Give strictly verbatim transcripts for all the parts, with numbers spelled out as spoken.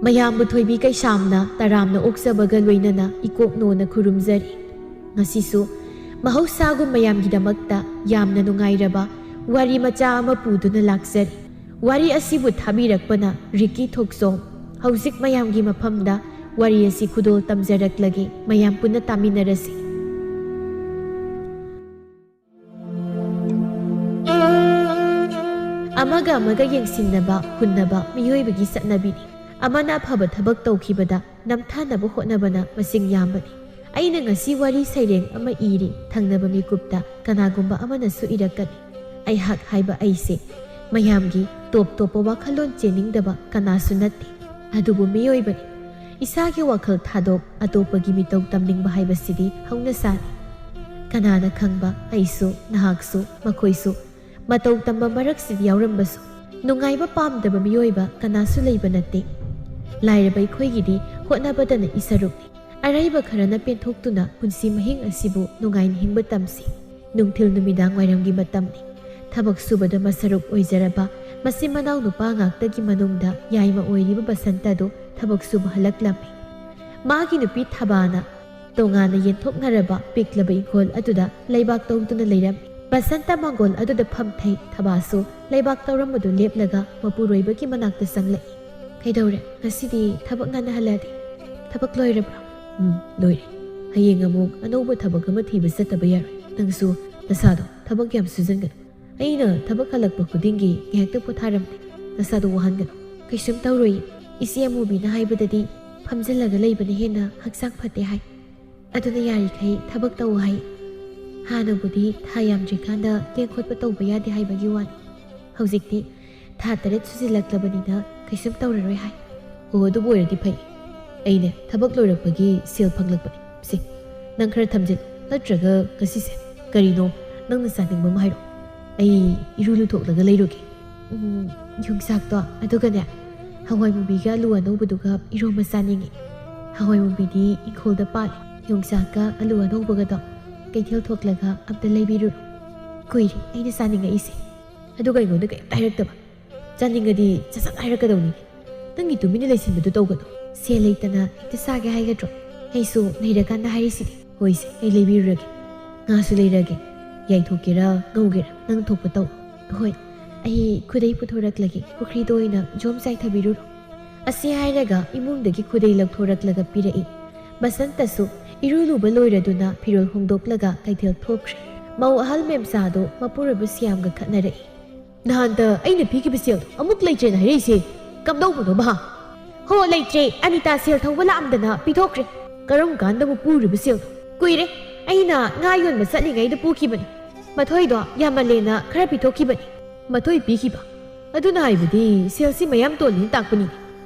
ꯃꯌꯥꯝꯕꯨ ꯊꯣꯏꯕꯤ ꯀꯩꯁꯥꯝꯅ ꯇꯔꯥꯝꯅ ꯑꯣꯛꯆꯕꯒ ꯂꯣꯏꯅꯅ ꯏꯀꯣꯛ ꯅꯣꯅ ꯈꯨꯔꯨꯝꯖꯔꯤ꯫ ꯉꯁꯤꯁꯨ ꯃꯍꯧꯁꯥꯒꯨꯝ ꯃꯌꯥꯝꯒꯤꯗꯃꯛꯇ ꯌꯥꯝꯅ ꯅꯨꯡꯉꯥꯏꯔꯕ ꯋꯥꯔꯤ ꯃꯆꯥ ꯑꯃ ꯄꯨꯗꯨꯅ ꯂꯥꯛꯆꯔꯤ꯫ ꯋꯥꯔꯤ ꯑꯁꯤꯕꯨ ꯊꯥꯕꯤꯔꯛꯄꯅ ꯔꯤꯀꯤ ꯊꯣꯛꯆꯣꯝ꯫ ꯍꯧꯖꯤꯛ ꯃꯌꯥꯝꯒꯤ ꯃꯐꯝꯗ ꯋꯥꯔꯤ ꯑꯁꯤ ꯈꯨꯗꯣꯜ ꯇꯝꯖꯔꯛꯂꯒꯦ, ꯃꯌꯥꯝ ꯄꯨꯟꯅ ꯇꯥꯃꯤꯟꯅꯔꯁꯤ꯫ ꯑꯃꯒ ꯑꯃꯒ ꯌꯦꯡꯁꯤꯟꯅꯕ, ꯍꯨꯟꯅꯕ ꯃꯤꯑꯣꯏꯕꯒꯤ ꯆꯠꯅꯕꯤꯅꯤ꯫ ꯑꯃꯅ ꯑꯐꯕ ꯊꯕꯛ ꯇꯧꯈꯤꯕꯗ ꯅꯝꯊꯅꯕ ꯍꯣꯠꯅꯕꯅ ꯃꯁꯤꯡ ꯌꯥꯝꯕꯅꯤ꯫ ꯑꯩꯅ ꯉꯁꯤ ꯋꯥꯔꯤ ꯁꯩꯔꯦꯡ ꯑꯃ ꯏꯔꯤ, ꯊꯪꯅꯕ ꯃꯤꯀꯨꯞꯇ ꯀꯅꯥꯒꯨꯝꯕ ꯑꯃꯅꯁꯨ ꯏꯔꯛꯀꯅꯤ꯫ ꯑꯩꯍꯥꯛ ꯍꯥꯏꯕ ꯑꯩꯁꯦ ꯃꯌꯥꯝꯒꯤ ꯇꯣꯞ ꯇꯣꯞꯄ ꯋꯥꯈꯜꯂꯣꯟ ꯆꯦꯟꯅꯤꯡꯗꯕ ꯀꯅꯥꯁꯨ ꯅꯠꯇꯦ, ꯑꯗꯨꯕꯨ ꯃꯤꯑꯣꯏꯕꯅꯤ꯫ ꯏꯁꯥꯒꯤ ꯋꯥꯈꯜ ꯊꯥꯗꯣꯛ ꯑꯇꯣꯞꯄꯒꯤ ꯃꯤꯇꯧ ꯇꯝꯅꯤꯡꯕ ꯍꯥꯏꯕꯁꯤꯗꯤ ꯍꯧꯅꯁꯥꯅꯤ꯫ ꯀꯅꯥꯅ ꯈꯪꯕ, ꯑꯩꯁꯨ, ꯅꯍꯥꯛꯁꯨ, ꯃꯈꯣꯏꯁꯨ ꯃꯇꯧ ꯇꯝꯕ ꯃꯔꯛꯁꯤꯗ ꯌꯥꯎꯔꯝꯕꯁꯨ꯫ ꯅꯨꯡꯉꯥꯏꯕ ꯄꯥꯝꯗꯕ ꯃꯤꯑꯣꯏꯕ ꯀꯅꯥꯁꯨ ꯂꯩꯕ ꯅꯠꯇꯦ꯫ ꯂꯥꯏꯔꯕ ꯑꯩꯈꯣꯏꯒꯤꯗꯤ ꯍꯣꯠꯅꯕꯗꯅ ꯏꯁꯔꯨꯛꯅꯤ꯫ ꯑꯔꯩꯕ ꯈꯔꯅ ꯄꯦꯟꯊꯣꯛꯇꯨꯅ ꯄꯨꯟꯁꯤ ꯃꯍꯤꯡ ꯑꯁꯤꯕꯨ ꯅꯨꯡꯉꯥꯏꯅ ꯍꯤꯡꯕ ꯇꯝꯁꯤ꯫ ꯅꯨꯡꯊꯤꯜ ꯅꯨꯃꯤꯗꯥꯡ ꯋꯥꯏꯔꯝꯒꯤ ꯃꯇꯝꯅꯤ꯫ ꯊꯕꯛ ꯁꯨꯕꯗ ꯃꯁꯔꯨꯛ ꯑꯣꯏꯖꯔꯕ ꯃꯆꯤꯟ ꯃꯅꯥꯎ ꯅꯨꯄꯥ ꯉꯥꯛꯇꯒꯤ ꯃꯅꯨꯡꯗ ꯌꯥꯏꯃ ꯑꯣꯏꯔꯤꯕ ꯕꯁꯟꯇ ꯑꯗꯨ ꯊꯕꯛ ꯁꯨꯕ ꯍꯜꯂꯛꯂꯝꯃꯤ꯫ ꯃꯥꯒꯤ ꯅꯨꯄꯤ ꯊꯕꯥꯅ ꯇꯣꯉꯥꯟꯅ ꯌꯦꯟꯊꯣꯛꯅꯔꯕ ꯄꯤꯛꯂꯕ ꯏꯪꯈꯣꯜ ꯑꯗꯨꯗ ꯂꯩꯕꯥꯛ ꯇꯧꯗꯨꯅ ꯂꯩꯔꯝꯃꯤ꯫ ꯕꯁꯟꯇ ꯃꯪꯒꯣꯜ ꯑꯗꯨꯗ ꯐꯝꯊꯩ꯫ ꯊꯕꯥꯁꯨ ꯂꯩꯕꯥꯛ ꯇꯧꯔꯝꯕꯗꯨ ꯂꯦꯞꯂꯒ ꯃꯄꯨꯔꯣꯏꯕꯒꯤ ꯃꯅꯥꯛꯇ ꯆꯪꯂꯛꯏ꯫ "ꯀꯩꯗꯧꯔꯦ? ꯉꯁꯤꯗꯤ ꯊꯕꯛ ꯉꯟꯅ ꯍꯜꯂꯛꯑꯗꯤ?" "ꯊꯕꯛ ꯂꯣꯏꯔꯕ꯭ꯔꯣ?" "ꯎꯝ, ꯂꯣꯏꯔꯦ꯫ ꯍꯌꯦꯡ ꯑꯃꯨꯛ ꯑꯅꯧꯕ ꯊꯕꯛ ꯑꯃ ꯊꯤꯕ ꯆꯠꯇꯕ ꯌꯥꯔꯣꯏ꯫ ꯅꯪꯁꯨ ꯅꯁꯥꯗꯣ ꯊꯕꯛ ꯌꯥꯝ ꯁꯨꯖꯟꯒꯅꯨ꯫ ꯑꯩꯅ ꯊꯕꯛ ꯍꯜꯂꯛꯄ ꯈꯨꯗꯤꯡꯒꯤ ꯉꯥꯏꯍꯥꯛꯇ ꯄꯣꯊꯥꯔꯝꯗꯦ꯫ ꯅꯁꯥꯗꯣ ꯋꯥꯍꯟꯒꯅꯨ꯫ ꯀꯩꯁꯨꯝ ꯇꯧꯔꯣꯏ꯫ ꯏꯆꯦ ꯑꯃꯨꯕꯤꯅ ꯍꯥꯏꯕꯗꯗꯤ ꯐꯝꯖꯤꯜꯂꯒ ꯂꯩꯕꯅ ꯍꯦꯟꯅ ꯍꯛꯆꯥꯡ ꯐꯠꯇꯦ ꯍꯥꯏ꯫ ꯑꯗꯨꯅ ꯌꯥꯔꯤꯈꯩ ꯊꯕꯛ ꯇꯧ ꯍꯥꯏ꯫ ꯍꯥꯟꯅꯕꯨꯗꯤ ꯊꯥ ꯌꯥꯝꯗ꯭ꯔꯤꯀꯥꯟꯗ ꯂꯦꯡ ꯈꯣꯠꯄ ꯇꯧꯕ ꯌꯥꯗꯦ ꯍꯥꯏꯕꯒꯤ ꯋꯥꯅꯤ꯫ ꯍꯧꯖꯤꯛꯇꯤ ꯊꯥ ꯇꯔꯦꯠ ꯁꯨꯖꯤꯜꯂꯛꯂꯕꯅꯤꯅ ꯀꯩꯁꯨꯝ ꯇꯧꯔꯔꯣꯏ ꯍꯥꯏ꯫" "ꯑꯣ, ꯑꯗꯨꯕꯨ ꯑꯣꯏꯔꯗꯤ ꯐꯩ꯫ ꯑꯩꯅꯦ, ꯊꯕꯛ ꯂꯣꯏꯔꯛꯄꯒꯤ ꯁꯦꯜ ꯐꯪꯂꯛꯄꯅꯦ꯫ ꯁꯦ, ꯅꯪ ꯈꯔ ꯊꯝꯖꯤꯜꯂꯨ꯫ ꯅꯠꯇ꯭ꯔꯒ ꯉꯁꯤꯁꯦ ꯀꯔꯤꯅꯣ ꯅꯪꯅ ꯆꯥꯅꯤꯡꯕ ꯑꯃ ꯍꯥꯏꯔꯛꯑꯣ꯫ ꯑꯩ ꯏꯔꯨ ꯂꯨꯊꯣꯛꯂꯒ ꯂꯩꯔꯨꯒꯦ꯫" "ꯎꯝ, ꯌꯣꯡꯆꯥꯛꯇꯣ, ꯑꯗꯨꯒꯅꯦ, ꯍꯋꯥꯏ ꯃꯨꯕꯤꯒ ꯑꯂꯨ ꯑꯅꯧꯕꯗꯨꯒ ꯏꯔꯣꯝꯕ ꯆꯥꯅꯤꯡꯉꯤ꯫ ꯍꯋꯥꯏ ꯃꯨꯕꯤꯗꯤ ꯏꯪꯈꯣꯜꯗ ꯄꯥꯜꯂꯦ꯫ ꯌꯣꯡꯆꯥꯛꯀ ꯑꯂꯨ ꯑꯅꯧꯕꯒꯗꯣ ꯀꯩꯊꯦꯜ ꯊꯣꯛꯂꯒ ꯑꯝꯇ ꯂꯩꯕꯤꯔꯨꯔꯣ꯫ ꯀꯨꯏꯔꯦ ꯑꯩꯅ ꯆꯥꯅꯤꯡꯉꯛꯏꯁꯦ, ꯑꯗꯨꯒ ꯑꯩꯉꯣꯟꯗ ꯀꯩꯝꯇ ꯍꯥꯏꯔꯛꯇꯕ꯫ ꯆꯥꯅꯤꯡꯉꯗꯤ ꯁꯠ ꯁꯠ ꯍꯥꯏꯔꯛꯀꯗꯧꯅꯤ꯫ ꯅꯪꯒꯤ ꯇꯨꯃꯤꯟꯅ ꯂꯩꯁꯤꯟꯕꯗꯨ ꯇꯧꯒꯅꯨ꯫ ꯁꯦꯜ ꯂꯩꯇꯅ ꯍꯦꯛꯇ ꯆꯥꯒꯦ ꯍꯥꯏꯒꯗ꯭ꯔꯣ? ꯑꯩꯁꯨ ꯂꯩꯔꯀꯥꯟꯗ ꯍꯥꯏꯔꯤꯁꯤꯗꯤ꯫ ꯍꯣꯏꯁꯦ, ꯑꯩ ꯂꯩꯕꯤꯔꯨꯔꯒꯦ꯫ ꯉꯥꯁꯨ ꯂꯩꯔꯒꯦ꯫ ꯌꯥꯏꯊꯣꯛꯀꯦꯔꯥ ꯉꯧꯒꯦꯔꯥ, ꯅꯪ ꯊꯣꯛꯄ ꯇꯧ꯫ ꯍꯣꯏ, ꯑꯩ ꯈꯨꯗꯩ ꯄꯨꯊꯣꯔꯛꯂꯒꯦ, ꯄꯨꯈ꯭ꯔꯤꯗ ꯑꯣꯏꯅ ꯖꯣꯝ ꯆꯥꯏꯊꯕꯤꯔꯨꯔꯣ꯫ ꯑꯁꯤ ꯍꯥꯏꯔꯒ ꯏꯃꯨꯡꯗꯒꯤ ꯈꯨꯗꯩ ꯂꯧꯊꯣꯔꯛꯂꯒ ꯄꯤꯔꯛꯏ꯫ ꯕꯁꯟꯇꯁꯨ ꯏꯔꯨ ꯂꯨꯕ ꯂꯣꯏꯔꯗꯨꯅ ꯐꯤꯔꯣꯜ ꯍꯣꯡꯗꯣꯛꯂꯒ ꯀꯩꯊꯦꯜ ꯊꯣꯛꯈ꯭ꯔꯦ꯫ ꯃꯧ ꯑꯍꯜ ꯃꯦꯝꯆꯥꯗꯣ ꯃꯄꯨꯔꯣꯏꯕ ꯁ꯭ꯌꯥꯝꯒ ꯈꯠꯅꯔꯛꯏ꯫ "ꯅꯍꯥꯟꯇ ꯑꯩꯅ ꯄꯤꯈꯤꯕ ꯁꯦꯜꯗꯣ ꯑꯃꯨꯛ ꯂꯩꯇ꯭ꯔꯦꯅ ꯍꯥꯏꯔꯛꯏꯁꯦ ꯀꯝꯗꯧꯕꯅꯣ, ꯚꯥ?" "ꯍꯣ, ꯂꯩꯇ꯭ꯔꯦ꯫ ꯑꯅꯤꯇꯥ ꯁꯦꯜ ꯊꯧꯕ ꯂꯥꯛꯑꯝꯗꯅ ꯄꯤꯊꯣꯛꯈ꯭ꯔꯦ꯫ ꯀꯔꯝ ꯀꯥꯟꯗꯕꯨ ꯄꯨꯔꯤꯕ ꯁꯦꯜꯅꯣ?" "ꯀꯨꯏꯔꯦ꯫ ꯑꯩꯅ ꯉꯥ ꯌꯣꯟꯕ ꯆꯠꯂꯤꯉꯩꯗ ꯄꯨꯈꯤꯕꯅꯤ꯫ ꯃꯊꯣꯏꯗꯣ ꯌꯥꯝꯃꯜꯂꯦꯅ ꯈꯔ ꯄꯤꯊꯣꯛꯈꯤꯕꯅꯤ꯫" "ꯃꯊꯣꯏ ꯄꯤꯈꯤꯕ? ꯑꯗꯨꯅ ꯍꯥꯏꯕꯗꯤ ꯁꯦꯜꯁꯤ ꯃꯌꯥꯝ ꯇꯣꯜꯂꯤꯅ ꯇꯥꯛꯄꯅꯤ꯫"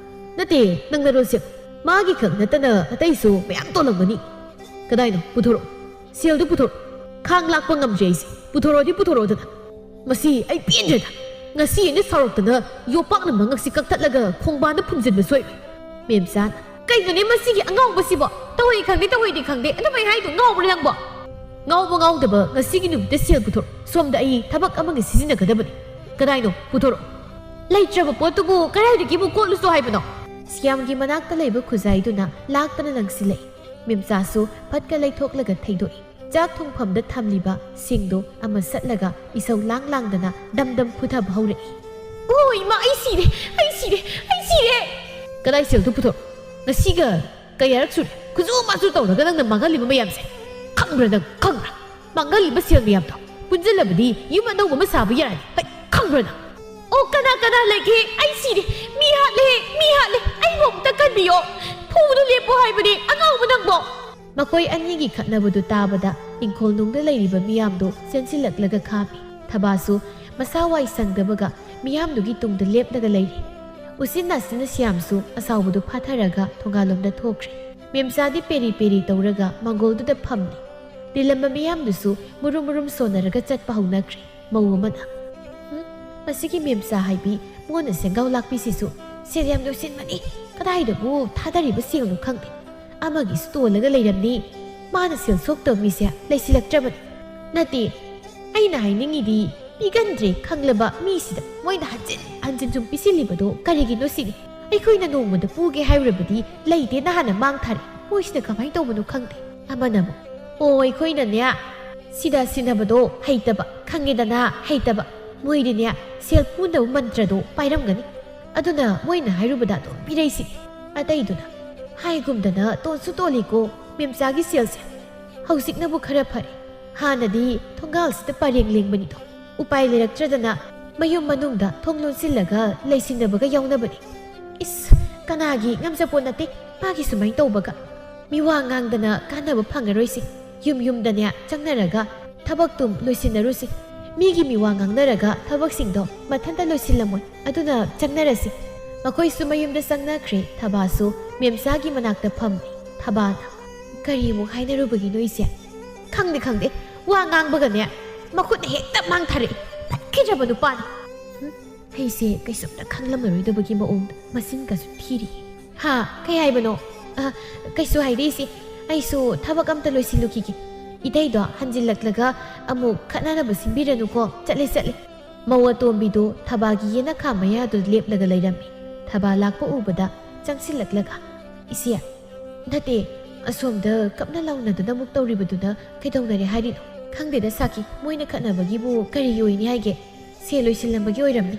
"ꯅꯠꯇꯦ, ꯅꯪ ꯅꯔꯣꯜꯁꯦ꯫ ꯃꯥꯒꯤ ꯈꯛ ꯅꯠꯇꯅ ꯑꯇꯩꯁꯨ ꯃꯌꯥꯝ ꯇꯣꯜꯂꯝꯒꯅꯤ꯫ ꯀꯗꯥꯏꯅꯣ? ꯄꯨꯊꯣꯔꯛꯑꯣ꯫ ꯁꯦꯜꯗꯨ ꯄꯨꯊꯣꯔꯛꯑꯣ꯫ ꯈꯥꯡ ꯂꯥꯛꯄ ꯉꯝꯗ꯭ꯔꯦ ꯑꯩꯁꯦ꯫ ꯄꯨꯊꯣꯔꯛꯑꯣꯗꯤ ꯄꯨꯊꯣꯔꯛꯑꯣꯗꯅ꯫ ꯃꯁꯤ ꯑꯩ ꯄꯦꯟꯗ꯭ꯔꯦꯗ꯫ ꯉꯁꯤ ꯑꯩꯅ ꯁꯥꯎꯔꯛꯇꯅ ꯌꯣꯄꯥꯛꯅ ꯃꯉꯛꯁꯤ ꯀꯛꯊꯠꯂꯒ ꯈꯣꯡꯕꯥꯟꯗ ꯐꯨꯝꯖꯤꯟꯕ ꯁꯣꯏꯔꯣꯏ꯫" ꯃꯦꯝꯆꯥꯅ, "ꯀꯩꯅꯣꯅꯦ ꯃꯁꯤꯒꯤ ꯑꯉꯥꯎꯕꯁꯤꯕꯣ? ꯇꯧꯍꯩ ꯈꯪꯗꯦ, ꯇꯧꯍꯩꯗꯦ ꯈꯪꯗꯦ, ꯑꯗꯨꯃꯥꯏ ꯍꯥꯏꯗꯣ ꯉꯥꯎꯕ꯭ꯔꯥ ꯅꯪꯕꯣ?" "ꯉꯥꯎꯕ ꯉꯥꯎꯗꯕ, ꯉꯁꯤꯒꯤ ꯅꯨꯃꯤꯠꯇ ꯁꯦꯜ ꯄꯨꯊꯣꯔꯛꯑꯣ꯫ ꯁꯣꯝꯗ ꯑꯩ ꯊꯕꯛ ꯑꯃꯒꯤ ꯁꯤꯖꯤꯟꯅꯒꯗꯕꯅꯤ꯫ ꯀꯗꯥꯏꯅꯣ? ꯄꯨꯊꯣꯔꯛꯑꯣ꯫" "ꯂꯩꯇ꯭ꯔꯕ ꯄꯣꯠꯇꯨꯕꯨ ꯀꯗꯥꯏꯗꯒꯤ ꯑꯃꯨꯛ ꯀꯣꯠꯂꯨꯆꯣ ꯍꯥꯏꯕꯅꯣ?" ꯁ꯭ꯌꯥꯝꯒꯤ ꯃꯅꯥꯛꯇ ꯂꯩꯕ ꯈꯨꯖꯥꯏꯗꯨꯅ ꯂꯥꯛꯇꯅ ꯂꯪꯁꯤꯜꯂꯛꯏ꯫ ꯃꯦꯝꯆꯥꯁꯨ ꯐꯠꯀ ꯂꯩꯊꯣꯛꯂꯒ ꯊꯩꯗꯣꯛꯏ꯫ ꯆꯥꯛ ꯊꯣꯡꯐꯝꯗ ꯊꯝꯂꯤꯕ ꯁꯤꯡꯗꯣ ꯑꯃ ꯁꯠꯂꯒ ꯏꯁꯧ ꯂꯥꯡ ꯂꯥꯡꯗꯅ ꯗꯝ ꯗꯝ ꯐꯨꯊꯕ ꯍꯧꯔꯛꯏ꯫ "ꯑꯣ ꯏꯃꯥ, ꯑꯩ ꯁꯤꯔꯦ, ꯑꯩ ꯁꯤꯔꯦ, ꯑꯩ ꯁꯤꯔꯦ!" "ꯀꯗꯥꯏ ꯁꯦꯜꯗꯨ ꯄꯨꯊꯣꯔꯛꯑꯣ꯫ ꯉꯁꯤꯒ ꯀꯌꯥꯔꯛ ꯁꯨꯔꯦ ꯈꯨꯖꯨ ꯃꯥꯖꯨ ꯇꯧꯔꯒ ꯅꯪꯅ ꯃꯥꯡꯍꯜꯂꯤꯕ ꯃꯌꯥꯝꯁꯦ? ꯈꯪꯕ꯭ꯔꯥ ꯅꯪ, ꯈꯪꯕ꯭ꯔꯥ? ꯃꯥꯡꯍꯜꯂꯤꯕ ꯁꯦꯜ ꯃꯌꯥꯝꯗꯣ ꯄꯨꯟꯁꯤꯜꯂꯕꯗꯤ ꯌꯨꯝ ꯑꯅꯧꯕ ꯑꯃ ꯁꯥꯕ ꯌꯥꯔꯅꯤ꯫ ꯍꯩ, ꯈꯪꯕ꯭ꯔꯥ ꯅꯪ?" "ꯑꯣ, ꯀꯅꯥ ꯀꯅꯥ ꯂꯩꯒꯦ? ꯑꯩ ꯁꯤꯔꯦ꯫ ꯃꯤ ꯍꯥꯠꯂꯦ, ꯃꯤ ꯍꯥꯠꯂꯦ꯫ ꯑꯩꯕꯨ ꯑꯝꯇ ꯀꯟꯕꯤꯌꯣ꯫ ꯐꯨꯕꯗꯨ ꯂꯦꯞꯄꯣ ꯍꯥꯏꯕꯅꯦ, ꯑꯉꯥꯎꯕ ꯅꯪꯕꯣ!" ꯃꯈꯣꯏ ꯑꯅꯤꯒꯤ ꯈꯠꯅꯕꯗꯨ ꯇꯥꯕꯗ ꯏꯪꯈꯣꯜꯅꯨꯡꯗ ꯂꯩꯔꯤꯕ ꯃꯤꯌꯥꯝꯗꯨ ꯆꯦꯟꯁꯤꯜꯂꯛꯂꯒ ꯈꯥꯝꯃꯤ꯫ ꯊꯕꯥꯁꯨ ꯃꯁꯥ ꯋꯥꯏ ꯁꯪꯗꯕꯒ ꯃꯤꯌꯥꯝꯗꯨꯒꯤ ꯇꯨꯡꯗ ꯂꯦꯞꯂꯒ ꯂꯩꯔꯤ꯫ ꯎꯆꯤꯟ ꯅꯥꯆꯤꯟꯅ ꯁ꯭ꯌꯥꯝꯁꯨ ꯑꯁꯥꯎꯕꯗꯨ ꯐꯥꯊꯔꯒ ꯊꯣꯡꯒꯥꯜꯂꯣꯝꯗ ꯊꯣꯛꯈ꯭ꯔꯦ꯫ ꯃꯦꯝꯆꯥꯗꯤ ꯄꯦꯔꯤ ꯄꯦꯔꯤ ꯇꯧꯔꯒ ꯃꯥꯡꯒꯣꯜꯗꯨꯗ ꯐꯝꯂꯤ꯫ ꯇꯤꯜꯂꯝꯕ ꯃꯤꯌꯥꯝꯗꯨꯁꯨ ꯃꯨꯔꯨꯝ ꯃꯨꯔꯨꯝ ꯁꯣꯟꯅꯔꯒ ꯆꯠꯄ ꯍꯧꯅꯈ꯭ꯔꯦ꯫ ꯃꯧ ꯑꯃꯅ, "ꯍꯨꯝ, ꯃꯁꯤꯒꯤ ꯃꯦꯝꯆꯥ ꯍꯥꯏꯕꯤ ꯃꯣꯟꯅ ꯁꯦꯡꯒꯥꯎ ꯂꯥꯛꯄꯤꯁꯤꯁꯨ ꯁꯦꯜ ꯌꯥꯝ ꯂꯣꯏꯁꯤꯟꯕꯅꯤ꯫ ꯀꯗꯥꯏꯗꯕꯨ ꯊꯥꯗꯔꯤꯕ ꯁꯦꯜꯅꯣ ꯈꯪꯗꯦ꯫ ꯑꯃꯒꯤꯁꯨ ꯇꯣꯜꯂꯒ ꯂꯩꯔꯝꯅꯤ꯫ ꯃꯥꯅ ꯁꯦꯜ ꯁꯣꯛꯇꯕ ꯃꯤꯁꯦ ꯂꯩꯁꯤꯜꯂꯛꯇ꯭ꯔꯕꯅꯤ꯫ ꯅꯠꯇꯦ, ꯑꯩꯅ ꯍꯥꯏꯅꯤꯡꯉꯤꯗꯤ, ꯄꯤꯒꯟꯗ꯭ꯔꯦ ꯈꯪꯂꯕ ꯃꯤꯁꯤꯗ ꯃꯣꯏꯅ ꯍꯟꯖꯤꯟ ꯍꯟꯖꯤꯟ ꯁꯨꯝ ꯄꯤꯁꯤꯜꯂꯤꯕꯗꯣ ꯀꯔꯤꯒꯤꯅꯣ ꯁꯤꯅꯤ꯫ ꯑꯩꯈꯣꯏꯅ ꯅꯣꯡꯃꯗ ꯄꯨꯒꯦ ꯍꯥꯏꯔꯨꯔꯕꯗꯤ ꯂꯩꯇꯦꯅ ꯍꯥꯟꯅ ꯃꯥꯡ ꯊꯥꯔꯦ꯫ ꯃꯣꯏꯁꯤꯅ ꯀꯃꯥꯏꯅ ꯇꯧꯕꯅꯣ ꯈꯪꯗꯦ꯫ ꯑꯃꯅ ꯑꯃꯨꯛ, "ꯑꯣ, ꯑꯩꯈꯣꯏꯅꯅꯦ ꯁꯤꯗ ꯁꯤꯟꯅꯕꯗꯣ ꯍꯩꯇꯕ, ꯈꯪꯉꯦꯗꯅ, ꯍꯩꯇꯕ꯫ ꯃꯣꯏꯗꯤꯅꯦ ꯁꯦꯜ ꯄꯨꯅꯕ ꯃꯟꯇ꯭ꯔꯗꯣ ꯄꯥꯏꯔꯝꯒꯅꯤ꯫ ꯑꯗꯨꯅ ꯃꯣꯏꯅ ꯍꯥꯏꯔꯨꯕꯗ ꯑꯗꯨꯝ ꯄꯤꯔꯛꯏꯁꯤꯅꯤ꯫" ꯑꯇꯩꯗꯨꯅ, "ꯍꯥꯏꯒꯨꯝꯗꯅ ꯇꯣꯟꯁꯨ ꯇꯣꯜꯂꯤꯀꯣ ꯃꯦꯝꯆꯥꯒꯤ ꯁꯦꯜꯁꯦ꯫ ꯍꯧꯖꯤꯛꯅꯕꯨ ꯈꯔ ꯐꯔꯦ꯫ ꯍꯥꯟꯅꯗꯤ ꯊꯣꯡꯒꯥꯜꯁꯤꯗ ꯄꯔꯦꯡ ꯂꯦꯡꯕꯅꯤꯗꯣ꯫ ꯎꯄꯥꯏ ꯂꯩꯔꯛꯇ꯭ꯔꯗꯅ ꯃꯌꯨꯝ ꯃꯅꯨꯡꯗ ꯊꯣꯡ ꯂꯣꯟꯁꯤꯜꯂꯒ ꯂꯩꯁꯤꯟꯅꯕꯒ ꯌꯥꯎꯅꯕꯅꯤ꯫ ꯏꯁ, ꯀꯅꯥꯒꯤ ꯉꯝꯖꯄꯣꯠ ꯅꯠꯇꯦ ꯃꯥꯒꯤ ꯁꯨꯃꯥꯏꯅ ꯇꯧꯕꯒ꯫ ꯃꯤꯋꯥ ꯉꯥꯡꯗꯅ ꯀꯥꯟꯅꯕ ꯐꯪꯉꯔꯣꯏꯁꯦ꯫ ꯌꯨꯝ ꯌꯨꯝꯗꯅꯦ ꯆꯪꯅꯔꯒ ꯊꯕꯛꯇꯨꯝ ꯂꯣꯏꯁꯤꯟꯅꯔꯨꯁꯦ꯫ ꯃꯤꯒꯤ ꯃꯤꯋꯥ ꯉꯥꯡꯅꯔꯒ ꯊꯕꯛꯁꯤꯡꯗꯣ ꯃꯊꯟꯇ ꯂꯣꯏꯁꯤꯜꯂꯝꯃꯣꯏ꯫ ꯑꯗꯨꯅ ꯆꯪꯅꯔꯁꯤ꯫" ꯃꯈꯣꯏꯁꯨ ꯃꯌꯨꯝꯗ ꯆꯪꯅꯈ꯭ꯔꯦ꯫ ꯊꯕꯥꯁꯨ ꯃꯦꯝꯆꯥꯒꯤ ꯃꯅꯥꯛꯇ ꯐꯝꯃꯤ꯫ ꯊꯕꯥꯅ, "ꯀꯔꯤ ꯑꯃꯨꯛ ꯍꯥꯏꯅꯔꯨꯕꯒꯤꯅꯣ ꯏꯆꯦ?" "ꯈꯪꯗꯦ, ꯈꯪꯗꯦ꯫ ꯋꯥ ꯉꯥꯡꯕꯒꯅꯦ ꯃꯈꯨꯠꯅ ꯍꯦꯛꯇ ꯃꯥꯡꯊꯔꯛꯏ꯫ ꯇꯠꯈꯤꯗ꯭ꯔꯕ ꯅꯨꯄꯥꯅꯤ꯫" ꯍꯨꯝ, ꯑꯩꯁꯦ ꯀꯩꯁꯨꯝꯇ ꯈꯪꯂꯝꯃꯔꯣꯏꯗꯕꯒꯤ ꯃꯑꯣꯡꯗ ꯃꯆꯤꯟꯒꯁꯨ ꯊꯤꯔꯤ꯫ "ꯍꯥ? ꯀꯩ ꯍꯥꯏꯕꯅꯣ?" "ꯑ, ꯀꯩꯁꯨ ꯍꯥꯏꯗꯦ ꯏꯆꯦ꯫ ꯑꯩꯁꯨ ꯊꯕꯛ ꯑꯝꯇ ꯂꯣꯏꯁꯤꯜꯂꯨꯈꯤꯒꯦ꯫ ꯏꯇꯩꯗꯣ ꯍꯟꯖꯤꯜꯂꯛꯂꯒ ꯑꯃꯨꯛ ꯈꯠꯅꯅꯕ ꯁꯤꯟꯕꯤꯔꯅꯨꯀꯣ꯫ ꯆꯠꯂꯦ, ꯆꯠꯂꯦ꯫" ꯃꯧ ꯑꯇꯣꯝꯕꯤꯗꯨ ꯊꯕꯥꯒꯤ ꯌꯦꯅꯈꯥ ꯃꯌꯥꯗꯨꯗ ꯂꯦꯞꯂꯒ ꯂꯩꯔꯝꯃꯤ꯫ ꯊꯕꯥ ꯂꯥꯛꯄ ꯎꯕꯗ ꯆꯪꯁꯤꯜꯂꯛꯂꯒ, "ꯏꯆꯦ, ꯅꯠꯇꯦ, ꯑꯁꯣꯝꯗ ꯀꯞꯅ ꯂꯥꯎꯅꯗꯨꯅ ꯑꯃꯨꯛ ꯇꯧꯔꯤꯕꯗꯨꯅ ꯀꯩꯗꯧꯅꯔꯦ ꯍꯥꯏꯔꯤꯅꯣ?" "ꯈꯪꯗꯦꯗ ꯁꯥꯈꯤ, ꯃꯣꯏꯅ ꯈꯠꯅꯕꯒꯤꯕꯨ ꯀꯔꯤ ꯑꯣꯏꯅꯤ ꯍꯥꯏꯒꯦ? ꯁꯦꯜ ꯂꯣꯏꯁꯤꯜꯂꯝꯕꯒꯤ ꯑꯣꯏꯔꯝꯅꯤ꯫"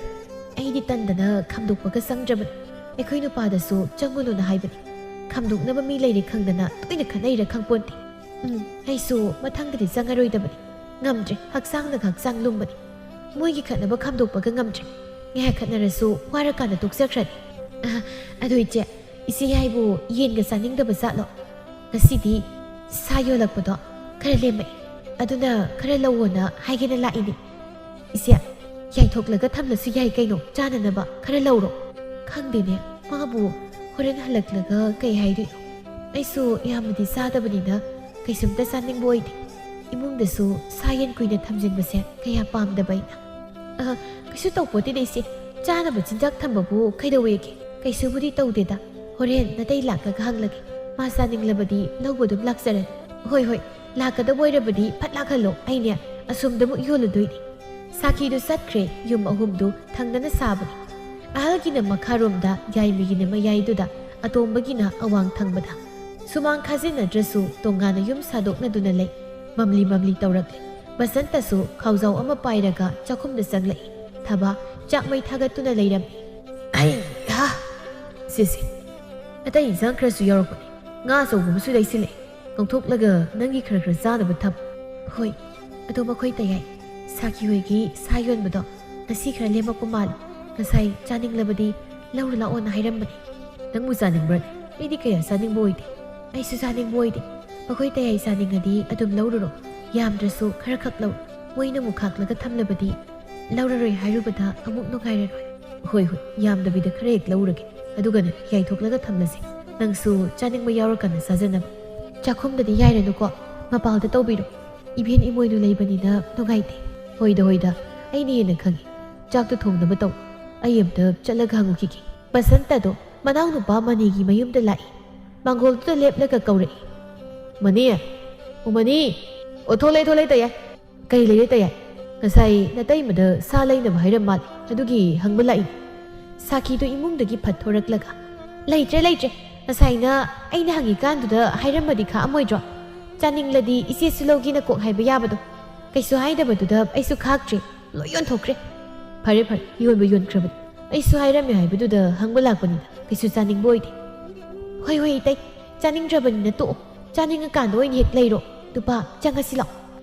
ꯑꯩꯗꯤ ꯇꯟꯗꯅ ꯈꯥꯝꯗꯣꯛꯄꯒ ꯆꯪꯗ꯭ꯔꯕꯅꯤ꯫ ꯑꯩꯈꯣꯏ ꯅꯨꯄꯥꯗꯁꯨ ꯆꯪꯉꯨꯅꯨꯅ ꯍꯥꯏꯕꯅꯤ꯫ ꯈꯥꯝꯗꯣꯛꯅꯕ ꯃꯤ ꯂꯩꯔꯦ ꯈꯪꯗꯅ ꯇꯣꯏꯅ ꯈꯠꯅꯩꯔ ꯈꯪꯄꯣꯟꯇꯦ꯫ ꯎꯝ, ꯑꯩꯁꯨ ꯃꯊꯪꯗꯗꯤ ꯆꯪꯉꯔꯣꯏꯗꯕꯅꯤ꯫ ꯉꯝꯗ꯭ꯔꯦ, ꯍꯛꯆꯥꯡꯅꯒ ꯍꯛꯆꯥꯡ ꯂꯨꯝꯕꯅꯤ꯫ ꯃꯣꯏꯒꯤ ꯈꯠꯅꯕ ꯈꯥꯝꯗꯣꯛꯄꯒ ꯉꯝꯗ꯭ꯔꯦ꯫ ꯉꯥꯏꯍꯥꯛ ꯈꯠꯅꯔꯁꯨ ꯋꯥꯔꯀꯥꯟꯗ ꯇꯣꯛꯆꯈ꯭ꯔꯅꯤ꯫ ꯑ, ꯑꯗꯨ ꯏꯆꯦ, ꯏꯆꯦ ꯍꯥꯏꯕꯨ ꯌꯦꯟꯒ ꯆꯥꯅꯤꯡꯗꯕ ꯖꯥꯠꯂꯣ? ꯉꯁꯤꯗꯤ ꯁꯥ ꯌꯣꯜꯂꯛꯄꯗꯣ ꯈꯔ ꯂꯦꯝꯃꯛꯑꯦ꯫ ꯑꯗꯨꯅ ꯈꯔ ꯂꯧꯑꯣꯅ ꯍꯥꯏꯒꯦꯅ ꯂꯥꯛꯏꯅꯦ꯫ ꯏꯆꯦ, ꯌꯥꯏꯊꯣꯛꯂꯒ ꯊꯝꯂꯁꯨ ꯌꯥꯏ ꯀꯩꯅꯣ, ꯆꯥꯅꯅꯕ ꯈꯔ ꯂꯧꯔꯣ꯫ ꯈꯪꯗꯦꯅꯦ, ꯃꯥꯕꯨ ꯍꯣꯔꯦꯟ ꯍꯜꯂꯛꯂꯒ ꯀꯩ ꯍꯥꯏꯗꯣꯏꯅꯣ? ꯑꯩꯁꯨ ꯌꯥꯝꯅꯗꯤ ꯆꯥꯗꯕꯅꯤꯅ ꯀꯩꯁꯨꯝꯇ ꯆꯥꯅꯤꯡꯕ ꯑꯣꯏꯗꯦ꯫ ꯏꯃꯨꯡꯗꯁꯨ ꯁꯥ ꯌꯦꯟ ꯀꯨꯏꯅ ꯊꯝꯖꯤꯟꯕꯁꯦ ꯀꯌꯥ ꯄꯥꯝꯗꯕ ꯑꯩꯅ꯫ ꯑ, ꯀꯩꯁꯨ ꯇꯧꯄꯣꯠꯇꯦꯗ ꯏꯆꯦ, ꯆꯥꯅꯕ ꯆꯤꯟꯖꯥꯛ ꯊꯝꯕꯕꯨ ꯀꯩꯗꯧꯋꯦꯒꯦ? ꯀꯩꯁꯨꯕꯨꯗꯤ ꯇꯧꯗꯦꯗ꯫ ꯍꯣꯔꯦꯟ ꯅꯇꯩ ꯂꯥꯛꯂꯒ ꯍꯪꯂꯒꯦ꯫ ꯃꯥ ꯆꯥꯅꯤꯡꯂꯕꯗꯤ ꯂꯧꯕ ꯑꯗꯨꯝ ꯂꯥꯛꯆꯔꯅꯤ꯫ "ꯍꯣꯏ, ꯍꯣꯏ, ꯂꯥꯛꯀꯗꯕ ꯑꯣꯏꯔꯕꯗꯤ ꯐꯠ ꯂꯥꯛꯍꯜꯂꯣ, ꯑꯩꯅꯦ ꯑꯁꯣꯝꯗꯃꯨꯛ ꯌꯣꯜꯂꯨꯗꯣꯏꯅꯤ꯫" ꯁꯥꯈꯤꯗꯨ ꯆꯠꯈ꯭ꯔꯦ꯫ ꯌꯨꯝ ꯑꯍꯨꯝꯗꯨ ꯊꯪꯅꯅ ꯁꯥꯕꯅꯤ꯫ ꯑꯍꯜꯒꯤꯅ ꯃꯈꯥꯔꯣꯝꯗ, ꯌꯥꯏꯃꯒꯤꯅ ꯃꯌꯥꯏꯗꯨꯗ, ꯑꯇꯣꯝꯕꯒꯤꯅ ꯑꯋꯥꯡ ꯊꯪꯕꯗ꯫ ꯁꯨꯃꯥꯡ ꯈꯥꯖꯤꯟꯅꯗ꯭ꯔꯁꯨ ꯇꯣꯉꯥꯟꯅ ꯌꯨꯝ ꯁꯥꯗꯣꯛꯅꯗꯨꯅ ꯂꯩ꯫ ꯃꯝꯂꯤ ꯃꯝꯂꯤ ꯇꯧꯔꯛꯂꯦ꯫ ꯕꯁꯟꯇꯁꯨ ꯈꯥꯎꯖꯥꯎ ꯑꯃ ꯄꯥꯏꯔꯒ ꯆꯥꯛꯈꯨꯝꯗ ꯆꯪꯂꯛꯏ꯫ ꯊꯕꯥ ꯆꯥꯛ ꯃꯩ ꯊꯥꯒꯠꯇꯨꯅ ꯂꯩꯔꯝꯃꯤ꯫ "ꯑꯩ ꯍꯥ! ꯁꯤꯁꯦ, ꯑꯇꯩ ꯏꯟꯁꯥꯡ ꯈꯔꯁꯨ ꯌꯥꯎꯔꯛꯄꯅꯦ꯫ ꯉꯥ ꯑꯆꯧꯕ ꯑꯃꯁꯨ ꯂꯩꯁꯤꯜꯂꯦ꯫ ꯉꯧꯊꯣꯛꯂꯒ ꯅꯪꯒꯤ ꯈꯔ ꯈꯔ ꯆꯥꯅꯕ ꯊꯝ꯫" "ꯍꯣꯏ, ꯑꯗꯣ ꯃꯈꯣꯏ ꯇꯌꯥꯏ, ꯁꯥꯈꯤ ꯍꯣꯏꯒꯤ ꯁꯥ ꯌꯣꯟꯕꯗꯣ ꯉꯁꯤ ꯈꯔ ꯂꯦꯝꯃꯛꯄ ꯃꯥꯜꯂꯤ꯫ ꯉꯁꯥꯏ ꯆꯥꯅꯤꯡꯂꯕꯗꯤ ꯂꯧꯔꯨ ꯂꯥꯛꯑꯣꯅ ꯍꯥꯏꯔꯝꯕꯅꯤ꯫" "ꯅꯪꯕꯨ ꯆꯥꯅꯤꯡꯕ꯭ꯔꯅꯦ? ꯑꯩꯗꯤ ꯀꯌꯥ ꯆꯥꯅꯤꯡꯕ ꯑꯣꯏꯗꯦ꯫" "ꯑꯩꯁꯨ ꯆꯥꯅꯤꯡꯕ ꯑꯣꯏꯗꯦ꯫ ꯃꯈꯣꯏ ꯇꯌꯥꯏ ꯆꯥꯅꯤꯡꯉꯗꯤ ꯑꯗꯨꯝ ꯂꯧꯔꯨꯔꯣ꯫ ꯌꯥꯝꯗ꯭ꯔꯁꯨ ꯈꯔ ꯈꯛ ꯂꯧꯔꯣ꯫ ꯃꯣꯏꯅ ꯑꯃꯨꯛ ꯈꯥꯛꯂꯒ ꯊꯝꯂꯕꯗꯤ ꯂꯧꯔꯔꯣꯏ ꯍꯥꯏꯔꯨꯕꯗ ꯑꯃꯨꯛ ꯅꯨꯡꯉꯥꯏꯔꯔꯣꯏ꯫" "ꯍꯣꯏ, ꯍꯣꯏ, ꯌꯥꯝꯗꯕꯤꯗ ꯈꯔ ꯍꯦꯛ ꯂꯧꯔꯒꯦ꯫ ꯑꯗꯨꯒꯅꯦ, ꯌꯥꯏꯊꯣꯛꯂꯒ ꯊꯝꯂꯁꯤ꯫ ꯅꯪꯁꯨ ꯆꯥꯅꯤꯡꯕ ꯌꯥꯎꯔꯀꯥꯟꯗ ꯆꯥꯖꯅꯕ꯫" "ꯆꯥꯛꯈꯨꯝꯗꯗꯤ ꯌꯥꯏꯔꯅꯨꯀꯣ, ꯃꯄꯥꯜꯗ ꯇꯧꯕꯤꯔꯣ꯫ ꯏꯕꯦꯟ ꯏꯃꯣꯏꯅꯨ ꯂꯩꯕꯅꯤꯅ ꯅꯨꯡꯉꯥꯏꯇꯦ꯫" "ꯍꯣꯏꯗ, ꯍꯣꯏꯗ, ꯑꯩꯅ ꯍꯦꯟꯅ ꯈꯪꯉꯤ꯫ ꯆꯥꯛꯇꯣ ꯊꯣꯡꯅꯕ ꯇꯧ꯫ ꯑꯩ ꯑꯝꯇ ꯆꯠꯂꯒ ꯍꯪꯉꯨꯈꯤꯒꯦ꯫" ꯕꯁꯟꯇꯗꯣ ꯃꯅꯥꯎꯅꯨꯄꯥ ꯃꯅꯤꯒꯤ ꯃꯌꯨꯝꯗ ꯂꯥꯛꯏ꯫ ꯃꯥꯡꯒꯣꯜꯗꯨꯗ ꯂꯦꯞꯂꯒ ꯀꯧꯔꯛꯏ꯫ "ꯃꯅꯤ! ꯑꯣ ꯃꯅꯤ! ꯑꯣ ꯊꯣꯛꯂꯛꯑꯦ, ꯊꯣꯛꯂꯛꯑꯦ ꯇꯌꯥꯏ꯫ ꯀꯩ ꯂꯩꯔꯦ ꯇꯌꯥꯏ? ꯉꯁꯥꯏ ꯅꯇꯩꯃꯗ ꯁꯥ ꯂꯩꯅꯕ ꯍꯥꯏꯔꯝ ꯃꯥꯜꯂꯦ, ꯑꯗꯨꯒꯤ ꯍꯪꯕ ꯂꯥꯛꯏꯅꯦ꯫" ꯁꯥꯈꯤꯗꯣ ꯏꯃꯨꯡꯗꯒꯤ ꯐꯠ ꯊꯣꯔꯛꯂꯒ, "ꯂꯩꯇ꯭ꯔꯦ, ꯂꯩꯇ꯭ꯔꯦ꯫ ꯉꯁꯥꯏꯅ ꯑꯩꯅ ꯍꯪꯉꯤꯀꯥꯟꯗꯨꯗ ꯍꯥꯏꯔꯝꯃꯗꯤ ꯈꯥꯛꯑꯝꯃꯣꯏꯗ꯭ꯔꯣ? ꯆꯥꯅꯤꯡꯂꯗꯤ ꯏꯆꯦꯁꯨ ꯂꯧꯒꯦꯅ ꯀꯣꯛ ꯍꯥꯏꯕ ꯌꯥꯕꯗꯣ꯫ ꯀꯩꯁꯨ ꯍꯥꯏꯗꯕꯗꯨꯗ ꯑꯩꯁꯨ ꯈꯥꯛꯇ꯭ꯔꯦ꯫ ꯂꯣꯏ ꯌꯣꯟꯊꯣꯛꯈ꯭ꯔꯦ꯫" "ꯐꯔꯦ, ꯐꯔꯦ, ꯌꯣꯟꯕ ꯌꯣꯟꯈ꯭ꯔꯕꯅꯤ꯫ ꯑꯩꯁꯨ ꯍꯥꯏꯔꯝꯃꯦ ꯍꯥꯏꯕꯗꯨꯗ ꯍꯪꯕ ꯂꯥꯛꯄꯅꯤꯗ꯫ ꯀꯩꯁꯨ ꯆꯥꯅꯤꯡꯕ ꯑꯣꯏꯗꯦ꯫" "ꯍꯣꯏ, ꯍꯣꯏ, ꯏꯇꯩ, ꯆꯥꯅꯤꯡꯗ꯭ꯔꯕꯅꯤꯅ ꯇꯣꯛꯑꯣ꯫ ꯆꯥꯅꯤꯡꯉꯀꯥꯟꯗ ꯑꯣꯏꯅ ꯍꯦꯛ ꯂꯩꯔꯣ꯫ ꯅꯨꯄꯥ, ꯆꯪꯉꯁꯤ ꯂꯥꯛꯑꯣ꯫"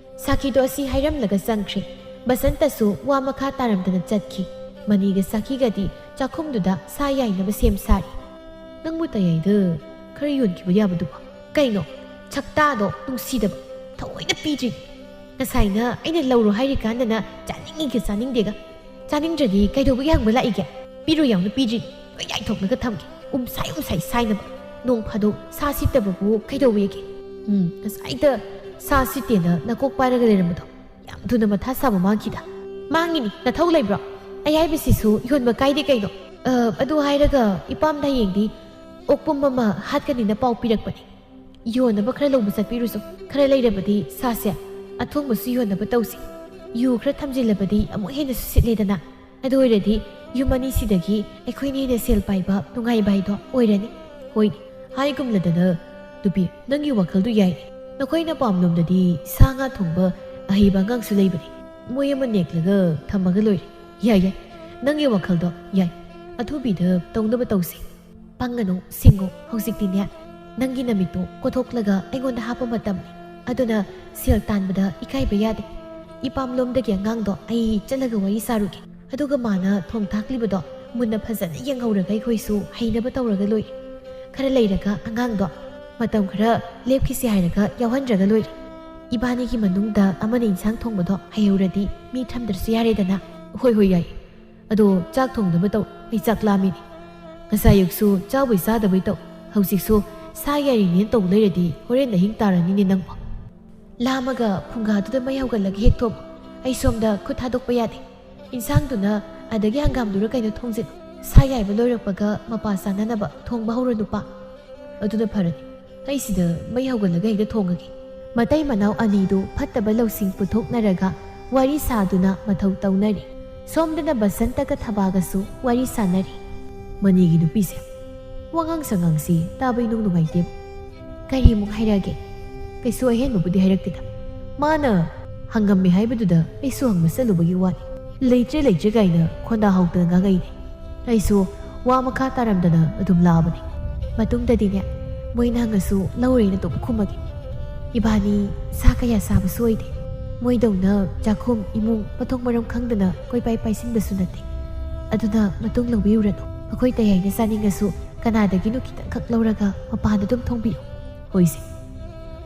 ꯁꯥꯈꯤꯗꯣ ꯑꯁꯤ ꯍꯥꯏꯔꯝꯂꯒ ꯆꯪꯈ꯭ꯔꯦ꯫ ꯕꯁꯟꯇꯁꯨ ꯋꯥ ꯃꯈꯥ ꯇꯥꯔꯝꯗꯅ ꯆꯠꯈꯤ꯫ ꯃꯅꯤꯒ ꯁꯥꯈꯤꯒꯗꯤ ꯆꯥꯛꯈꯨꯝꯗꯨꯗ ꯁꯥ ꯌꯥꯏꯅꯕ ꯁꯦꯝ ꯁꯥꯔꯤ꯫ "ꯅꯪꯕꯨ ꯇꯌꯥꯏꯗ ꯈꯔ ꯌꯣꯟꯈꯤꯕ ꯌꯥꯕꯗꯨꯕꯨ?" "ꯀꯩꯅꯣ? ꯁꯛꯇꯥꯗꯣ ꯅꯨꯡꯁꯤꯗꯕ꯫ ꯊꯑꯣꯏꯅ ꯄꯤꯗ꯭ꯔꯤꯅꯤ꯫ ꯉꯁꯥꯏꯅ ꯑꯩꯅ ꯂꯧꯔꯣ ꯍꯥꯏꯔꯤꯀꯥꯟꯗꯅ ꯆꯥꯅꯤꯡꯉꯤꯒ ꯆꯥꯅꯤꯡꯗꯦꯒ꯫ ꯆꯥꯅꯤꯡꯗ꯭ꯔꯗꯤ ꯀꯩꯗꯧꯕꯒꯤ ꯍꯪꯕ ꯂꯥꯛꯏꯒꯦ? ꯄꯤꯔꯣ ꯌꯥꯎꯅ ꯄꯤꯗ꯭ꯔꯤꯅꯤ꯫ ꯂꯣꯏ ꯌꯥꯏꯊꯣꯛꯂꯒ ꯊꯝꯒꯦ꯫ ꯎꯝꯁꯥꯏ ꯎꯝꯁꯥꯏ ꯁꯥꯏꯅꯕ꯫ ꯅꯣꯡ ꯐꯥꯗꯣꯛ ꯁꯥ ꯁꯤꯠꯇꯕꯕꯨ ꯀꯩꯗꯧꯋꯦꯒꯦ? ꯎꯝ, ꯉꯁꯥꯏꯗ ꯁꯥ ꯁꯤꯠꯇꯦꯅ ꯅꯀꯣꯛ ꯄꯥꯏꯔꯒ ꯂꯩꯔꯝꯕꯗꯣ ꯌꯥꯝ ꯊꯨꯅ ꯃꯊꯥ ꯁꯥꯕ ꯃꯥꯡꯈꯤꯗ꯫ ꯃꯥꯡꯉꯤꯅꯤ, ꯅꯊꯧ ꯂꯩꯕ꯭ꯔꯣ? ꯑꯌꯥꯏꯕꯁꯤꯁꯨ ꯌꯣꯟꯕ ꯀꯥꯏꯗꯦ ꯀꯩꯅꯣ꯫ ꯑ, ꯑꯗꯨ ꯍꯥꯏꯔꯒ ꯏꯄꯥꯝꯗ ꯍꯌꯦꯡꯗꯤ ꯑꯣꯛꯄꯨꯝ ꯑꯃ ꯍꯥꯠꯀꯅꯤꯅ ꯄꯥꯎ ꯄꯤꯔꯛꯄꯅꯦ꯫ ꯌꯣꯟꯅꯕ ꯈꯔ ꯂꯧꯕ ꯆꯠꯄꯤꯔꯨꯁꯨ꯫ ꯈꯔ ꯂꯩꯔꯕꯗꯤ ꯁꯥꯁꯦ ꯑꯊꯣꯡꯕꯁꯨ ꯌꯣꯟꯅꯕ ꯇꯧꯁꯤ꯫ ꯌꯨ ꯈꯔ ꯊꯝꯖꯤꯜꯂꯕꯗꯤ ꯑꯃꯨꯛ ꯍꯦꯟꯅꯁꯨ ꯁꯤꯠꯂꯦꯗꯅ꯫ ꯑꯗꯨ ꯑꯣꯏꯔꯗꯤ ꯌꯨꯝ ꯑꯅꯤꯁꯤꯗꯒꯤ ꯑꯩꯈꯣꯏꯅ ꯍꯦꯟꯅ ꯁꯦꯜ ꯄꯥꯏꯕ ꯅꯨꯡꯉꯥꯏꯕ ꯍꯥꯏꯗꯣ ꯑꯣꯏꯔꯅꯤ꯫ ꯍꯣꯏ, ꯍꯥꯏꯒꯨꯝꯂꯗꯅ ꯅꯨꯄꯤ, ꯅꯪꯒꯤ ꯋꯥꯈꯜꯗꯨ ꯌꯥꯏ꯫ ꯅꯈꯣꯏꯅ ꯄꯥꯝꯂꯣꯝꯗꯗꯤ ꯁꯥ ꯉꯥ ꯊꯣꯡꯕ ꯑꯍꯩꯕ ꯑꯉꯥꯡꯁꯨ ꯂꯩꯕꯅꯤ꯫ ꯃꯣꯏ ꯑꯃ ꯅꯦꯛꯂꯒ ꯊꯝꯃꯒ ꯂꯣꯏꯔꯦ꯫ ꯌꯥꯏ, ꯌꯥꯏ, ꯅꯪꯒꯤ ꯋꯥꯈꯜꯗꯣ ꯌꯥꯏ꯫ ꯑꯊꯨꯕꯤꯗ ꯇꯧꯅꯕ ꯇꯧꯁꯤ꯫ ꯄꯪꯒꯅꯨ, ꯁꯤꯡꯉꯨ꯫ ꯍꯧꯖꯤꯛꯇꯤꯅꯦ, ꯅꯪꯒꯤ ꯅꯃꯤꯠꯇꯨ ꯀꯣꯊꯣꯛꯂꯒ ꯑꯩꯉꯣꯟꯗ ꯍꯥꯞꯄ ꯃꯇꯝꯅꯤ꯫ ꯑꯗꯨꯅ ꯁꯦꯜ ꯇꯥꯟꯕꯗ ꯏꯀꯥꯏꯕ ꯌꯥꯗꯦ꯫ ꯏꯄꯥꯝꯂꯣꯝꯗꯒꯤ ꯑꯉꯥꯡꯗꯣ ꯑꯩ ꯆꯠꯂꯒ ꯋꯥꯔꯤ ꯁꯥꯔꯨꯒꯦ꯫ ꯑꯗꯨꯒ ꯃꯥꯅ ꯊꯣꯡ ꯊꯥꯛꯂꯤꯕꯗꯣ ꯃꯨꯟꯅ ꯐꯖꯅ ꯌꯦꯡꯍꯧꯔꯒ ꯑꯩꯈꯣꯏꯁꯨ ꯍꯩꯅꯕ ꯇꯧꯔꯒ ꯂꯣꯏꯔꯦ꯫ ꯈꯔ ꯂꯩꯔꯒ ꯑꯉꯥꯡꯗꯣ ꯃꯇꯝ ꯈꯔ ꯂꯦꯞꯈꯤꯁꯤ ꯍꯥꯏꯔꯒ ꯌꯥꯎꯍꯟꯗ꯭ꯔꯒ ꯂꯣꯏꯔꯦ꯫ ꯏꯕꯥꯅꯤꯒꯤ ꯃꯅꯨꯡꯗ ꯑꯃꯅ ꯏꯟꯁꯥꯡ ꯊꯣꯡꯕꯗꯣ ꯍꯩꯍꯧꯔꯗꯤ ꯃꯤ ꯊꯝꯗ꯭ꯔꯁꯨ ꯌꯥꯔꯦꯗꯅ꯫ ꯍꯣꯏ, ꯍꯣꯏ, ꯌꯥꯏ꯫ ꯑꯗꯣ ꯆꯥꯛ ꯊꯣꯡꯅꯕ ꯇꯧ, ꯑꯩ ꯆꯥꯛ ꯂꯥꯝꯃꯤꯅꯦ꯫ ꯉꯁꯥꯏ ꯑꯌꯨꯛꯁꯨ ꯆꯥꯕꯣꯏ ꯆꯥꯗꯕꯣꯏ ꯇꯧ, ꯍꯧꯖꯤꯛꯁꯨ ꯁꯥ ꯌꯥꯏꯔꯤꯅꯦꯅ ꯇꯧ ꯂꯩꯔꯗꯤ ꯍꯣꯔꯦꯟ ꯑꯍꯤꯡ ꯇꯥꯔꯅꯤꯅꯦ ꯅꯪꯕꯣ꯫ ꯂꯥꯝꯃꯒ ꯐꯨꯡꯒꯥꯗꯨꯗ ꯃꯩ ꯍꯧꯒꯠꯂꯒ ꯍꯦꯛ ꯊꯣꯡ꯫ ꯑꯩ ꯁꯣꯝꯗ ꯈꯨꯠ ꯊꯥꯗꯣꯛꯄ ꯌꯥꯗꯦ꯫ ꯏꯟꯁꯥꯡꯗꯨꯅ ꯑꯗꯒꯤ ꯍꯪꯒꯥꯝꯗꯨꯔ ꯀꯩꯅꯣ ꯊꯣꯡꯖꯤꯜ꯫ ꯁꯥ ꯌꯥꯏꯕ ꯂꯣꯏꯔꯛꯄꯒ ꯃꯄꯥ ꯆꯥꯅꯅꯕ ꯊꯣꯡꯕ ꯍꯧꯔꯣ ꯅꯨꯄꯥ꯫ ꯑꯗꯨꯅ ꯐꯔꯅꯤ꯫ ꯑꯩ ꯁꯤꯗ ꯃꯩ ꯍꯧꯒꯠꯂꯒ ꯍꯦꯛꯇ ꯊꯣꯡꯉꯒꯦ꯫ ꯃꯇꯩ ꯃꯅꯥꯎ ꯑꯅꯤꯗꯨ ꯐꯠꯇꯕ ꯂꯧꯁꯤꯡ ꯄꯨꯊꯣꯛꯅꯔꯒ ꯋꯥꯔꯤ ꯁꯥꯗꯨꯅ ꯃꯊꯧ ꯇꯧꯅꯔꯤ꯫ ꯁꯣꯝꯗꯅ ꯕꯁꯟꯇꯒ ꯊꯕꯥꯒꯁꯨ ꯋꯥꯔꯤ ꯁꯥꯅꯔꯤ꯫ ꯃꯅꯤꯒꯤ ꯅꯨꯄꯤꯁꯦ ꯋꯥꯉꯥꯡ ꯁꯉꯥꯡꯁꯤ ꯇꯥꯕ ꯏꯅꯨꯡ ꯅꯨꯡꯉꯥꯏꯇꯦꯕ꯫ ꯀꯔꯤꯃꯨꯛ ꯍꯥꯏꯔꯛꯑꯒꯦ? ꯀꯩꯁꯨ ꯑꯍꯦꯟꯕꯕꯨꯗꯤ ꯍꯥꯏꯔꯛꯇꯦꯗ꯫ ꯃꯥꯅ ꯍꯪꯉꯝꯃꯦ ꯍꯥꯏꯕꯗꯨꯗ ꯑꯩꯁꯨ ꯍꯪꯕ ꯆꯠꯂꯨꯕꯒꯤ ꯋꯥꯅꯤ꯫ ꯂꯩꯇ꯭ꯔꯦ ꯂꯩꯇ꯭ꯔꯦ ꯀꯥꯏꯅ ꯈꯣꯟꯗꯥ ꯍꯧꯗꯅ ꯉꯥꯡꯉꯛꯏꯅꯦ꯫ ꯑꯩꯁꯨ ꯋꯥ ꯃꯈꯥ ꯇꯥꯔꯝꯗꯅ ꯑꯗꯨꯝ ꯂꯥꯛꯑꯕꯅꯤ꯫ ꯃꯇꯨꯡꯗꯗꯤꯅꯦ, ꯃꯣꯏꯅ ꯍꯪꯉꯁꯨ ꯂꯧꯔꯦꯅ ꯑꯗꯨꯝ ꯈꯨꯝꯃꯒꯦ꯫ ꯏꯕꯥꯅꯤ ꯁꯥ ꯀꯌꯥ ꯆꯥꯕꯁꯨ ꯑꯣꯏꯗꯦ꯫ ꯃꯣꯏꯗꯧꯅ ꯆꯥꯛꯈꯨꯝ ꯏꯃꯨꯡ ꯃꯊꯣꯡ ꯃꯔꯝ ꯈꯪꯗꯅ ꯀꯣꯏꯄꯥꯏ ꯄꯥꯏꯁꯤꯟꯕꯁꯨ ꯅꯠꯇꯦ꯫ ꯑꯗꯨꯅ ꯃꯇꯨꯡ ꯂꯧꯕꯤꯔꯨꯔꯅꯨ꯫ ꯑꯩꯈꯣꯏ ꯇꯌꯥꯏꯅ ꯆꯥꯅꯤꯡꯉꯁꯨ ꯀꯅꯥꯗꯒꯤꯅꯣ ꯈꯤꯇꯪꯈꯛ ꯂꯧꯔꯒ ꯃꯄꯥꯟꯗ ꯑꯗꯨꯝ ꯊꯣꯡꯕꯤꯌꯨ꯫ ꯍꯣꯏꯁꯦ꯫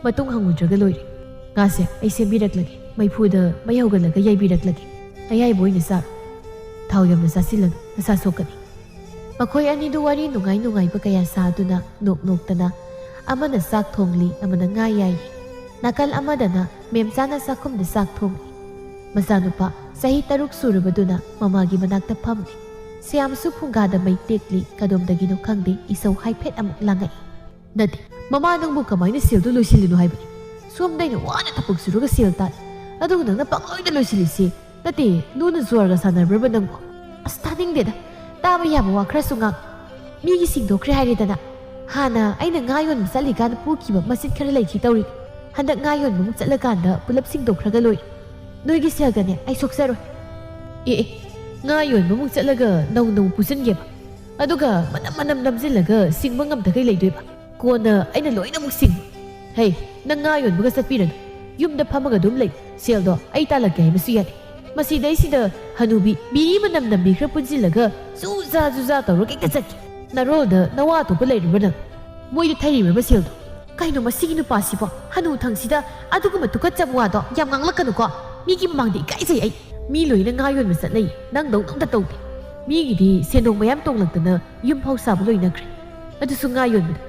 ꯃꯇꯨꯡ ꯍꯪꯉꯨꯗ꯭ꯔꯒ ꯂꯣꯏꯔꯦ꯫ ꯉꯥꯁꯦ ꯑꯩ ꯁꯦꯝꯕꯤꯔꯛꯂꯒꯦ꯫ ꯃꯩꯐꯨꯗ ꯃꯩ ꯍꯧꯒꯠꯂꯒ ꯌꯥꯏꯕꯤꯔꯛꯂꯒꯦ꯫ ꯑꯌꯥꯏꯕ ꯑꯣꯏꯅ ꯆꯥꯔꯣ꯫ ꯊꯥꯎ ꯌꯥꯝꯅ ꯆꯥꯁꯤꯜꯂꯅꯨ, ꯅꯁꯥ ꯁꯣꯛꯀꯅꯤ꯫ ꯃꯈꯣꯏ ꯑꯅꯤꯗꯨ ꯋꯥꯔꯤ ꯅꯨꯡꯉꯥꯏ ꯅꯨꯡꯉꯥꯏꯕ ꯀꯌꯥ ꯁꯥꯗꯨꯅ ꯅꯣꯛ ꯅꯣꯛꯇꯅ ꯑꯃꯅ ꯆꯥꯛ ꯊꯣꯡꯂꯤ, ꯑꯃꯅ ꯉꯥ ꯌꯥꯏꯔꯤ꯫ ꯅꯥꯀꯜ ꯑꯃꯗꯅ ꯃꯦꯝꯆꯥꯅ ꯆꯥꯛꯈꯨꯝꯗ ꯆꯥꯛ ꯊꯣꯡꯂꯤ꯫ ꯃꯆꯥꯅꯨꯄꯥ ꯆꯍꯤ ꯇꯔꯨꯛ ꯁꯨꯔꯕꯗꯨꯅ ꯃꯃꯥꯒꯤ ꯃꯅꯥꯛꯇ ꯐꯝꯂꯤ꯫ ꯁ꯭ꯌꯥꯝꯁꯨ ꯐꯨꯡꯒꯥꯗ ꯃꯩ ꯇꯦꯛꯂꯤ, ꯀꯗꯣꯝꯗꯒꯤꯅꯣ ꯈꯪꯗꯦ ꯏꯁꯧ ꯍꯥꯏꯐꯦꯠ ꯑꯃꯨꯛ ꯂꯥꯡꯉꯛꯏ꯫ ꯅꯠꯇꯦ, ꯃꯃꯥ ꯅꯪꯕꯨ ꯀꯃꯥꯏꯅ ꯁꯦꯜꯗꯣ ꯂꯣꯏꯁꯤꯜꯂꯤꯅꯣ ꯍꯥꯏꯕꯅꯤ? ꯁꯣꯝꯗ ꯑꯩꯅ ꯋꯥꯅ ꯊꯕꯛ ꯁꯨꯔꯒ ꯁꯦꯜ ꯇꯥꯜꯂꯤ, ꯑꯗꯨꯒ ꯅꯪꯅ ꯄꯪꯂꯣꯏꯗ ꯂꯣꯏꯁꯤꯜꯂꯤꯁꯤ꯫ ꯅꯠꯇꯦ, ꯂꯨꯅ ꯖꯨꯋꯥꯔꯒ ꯁꯥꯟꯅꯕ꯭ꯔꯕ ꯅꯪꯕꯣ? ꯑꯁ, ꯇꯥꯅꯤꯡꯗꯦꯗ꯫ ꯇꯥꯕ ꯌꯥꯕ ꯋꯥ ꯈꯔꯁꯨ ꯉꯥꯡ꯫ ꯃꯤꯒꯤ ꯁꯤꯡꯗꯣꯛꯈ꯭ꯔꯦ ꯍꯥꯏꯔꯦꯗꯅ꯫ ꯍꯥꯟꯅ ꯑꯩꯅ ꯉꯥ ꯌꯣꯟꯕ ꯆꯠꯂꯤꯀꯥꯟꯗ ꯄꯨꯈꯤꯕ ꯃꯆꯤꯟ ꯈꯔ ꯂꯩꯈꯤ ꯇꯧꯔꯤ꯫ ꯍꯟꯗꯛ ꯉꯥ ꯌꯣꯟꯕ ꯑꯃꯨꯛ ꯆꯠꯂꯀꯥꯟꯗ ꯄꯨꯂꯞ ꯁꯤꯡꯗꯣꯛꯈ꯭ꯔꯒ ꯂꯣꯏꯔꯦ꯫ ꯅꯣꯏꯒꯤ ꯁꯦꯜꯒꯅꯦ ꯑꯩ ꯁꯣꯛꯆꯔꯣꯏ꯫ ꯑꯦ ꯑꯦ, ꯉꯥ ꯌꯣꯟꯕ ꯑꯃꯨꯛ ꯆꯠꯂꯒ ꯅꯧꯅ ꯑꯃꯨꯛ ꯄꯨꯁꯤꯟꯒꯦꯕ꯫ ꯑꯗꯨꯒ ꯃꯅꯝ ꯃꯅꯝ ꯅꯝꯁꯤꯜꯂꯒ ꯁꯤꯡꯕ ꯉꯝꯗꯈꯩ ꯂꯩꯗꯣꯏꯕ꯫ ꯀꯣꯟꯅ ꯑꯩꯅ ꯂꯣꯏꯅꯃꯛ ꯁꯤꯡ꯫ ꯍꯦ, ꯅꯪ ꯉꯥ ꯌꯣꯟꯕꯒ ꯆꯠꯄꯤꯔꯅꯨ꯫ ꯌꯨꯝꯗ ꯐꯝꯃꯒ ꯑꯗꯨꯝ ꯂꯩ꯫ ꯁꯦꯜꯗꯣ ꯑꯩ ꯇꯥꯜꯂꯛꯀꯦ ꯍꯥꯏꯕꯁꯨ ꯌꯥꯗꯦ꯫ ꯃꯁꯤꯗꯩꯁꯤꯗ ꯍꯅꯨꯕꯤ ꯕꯤꯔꯤ ꯃꯅꯝ ꯅꯝꯕꯤ ꯈꯔ ꯄꯨꯟꯁꯤꯜꯂꯒ ꯖꯨꯖꯥ ꯖꯨꯖꯥ ꯇꯧꯔꯒ ꯍꯦꯛꯇ ꯆꯠꯈꯤ꯫ ꯅꯔꯣꯜꯗ ꯅꯋꯥ ꯑꯇꯣꯞꯄ ꯂꯩꯔꯤꯕ꯭ꯔꯥ ꯅꯪ? ꯃꯣꯏꯗ ꯊꯩꯔꯤꯕ꯭ꯔꯕ ꯁꯦꯜꯗꯣ? ꯀꯩꯅꯣ ꯃꯁꯤꯒꯤ ꯅꯨꯄꯥꯁꯤꯕꯣ? ꯍꯅꯨ ꯊꯪꯁꯤꯗ ꯑꯗꯨꯒꯨꯝꯕ ꯇꯨꯀꯠꯆꯕ ꯋꯥꯗꯣ ꯌꯥꯝ ꯉꯥꯡꯂꯛꯀꯅꯨꯀꯣ꯫ ꯃꯤꯒꯤ ꯃꯃꯥꯡꯗ ꯏꯀꯥꯏꯖꯩ ꯑꯩ꯫ ꯃꯤ ꯂꯣꯏꯅ ꯉꯥ ꯌꯣꯟꯕ ꯆꯠꯅꯩ, ꯅꯪꯗꯧꯅ ꯑꯝꯇ ꯇꯧꯗꯦ꯫ ꯃꯤꯒꯤꯗꯤ ꯁꯦꯟꯗꯣꯡ ꯃꯌꯥꯝ ꯇꯣꯡꯂꯛꯇꯅ ꯌꯨꯝ ꯐꯥꯎ ꯁꯥꯕ ꯂꯣꯏꯅꯈ꯭ꯔꯦ, ꯑꯗꯨꯁꯨ ꯉꯥ ꯌꯣꯟꯕꯗ꯫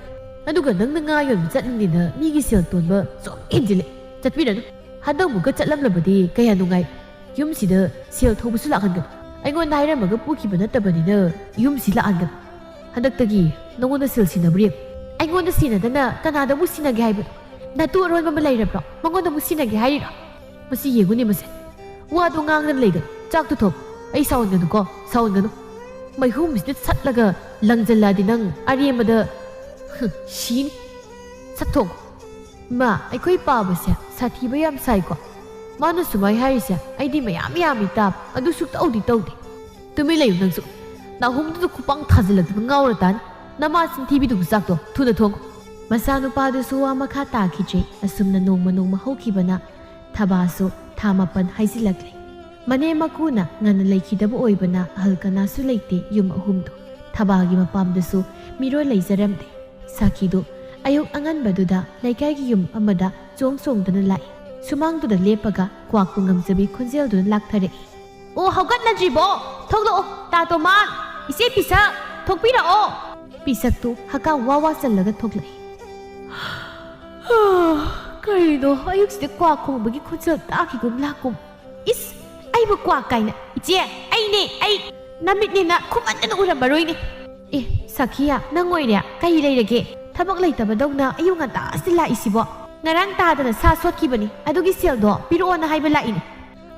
ꯑꯗꯨꯒ ꯅꯪꯅ ꯉꯥ ꯌꯣꯟꯕ ꯆꯠꯂꯤꯅꯦꯅ ꯃꯤꯒꯤ ꯁꯦꯜ ꯇꯣꯟꯕ ꯁꯨꯝ ꯍꯦꯟꯖꯤꯜꯂꯦ꯫ ꯆꯠꯄꯤꯔꯅꯨ꯫ ꯍꯟꯗꯛꯃꯨꯛꯀ ꯆꯠꯂꯝꯂꯕꯗꯤ ꯀꯌꯥ ꯅꯨꯡꯉꯥꯏ꯫ ꯌꯨꯝꯁꯤꯗ ꯁꯦꯜ ꯊꯧꯕꯁꯨ ꯂꯥꯛꯍꯟꯒꯅꯨ꯫ ꯑꯩꯉꯣꯟꯗ ꯍꯥꯏꯔꯝꯃꯒ ꯄꯨꯈꯤꯕ ꯅꯠꯇꯕꯅꯤꯅ ꯌꯨꯝꯁꯤ ꯂꯥꯛꯍꯟꯒꯅꯨ꯫ ꯍꯟꯗꯛꯇꯒꯤ ꯅꯉꯣꯟꯗ ꯁꯦꯜ ꯁꯤꯟꯅꯕ꯭ꯔ ꯌꯦꯡꯉꯨ꯫ ꯑꯩꯉꯣꯟꯗ ꯁꯤꯟꯅꯗꯅ ꯀꯅꯥꯗ ꯑꯃꯨꯛ ꯁꯤꯟꯅꯒꯦ ꯍꯥꯏꯕꯅꯣ? ꯅꯇꯨ ꯑꯔꯣꯟꯕ ꯑꯃ ꯂꯩꯔꯕ꯭ꯔꯣ? ꯃꯉꯣꯟꯗ ꯑꯃꯨꯛ ꯁꯤꯟꯅꯒꯦ ꯍꯥꯏꯔꯤꯔꯣ? ꯃꯁꯤ ꯌꯦꯡꯉꯨꯅꯦ ꯃꯁꯦ꯫ ꯋꯥꯗꯣ ꯉꯥꯡꯗꯅ ꯂꯩꯒꯅꯨ꯫ ꯆꯥꯛꯇꯣ ꯊꯣꯡ꯫ ꯑꯩ ꯁꯥꯎꯍꯟꯒꯅꯨꯀꯣ, ꯁꯥꯎꯍꯟꯒꯅꯨ꯫ ꯃꯩꯍꯨꯝꯁꯤꯗ ꯁꯠꯂꯒ ꯂꯪꯖꯜꯂꯛꯑꯗꯤ ꯅꯪ ꯑꯔꯦꯝꯕꯗ, ꯍꯨꯝ, ꯁꯤꯅꯤ꯫ ꯁꯠ ꯊꯣꯡ꯫ ꯏꯃꯥ, ꯑꯩꯈꯣꯏ ꯄꯥꯕꯁꯦ ꯁꯥꯊꯤꯕ ꯌꯥꯝ ꯁꯥꯏꯀꯣ꯫ ꯃꯥꯅ ꯁꯨꯃꯥꯏ ꯍꯥꯏꯔꯤꯁꯦ ꯑꯩꯗꯤ ꯃꯌꯥꯝ ꯌꯥꯝꯃꯤ ꯇꯥꯕ, ꯑꯗꯨ ꯁꯨꯛꯇꯧꯗꯤ ꯇꯧꯗꯦ꯫ ꯇꯨꯃꯤꯟ ꯂꯩꯌꯨ ꯅꯪꯁꯨ꯫ ꯅꯥꯍꯨꯝꯗꯨꯗ ꯈꯨꯄꯥꯡ ꯊꯥꯖꯤꯜꯂꯛꯇꯅ ꯉꯥꯎꯔ ꯇꯥꯅꯤ꯫ ꯅꯃꯥ ꯆꯤꯟꯊꯤꯕꯤꯗꯨꯕꯨ ꯆꯥꯛꯇꯣ ꯊꯨꯅ ꯊꯣꯡꯉꯨ꯫ ꯃꯆꯥꯅꯨꯄꯥꯗꯨꯁꯨ ꯋꯥ ꯃꯈꯥ ꯇꯥꯈꯤꯗ꯭ꯔꯦ꯫ ꯑꯁꯨꯝꯅ ꯅꯣꯡꯃ ꯅꯣꯡꯃ ꯍꯧꯈꯤꯕꯅ ꯊꯕꯥꯁꯨ ꯊꯥ ꯃꯥꯄꯟ ꯍꯥꯏꯖꯤꯜꯂꯛꯂꯦ꯫ ꯃꯅꯦꯝ ꯃꯀꯨꯅ ꯉꯟꯅ ꯂꯩꯈꯤꯗꯕ ꯑꯣꯏꯕꯅ ꯑꯍꯜ ꯀꯅꯥꯁꯨ ꯂꯩꯇꯦ ꯌꯨꯝ ꯑꯍꯨꯝꯗꯣ꯫ ꯊꯕꯥꯒꯤ ꯃꯄꯥꯝꯗꯁꯨ ꯃꯤꯔꯣꯜ ꯂꯩꯖꯔꯝꯗꯦ꯫ ꯁꯥꯈꯤꯗꯨ ꯑꯌꯨꯛ ꯑꯉꯟꯕꯗꯨꯗ ꯂꯩꯀꯥꯏꯒꯤ ꯌꯨꯝ ꯑꯃꯗ ꯆꯣꯡ ꯆꯣꯡꯗꯨꯅ ꯂꯥꯛꯏ꯫ ꯁꯨꯃꯥꯡꯗꯨꯗ ꯂꯦꯞꯄꯒ ꯀ꯭ꯋꯥꯛꯄꯨ ꯉꯝꯖꯕꯤ ꯈꯣꯟꯖꯦꯜꯗꯨꯅ ꯂꯥꯛꯊꯔꯛꯏ꯫ "ꯑꯣ, ꯍꯧꯒꯠꯅꯗ꯭ꯔꯤꯕꯣ? ꯊꯣꯛꯂꯛꯑꯣ, ꯇꯥ ꯇꯣꯃꯥꯟ, ꯏꯆꯦ ꯄꯤꯁꯛ, ꯊꯣꯛꯄꯤꯔꯛꯑꯣ!" ꯄꯤꯁꯛꯇꯨ ꯍꯀꯥꯝ ꯋꯥ ꯋꯥ ꯆꯜꯂꯒ ꯊꯣꯛꯂꯛꯏ꯫ "ꯀꯔꯤꯅꯣ ꯑꯌꯨꯛꯁꯤꯗ ꯀ꯭ꯋꯥꯛ ꯈꯣꯡꯕꯒꯤ ꯈꯣꯟꯖꯦꯜ ꯇꯥꯈꯤꯒꯨꯝ ꯂꯥꯛꯀꯨꯝ? ꯏꯁ, ꯑꯩꯕꯨ ꯀ꯭ꯋꯥꯛ ꯀꯥꯏꯅ? ꯏꯆꯦ, ꯑꯩꯅꯦ, ꯑꯩ꯫ ꯅꯃꯤꯠꯅꯦꯅ ꯈꯨꯃꯟꯗꯅ ꯎꯔꯝꯃꯔꯣꯏꯅꯦ꯫ ꯑꯦ, ꯁꯥꯈꯤꯌꯥ, ꯅꯪ ꯑꯣꯏꯔꯦ? ꯀꯔꯤ ꯂꯩꯔꯒꯦ? ꯊꯕꯛ ꯂꯩꯇꯕꯗꯧꯅ ꯑꯌꯨꯛ ꯉꯟꯇꯥꯁꯤꯗ ꯂꯥꯛꯏꯁꯤꯕꯣ? ꯉꯔꯥꯡ ꯇꯥꯗꯅ ꯁꯥ ꯁꯣꯠꯈꯤꯕꯅꯤ, ꯑꯗꯨꯒꯤ ꯁꯦꯜꯗꯣ ꯄꯤꯔꯛꯑꯣꯅ ꯍꯥꯏꯕ ꯂꯥꯛꯏꯅꯦ꯫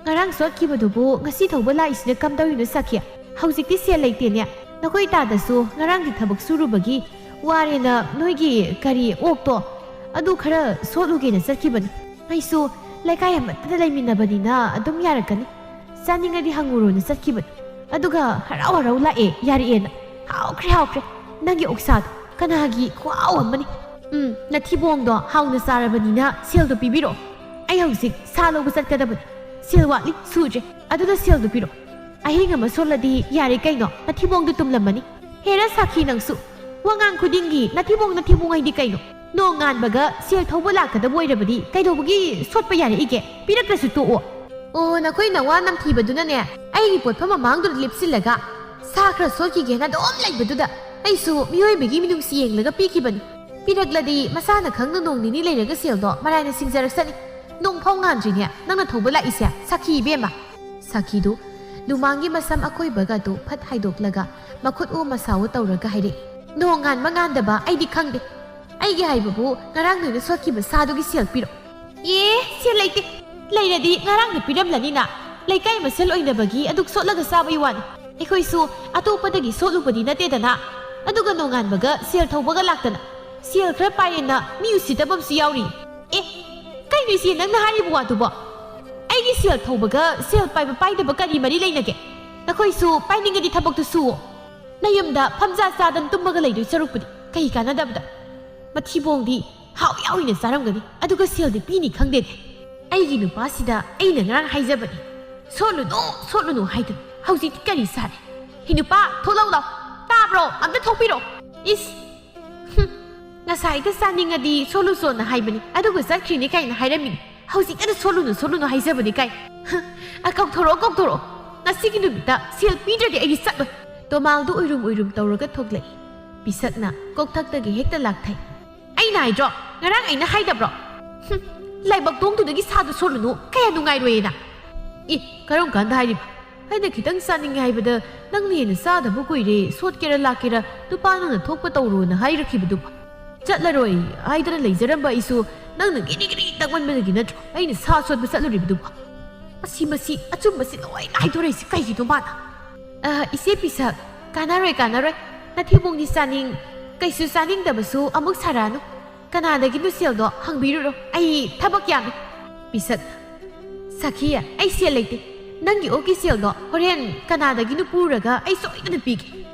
ꯉꯔꯥꯡ ꯁꯣꯠꯈꯤꯕꯗꯨꯕꯨ ꯉꯁꯤ ꯊꯧꯕ ꯂꯥꯛꯏꯁꯤꯅ ꯀꯝꯗꯧꯔꯤꯅꯣ ꯁꯥꯈꯤ? ꯍꯧꯖꯤꯛꯇꯤ ꯁꯦꯜ ꯂꯩꯇꯦꯅꯦ꯫ ꯅꯈꯣꯏ ꯇꯥꯗꯁꯨ ꯉꯔꯥꯡꯒꯤ ꯊꯕꯛ ꯁꯨꯔꯨꯕꯒꯤ ꯋꯥꯔꯦꯅ ꯅꯣꯏꯒꯤ ꯀꯔꯤ ꯑꯣꯛꯇꯣ ꯑꯗꯨ ꯈꯔ ꯁꯣꯠꯂꯨꯒꯦꯅ ꯆꯠꯈꯤꯕꯅꯤ꯫ ꯑꯩꯁꯨ ꯂꯩꯀꯥꯏ ꯑꯃꯠꯇꯗ ꯂꯩꯃꯤꯟꯅꯕꯅꯤꯅ ꯑꯗꯨꯝ ꯌꯥꯔꯛꯀꯅꯤ꯫ ꯆꯥꯅꯤꯡꯉꯗꯤ ꯍꯪꯉꯨꯔꯣꯅ ꯆꯠꯈꯤꯕꯅꯤ꯫ ꯑꯗꯨꯒ ꯍꯔꯥꯎ ꯍꯔꯥꯎ ꯂꯥꯛꯑꯦ, ꯌꯥꯔꯛꯑꯦꯅ꯫ ꯍꯥꯎꯈ꯭ꯔꯦ, ꯍꯥꯎꯈ꯭ꯔꯦ꯫ ꯅꯪꯒꯤ ꯑꯣꯛꯁꯥꯗꯣ ꯀꯅꯥꯒꯤ ꯈꯨꯍꯥꯎ ꯑꯃꯅꯤ꯫ ꯎꯝ, ꯅꯊꯤꯕꯣꯡꯗꯣ ꯍꯥꯎꯅ ꯆꯥꯔꯕꯅꯤꯅ ꯁꯦꯜꯗꯣ ꯄꯤꯕꯤꯔꯛꯑꯣ꯫ ꯑꯩ ꯍꯧꯖꯤꯛ ꯁꯥ ꯂꯧꯕ ꯆꯠꯀꯗꯕꯅꯤ꯫ ꯁꯦꯜ ꯋꯥꯠꯂꯤ, ꯁꯨꯗ꯭ꯔꯦ꯫ ꯑꯗꯨꯅ ꯁꯦꯜꯗꯣ ꯄꯤꯔꯛꯑꯣ꯫ ꯑꯍꯤꯡ ꯑꯃ ꯁꯣꯜꯂꯗꯤ ꯌꯥꯔꯦ ꯀꯩꯅꯣ, ꯅꯊꯤꯕꯣꯡꯗꯣ ꯇꯨꯝꯂꯝꯃꯅꯤ꯫ ꯍꯦꯔꯥ ꯁꯥꯈꯤ ꯅꯪꯁꯨ, ꯋꯥꯉꯥꯡ ꯈꯨꯗꯤꯡꯒꯤ ꯅꯊꯤꯕꯣꯡ ꯅꯊꯤꯕꯣꯡ ꯍꯥꯏꯗꯤ ꯀꯩꯅꯣ? ꯅꯣꯡ ꯉꯥꯟꯕꯒ ꯁꯦꯜ ꯊꯧꯕ ꯂꯥꯛꯀꯗꯕ ꯑꯣꯏꯔꯕꯗꯤ ꯀꯩꯗꯧꯕꯒꯤ ꯁꯣꯠꯄ ꯌꯥꯔꯛꯏꯒꯦ? ꯄꯤꯔꯛꯇ꯭ꯔꯁꯨ ꯇꯣꯛꯑꯣ꯫ ꯑꯣ, ꯅꯈꯣꯏ ꯅꯋꯥ ꯅꯝꯊꯤꯕꯗꯨꯅꯅꯦ, ꯑꯩꯒꯤ ꯄꯣꯠꯐꯝ ꯃꯃꯥꯡꯗꯨꯗ ꯂꯦꯞꯁꯤꯜꯂꯒ ꯁꯥ ꯈꯔ ꯁꯣꯠꯈꯤꯒꯦꯅ ꯑꯗꯨꯝ ꯂꯩꯕꯗꯨꯗ ꯑꯩꯁꯨ ꯃꯤꯑꯣꯏꯕꯒꯤ ꯃꯤꯅꯨꯡꯁꯤ ꯌꯦꯡꯂꯒ ꯄꯤꯈꯤꯕꯅꯤ꯫ ꯄꯤꯔꯛꯂꯗꯤ ꯃꯁꯥꯅ ꯈꯪꯅ ꯅꯣꯡ ꯅꯤꯅꯤ ꯂꯩꯔꯒ ꯁꯦꯜꯗꯣ ꯃꯔꯥꯏꯅ ꯁꯤꯡꯖꯔꯛꯁꯅꯤ꯫ ꯅꯣꯡ ꯐꯥꯎ ꯉꯥꯟꯗ꯭ꯔꯤꯅꯦ ꯅꯪꯅ ꯊꯧꯕ ꯂꯥꯛꯏꯁꯦ, ꯁꯥꯈꯤ ꯏꯕꯦꯝꯃ꯫ ꯁꯥꯈꯤꯗꯨ ꯂꯨꯃꯥꯡꯒꯤ ꯃꯁꯝ ꯑꯀꯣꯏꯕꯒꯗꯨ ꯐꯠ ꯍꯥꯏꯗꯣꯛꯂꯒ ꯃꯈꯨꯠ ꯎ ꯃꯁꯥꯎ ꯇꯧꯔꯒ ꯍꯥꯏꯔꯛꯏ, "ꯅꯣꯡ ꯉꯥꯟꯕ ꯉꯥꯟꯗꯕ ꯑꯩꯗꯤ ꯈꯪꯗꯦ꯫ ꯑꯩꯒꯤ ꯍꯥꯏꯕꯕꯨ ꯉꯔꯥꯡ ꯅꯣꯏꯅ ꯁꯣꯠꯈꯤꯕ ꯁꯥꯗꯨꯒꯤ ꯁꯦꯜ ꯄꯤꯔꯛꯑꯣ꯫" "ꯑꯦ, ꯁꯦꯜ ꯂꯩꯇꯦ꯫ ꯂꯩꯔꯗꯤ ꯉꯔꯥꯡꯅ ꯄꯤꯔꯝꯂꯅꯤꯅ꯫ ꯂꯩꯀꯥꯏ ꯃꯁꯦꯜ ꯑꯣꯏꯅꯕꯒꯤ ꯑꯗꯨꯛ ꯁꯣꯠꯂꯒ ꯆꯥꯕꯒꯤ ꯋꯥꯅꯤ꯫ ꯑꯩꯈꯣꯏꯁꯨ ꯑꯇꯣꯞꯄꯗꯒꯤ ꯁꯣꯠꯂꯨꯕꯗꯤ ꯅꯠꯇꯦꯗꯅ꯫ ꯑꯗꯨꯒ ꯅꯣꯡꯉꯥꯟꯕꯒ ꯁꯦꯜ ꯊꯧꯕꯒ ꯂꯥꯛꯇꯅ ꯁꯦꯜ ꯈꯔ ꯄꯥꯏꯌꯦꯅ ꯃꯤ ꯎꯁꯤꯠꯇꯕ ꯑꯃꯁꯨ ꯌꯥꯎꯔꯤ꯫" "ꯑꯦ, ꯀꯩꯅꯣ ꯏꯆꯦ ꯅꯪꯅ ꯍꯥꯏꯔꯤꯕ ꯋꯥꯗꯨꯕꯣ? ꯑꯩꯒꯤ ꯁꯦꯜ ꯊꯧꯕꯒ ꯁꯦꯜ ꯄꯥꯏꯕ ꯄꯥꯏꯗꯕ ꯀꯔꯤ ꯃꯔꯤ ꯂꯩꯅꯒꯦ? ꯅꯈꯣꯏꯁꯨ ꯄꯥꯏꯅꯤꯡꯉꯗꯤ ꯊꯕꯛꯇꯨ ꯁꯨꯋꯣ꯫ ꯅꯌꯨꯝꯗ ꯐꯝꯖꯥ ꯆꯥꯗꯅ ꯇꯨꯝꯃꯒ ꯂꯩꯗꯣꯏ ꯁꯔꯨꯛꯄꯨꯗꯤ ꯀꯩ ꯀꯥꯟꯅꯗꯕꯗ꯫ ꯃꯊꯤꯕꯣꯡꯗꯤ ꯍꯥꯎ ꯌꯥꯎꯏꯅ ꯆꯥꯔꯝꯒꯅꯤ, ꯑꯗꯨꯒ ꯁꯦꯜꯗꯤ ꯄꯤꯅꯤ ꯈꯪꯗꯦꯅꯦ꯫ ꯑꯩꯒꯤ ꯅꯨꯄꯥꯁꯤꯗ ꯑꯩꯅ ꯉꯔꯥꯡ ꯍꯥꯏꯖꯕꯅꯤ, ꯁꯣꯠꯂꯨꯅꯨ, ꯁꯣꯠꯂꯨꯅꯨ ꯍꯥꯏꯗꯅ꯫ ꯍꯧꯖꯤꯛꯇꯤ ꯀꯔꯤ ꯁꯥꯔꯦ? ꯍꯤ ꯅꯨꯄꯥ, ꯊꯣꯛꯂꯛꯎ ꯂꯥꯎ꯫ ꯇꯥꯕ꯭ꯔꯣ? ꯑꯝꯇ ꯊꯣꯛꯄꯤꯔꯣ꯫ ꯏꯁ, ꯍꯨꯝ, ꯉꯁꯥꯏꯗ ꯆꯥꯅꯤꯡꯉꯗꯤ ꯁꯣꯠꯂꯨꯆꯣꯅ ꯍꯥꯏꯕꯅꯤ, ꯑꯗꯨꯒ ꯆꯠꯈ꯭ꯔꯤꯅꯤ ꯀꯥꯏꯅ ꯍꯥꯏꯔꯝꯃꯤꯅꯤ꯫ ꯍꯧꯖꯤꯛꯇꯗ ꯁꯣꯠꯂꯨꯅꯨ, ꯁꯣꯠꯂꯨꯅꯨ ꯍꯥꯏꯖꯕꯅꯤ ꯀꯥꯏ꯫ ꯍꯨꯝ, ꯑ, ꯀꯧꯊꯣꯔꯛꯑꯣ, ꯀꯧꯊꯣꯔꯛꯑꯣ꯫ ꯉꯁꯤꯒꯤ ꯅꯨꯃꯤꯠꯇ ꯁꯦꯜ ꯄꯤꯗ꯭ꯔꯗꯤ ꯑꯩꯗꯤ ꯆꯠꯂꯣꯏ꯫ ꯇꯣꯃꯥꯜꯗꯨ ꯎꯏꯔꯨꯝ ꯎꯏꯔꯨꯝ ꯇꯧꯔꯒ ꯊꯣꯛꯂꯛꯏ꯫ ꯄꯤꯁꯛꯅ ꯀꯣꯛꯊꯛꯇꯒꯤ ꯍꯦꯛꯇ ꯂꯥꯛꯊꯩ꯫ "ꯑꯩꯅ ꯍꯥꯏꯗ꯭ꯔꯣ? ꯉꯔꯥꯡ ꯑꯩꯅ ꯍꯥꯏꯗꯕ꯭ꯔꯣ? ꯍꯨꯝ, ꯂꯥꯏꯕꯛ ꯇꯣꯡꯗꯨꯗꯒꯤ ꯁꯥꯗꯨ ꯁꯣꯠꯂꯨꯅꯨ, ꯀꯌꯥ ꯅꯨꯡꯉꯥꯏꯔꯣꯏꯌꯦꯅ꯫" "ꯑꯦ, ꯀꯔꯝ ꯀꯥꯟꯗ ꯍꯥꯏꯔꯤꯕ? ꯑꯩꯅ ꯈꯤꯇꯪ ꯆꯥꯅꯤꯡꯉꯦ ꯍꯥꯏꯕꯗ ꯅꯪꯅ ꯍꯦꯟꯅ ꯆꯥꯗꯕ ꯀꯨꯏꯔꯦ, ꯁꯣꯠꯀꯦꯔꯥ ꯂꯥꯛꯀꯦꯔꯥ ꯅꯨꯄꯥ ꯅꯪꯅ ꯊꯣꯛꯄ ꯇꯧꯔꯣꯅ ꯍꯥꯏꯔꯛꯈꯤꯕꯗꯨꯕꯨ?" "ꯆꯠꯂꯔꯣꯏ" ꯍꯥꯏꯗꯅ ꯂꯩꯖꯔꯝꯕ ꯑꯩꯁꯨ ꯅꯪꯅ ꯒꯤꯔꯤ ꯒꯤꯔꯤ ꯇꯛꯃꯟꯕꯗꯒꯤ ꯅꯠꯇ꯭ꯔꯣ ꯑꯩꯅ ꯁꯥ ꯁꯣꯠꯄ ꯆꯠꯂꯨꯔꯤꯕꯗꯨꯕꯣ? ꯃꯁꯤ, ꯃꯁꯤ ꯑꯆꯨꯝꯕꯁꯤ ꯂꯣꯏꯅ ꯍꯥꯏꯗꯣꯔꯛꯏꯁꯤ ꯀꯩꯒꯤꯅꯣ ꯃꯥꯅ? "ꯑ, ꯏꯆꯦ ꯄꯤꯁꯛ, ꯀꯥꯟꯅꯔꯣꯏ, ꯀꯥꯟꯅꯔꯣꯏ꯫ ꯅꯊꯤꯕꯣꯡꯗꯤ ꯆꯥꯅꯤꯡ, ꯀꯩꯁꯨ ꯆꯥꯅꯤꯡꯗꯕꯁꯨ ꯑꯃꯨꯛ ꯁꯥꯔꯛꯑꯅꯨ꯫ ꯀꯅꯥꯗꯒꯤꯅꯣ ꯁꯦꯜꯗꯣ ꯍꯪꯕꯤꯔꯨꯔꯣ, ꯑꯩ ꯊꯕꯛ ꯌꯥꯝꯃꯤ꯫" "ꯄꯤꯁꯛ, ꯁꯥꯈꯤ, ꯑꯩ ꯁꯦꯜ ꯂꯩꯇꯦ꯫ ꯅꯪꯒꯤ ꯑꯣꯛꯀꯤ ꯁꯦꯜꯗꯣ ꯍꯣꯔꯦꯟ ꯀꯅꯥꯗꯒꯤꯅꯣ ꯄꯨꯔꯒ ꯑꯩ ꯁꯣꯏꯗꯅ ꯄꯤꯒꯦ꯫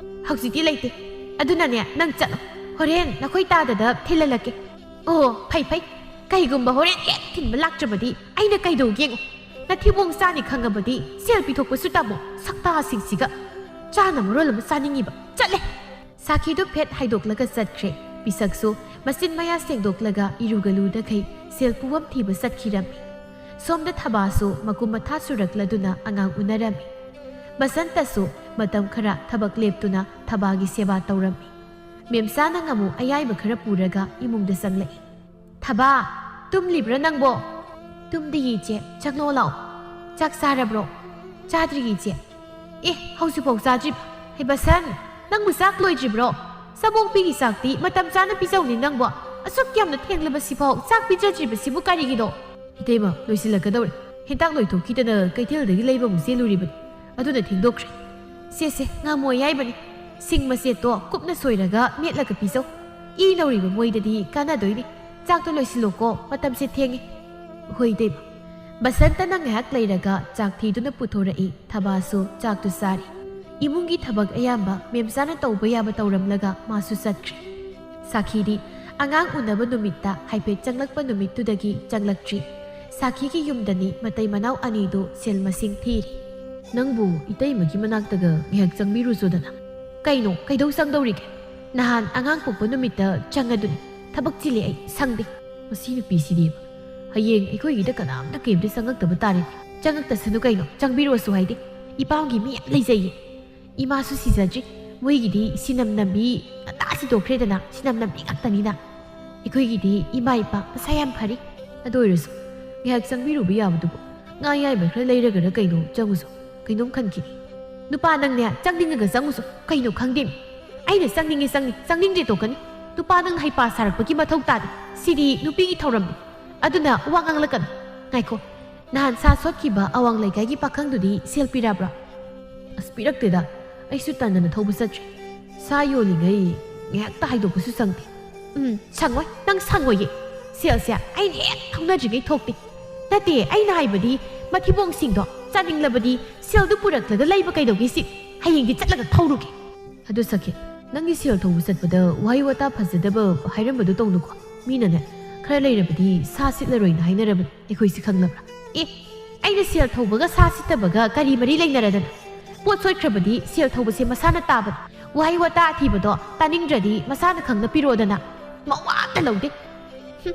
ꯍꯧꯖꯤꯛꯇꯤ ꯂꯩꯇꯦ꯫ ꯑꯗꯨꯅꯅꯦ, ꯅꯪ ꯆꯠꯂꯣ꯫ ꯍꯣꯔꯦꯟ ꯅꯈꯣꯏ ꯇꯥꯗꯗ ꯊꯤꯜꯍꯜꯂꯛꯀꯦ꯫" "ꯑꯣ, ꯐꯩ, ꯐꯩ꯫ ꯀꯩꯒꯨꯝꯕ ꯍꯣꯔꯦꯟ ꯍꯦꯛ ꯊꯤꯟꯕ ꯂꯥꯛꯇ꯭ꯔꯕꯗꯤ ꯑꯩꯅ ꯀꯩꯗꯧꯒꯦ ꯌꯦꯡꯉꯨ꯫ ꯅꯊꯤꯕꯣꯡ ꯆꯥꯅꯤ ꯈꯪꯉꯕꯗꯤ ꯁꯦꯜ ꯄꯤꯊꯣꯛꯄꯁꯨ ꯇꯝꯃꯣ, ꯁꯛꯇꯥꯁꯤꯡꯁꯤꯒ꯫ ꯆꯥꯅ ꯃꯔꯣꯜ ꯑꯃ ꯆꯥꯅꯤꯡꯉꯤꯕ꯫ ꯆꯠꯂꯦ!" ꯁꯥꯈꯤꯗꯨ ꯐꯦꯠ ꯍꯥꯏꯗꯣꯛꯂꯒ ꯆꯠꯈ꯭ꯔꯦ꯫ ꯄꯤꯁꯛꯁꯨ ꯃꯆꯤꯟ ꯃꯌꯥ ꯁꯦꯡꯗꯣꯛꯂꯒ ꯏꯔꯨꯒ ꯂꯨꯗꯈꯩ ꯁꯦꯜ ꯄꯨꯐꯝ ꯊꯤꯕ ꯆꯠꯈꯤꯔꯝꯃꯤ꯫ ꯁꯣꯝꯗ ꯊꯕꯥꯁꯨ ꯃꯀꯨꯝ ꯃꯊꯥ ꯁꯨꯔꯛꯂꯗꯨꯅ ꯑꯉꯥꯡ ꯎꯅꯔꯝꯃꯤ꯫ ꯕꯁꯟꯇꯁꯨ ꯃꯇꯝ ꯈꯔ ꯊꯕꯛ ꯂꯦꯞꯇꯨꯅ ꯊꯕꯥꯒꯤ ꯁꯦꯕꯥ ꯇꯧꯔꯝꯃꯤ꯫ ꯃꯦꯝꯆꯥꯅ ꯉꯥꯃꯨ ꯑꯌꯥꯏꯕ ꯈꯔ ꯄꯨꯔꯒ ꯏꯃꯨꯡꯗ ꯆꯪꯂꯛꯏ꯫ "ꯊꯕꯥ, ꯇꯨꯝꯂꯤꯕ꯭ꯔꯥ ꯅꯪꯕꯣ?" "ꯇꯨꯝꯗꯤꯌꯦ ꯏꯆꯦ, ꯆꯪꯂꯛꯑꯣ ꯂꯥꯛꯑꯣ꯫ ꯆꯥꯛ ꯆꯥꯔꯕ꯭ꯔꯣ?" "ꯆꯥꯗ꯭ꯔꯤꯌꯦ ꯏꯆꯦ꯫" "ꯑꯦ, ꯍꯧꯖꯤꯛꯐꯥꯎ ꯆꯥꯗ꯭ꯔꯤꯕ? ꯍꯩ ꯕꯁꯟ, ꯅꯪꯕꯨ ꯆꯥꯛ ꯂꯣꯏꯗ꯭ꯔꯤꯕ꯭ꯔꯣ? ꯆꯥꯕꯣꯛꯄꯤꯒꯤ ꯆꯥꯛꯇꯤ ꯃꯇꯝ ꯆꯥꯅ ꯄꯤꯖꯧꯅꯦ ꯅꯪꯕꯣ꯫ ꯑꯁꯨꯛ ꯌꯥꯝꯅ ꯊꯦꯡꯂꯕꯁꯤꯐꯥꯎ ꯆꯥꯛ ꯄꯤꯖꯗ꯭ꯔꯤꯕꯁꯤꯕꯨ ꯀꯔꯤꯒꯤꯅꯣ?" "ꯏꯇꯩꯃ, ꯂꯣꯏꯁꯤꯜꯂꯛꯀꯗꯧꯔꯦ꯫ ꯍꯦꯟꯇꯥꯛ ꯂꯣꯏꯊꯣꯛꯈꯤꯗꯅ ꯀꯩꯊꯦꯜꯗꯒꯤ ꯂꯩꯕ ꯑꯃꯨꯛ ꯆꯦꯜꯂꯨꯔꯤꯕꯅꯤ꯫ ꯑꯗꯨꯅ ꯊꯦꯡꯗꯣꯛꯈ꯭ꯔꯦ꯫ ꯁꯦ, ꯁꯦ, ꯉꯥꯃꯨ ꯑꯌꯥꯏꯕꯅꯤ꯫ ꯁꯤꯡ ꯃꯆꯦꯠꯇꯣ ꯀꯨꯞꯅ ꯁꯣꯏꯔꯒ ꯃꯦꯠꯂꯒ ꯄꯤꯖꯧ꯫ ꯏ ꯅꯧꯔꯤꯕ ꯃꯣꯏꯗꯗꯤ ꯀꯥꯟꯅꯗꯣꯏꯅꯤ꯫ ꯆꯥꯛꯇꯣ ꯂꯣꯏꯁꯤꯜꯂꯣꯀꯣ, ꯃꯇꯝꯁꯦ ꯊꯦꯡꯉꯦ꯫" "ꯍꯣꯏ, ꯏꯇꯩꯃ꯫" ꯕꯁꯟꯇꯅ ꯉꯥꯏꯍꯥꯛ ꯂꯩꯔꯒ ꯆꯥꯛ ꯊꯤꯗꯨꯅ ꯄꯨꯊꯣꯔꯛꯏ꯫ ꯊꯕꯥꯁꯨ ꯆꯥꯛꯇꯨ ꯆꯥꯔꯤ꯫ ꯏꯃꯨꯡꯒꯤ ꯊꯕꯛ ꯑꯌꯥꯝꯕ ꯃꯦꯝꯆꯥꯅ ꯇꯧꯕ ꯌꯥꯕ ꯇꯧꯔꯝꯂꯒ ꯃꯥꯁꯨ ꯆꯠꯈ꯭ꯔꯦ꯫ ꯁꯥꯈꯤꯗꯤ ꯑꯉꯥꯡ ꯎꯅꯕ ꯅꯨꯃꯤꯠꯇ ꯍꯥꯏꯐꯦꯠ ꯆꯪꯂꯛꯄ ꯅꯨꯃꯤꯠꯇꯨꯗꯒꯤ ꯆꯪꯂꯛꯇ꯭ꯔꯤ꯫ ꯁꯥꯈꯤꯒꯤ ꯌꯨꯝꯗꯅꯤ ꯃꯇꯩ ꯃꯅꯥꯎ ꯑꯅꯤꯗꯨ ꯁꯦꯜ ꯃꯁꯤꯡ ꯊꯤꯔꯤ꯫ "ꯅꯪꯕꯨ ꯏꯇꯩꯃꯒꯤ ꯃꯅꯥꯛꯇꯒ ꯉꯥꯏꯍꯥꯛ ꯆꯪꯕꯤꯔꯨꯆꯣꯗꯅ꯫" "ꯀꯩꯅꯣ, ꯀꯩꯗꯧ ꯆꯪꯗꯧꯔꯤꯒꯦ? ꯅꯍꯥꯟ ꯑꯉꯥꯡ ꯄꯣꯛꯄ ꯅꯨꯃꯤꯠꯇ ꯆꯪꯉꯗꯨꯅꯤ꯫ ꯊꯕꯛ ꯆꯤꯜꯂꯤ ꯑꯩ, ꯁꯪꯗꯦ꯫" "ꯃꯁꯤ ꯅꯨꯄꯤꯁꯤꯗꯤꯕ꯫ ꯍꯌꯦꯡ ꯑꯩꯈꯣꯏꯒꯤꯗ ꯀꯅꯥꯝꯇ ꯀꯩꯝꯇ ꯆꯪꯉꯛꯇꯕ ꯇꯥꯔꯦ꯫" "ꯆꯪꯉꯛꯇꯁꯅꯨ ꯀꯩꯅꯣ, ꯆꯪꯕꯤꯔꯛꯑꯣꯁꯨ ꯍꯥꯏꯗꯦ꯫ ꯏꯄꯥꯝꯒꯤ ꯃꯤ ꯌꯥꯝ ꯂꯩꯖꯩꯌꯦ꯫ ꯏꯃꯥꯁꯨ ꯁꯤꯖꯗ꯭ꯔꯤ꯫ ꯃꯣꯏꯒꯤꯗꯤ ꯁꯤꯅꯝ ꯅꯝꯕꯤ ꯉꯟꯇꯥ ꯁꯤꯗꯣꯛꯈ꯭ꯔꯦꯗꯅ, ꯁꯤꯅꯝ ꯅꯝꯕꯤ ꯉꯥꯛꯇꯅꯤꯅ꯫ ꯑꯩꯈꯣꯏꯒꯤꯗꯤ ꯏꯃꯥ ꯏꯄꯥ ꯃꯁꯥ ꯌꯥꯝ ꯐꯔꯤ꯫ ꯑꯗꯨ ꯑꯣꯏꯔꯁꯨ ꯉꯥꯏꯍꯥꯛ ꯆꯪꯕꯤꯔꯨꯕ ꯌꯥꯕꯗꯨꯕꯨ꯫ ꯉꯥ ꯑꯌꯥꯏꯕ ꯈꯔ ꯂꯩꯔꯒꯔ ꯀꯩꯅꯣ ꯆꯪꯉꯨꯁꯨ꯫ ꯀꯩꯅꯣꯝ ꯈꯟꯈꯤꯅꯤ꯫" "ꯅꯨꯄꯥ ꯅꯪꯅꯦ ꯆꯪꯅꯤꯡꯉꯒ ꯆꯪꯉꯨꯁꯨ꯫ ꯀꯩꯅꯣ ꯈꯪꯗꯦꯃꯤ꯫ ꯑꯩꯅ ꯆꯪꯅꯤꯡꯉꯤ ꯆꯪꯅꯤ, ꯆꯪꯅꯤꯡꯗ꯭ꯔꯦ ꯇꯣꯛꯀꯅꯤ꯫" ꯅꯨꯄꯥ ꯅꯪꯅ ꯍꯩꯄꯥ ꯁꯥꯔꯛꯄꯒꯤ ꯃꯊꯧ ꯇꯥꯗꯦ꯫ ꯁꯤꯗꯤ ꯅꯨꯄꯤꯒꯤ ꯊꯧꯔꯝꯅꯤ꯫ ꯑꯗꯨꯅ ꯋꯥ ꯉꯥꯡꯂꯛꯀꯅꯨ꯫ ꯉꯥꯏꯈꯣ, ꯅꯍꯥꯟ ꯁꯥ ꯁꯣꯠꯈꯤꯕ ꯑꯋꯥꯡ ꯂꯩꯀꯥꯏꯒꯤ ꯄꯥꯈꯪꯗꯨꯗꯤ ꯁꯦꯜ ꯄꯤꯔꯛꯑꯕ꯭ꯔꯥ? ꯑꯁ, ꯄꯤꯔꯛꯇꯦꯗ꯫ ꯑꯩꯁꯨ ꯇꯟꯗꯅ ꯊꯧꯕ ꯆꯠꯇ꯭ꯔꯦ꯫ ꯁꯥ ꯌꯣꯜꯂꯤꯉꯩ ꯉꯥꯏꯍꯥꯛꯇ ꯍꯥꯏꯗꯣꯛꯄꯁꯨ ꯁꯪꯗꯦ꯫ ꯎꯝ, ꯁꯪꯉꯣꯏ꯫ ꯅꯪ ꯁꯪꯉꯣꯏꯌꯦ꯫ ꯁꯦꯜꯁꯦ ꯑꯩꯅ ꯍꯦꯛ ꯊꯧꯅꯗ꯭ꯔꯤꯉꯩ ꯊꯣꯛꯇꯦ꯫ ꯅꯠꯇꯦ, ꯑꯩꯅ ꯍꯥꯏꯕꯗꯤ ꯃꯊꯤꯕꯣꯡꯁꯤꯡꯗꯣ ꯆꯥꯅꯤꯡꯂꯕꯗꯤ ꯁꯦꯜꯗꯨ ꯄꯨꯔꯛꯂꯒ ꯂꯩꯕ ꯀꯩꯗꯧꯒꯦ ꯁꯤ? ꯍꯌꯦꯡꯗꯤ ꯆꯠꯂꯒ ꯊꯧꯔꯨꯒꯦ꯫ ꯑꯗꯨ ꯁꯈꯤ, ꯅꯪꯒꯤ ꯁꯦꯜ ꯊꯧꯕ ꯆꯠꯄꯗ ꯋꯥꯍꯩ ꯋꯥꯇꯥ ꯐꯖꯗꯕ ꯍꯥꯏꯔꯝꯕꯗꯣ ꯇꯧꯅꯨꯀꯣ꯫ ꯃꯤꯅꯅꯦ, ꯈꯔ ꯂꯩꯔꯕꯗꯤ ꯁꯥ ꯁꯤꯠꯂꯔꯣꯏꯅ ꯍꯥꯏꯅꯔꯕꯅꯤ꯫ ꯑꯩꯈꯣꯏꯁꯤ ꯈꯪꯂꯕ꯭ꯔꯥ? ꯑꯦ, ꯑꯩꯅ ꯁꯦꯜ ꯊꯧꯕꯒ ꯁꯥ ꯁꯤꯠꯇꯕꯒ ꯀꯔꯤ ꯃꯔꯤ ꯂꯩꯅꯔꯗꯅ? ꯄꯣꯠ ꯁꯣꯏꯈ꯭ꯔꯕꯗꯤ ꯁꯦꯜ ꯊꯧꯕꯁꯦ ꯃꯁꯥꯅ ꯇꯥꯕꯅꯤ꯫ ꯋꯥꯍꯩ ꯋꯥꯇꯥ ꯑꯊꯤꯕꯗꯣ ꯇꯥꯅꯤꯡꯗ꯭ꯔꯗꯤ ꯃꯁꯥꯅ ꯈꯪꯅ ꯄꯤꯔꯛꯑꯣꯗꯅ꯫ ꯃꯋꯥ ꯑꯃꯇ ꯂꯧꯗꯦ꯫ ꯍꯨꯝ,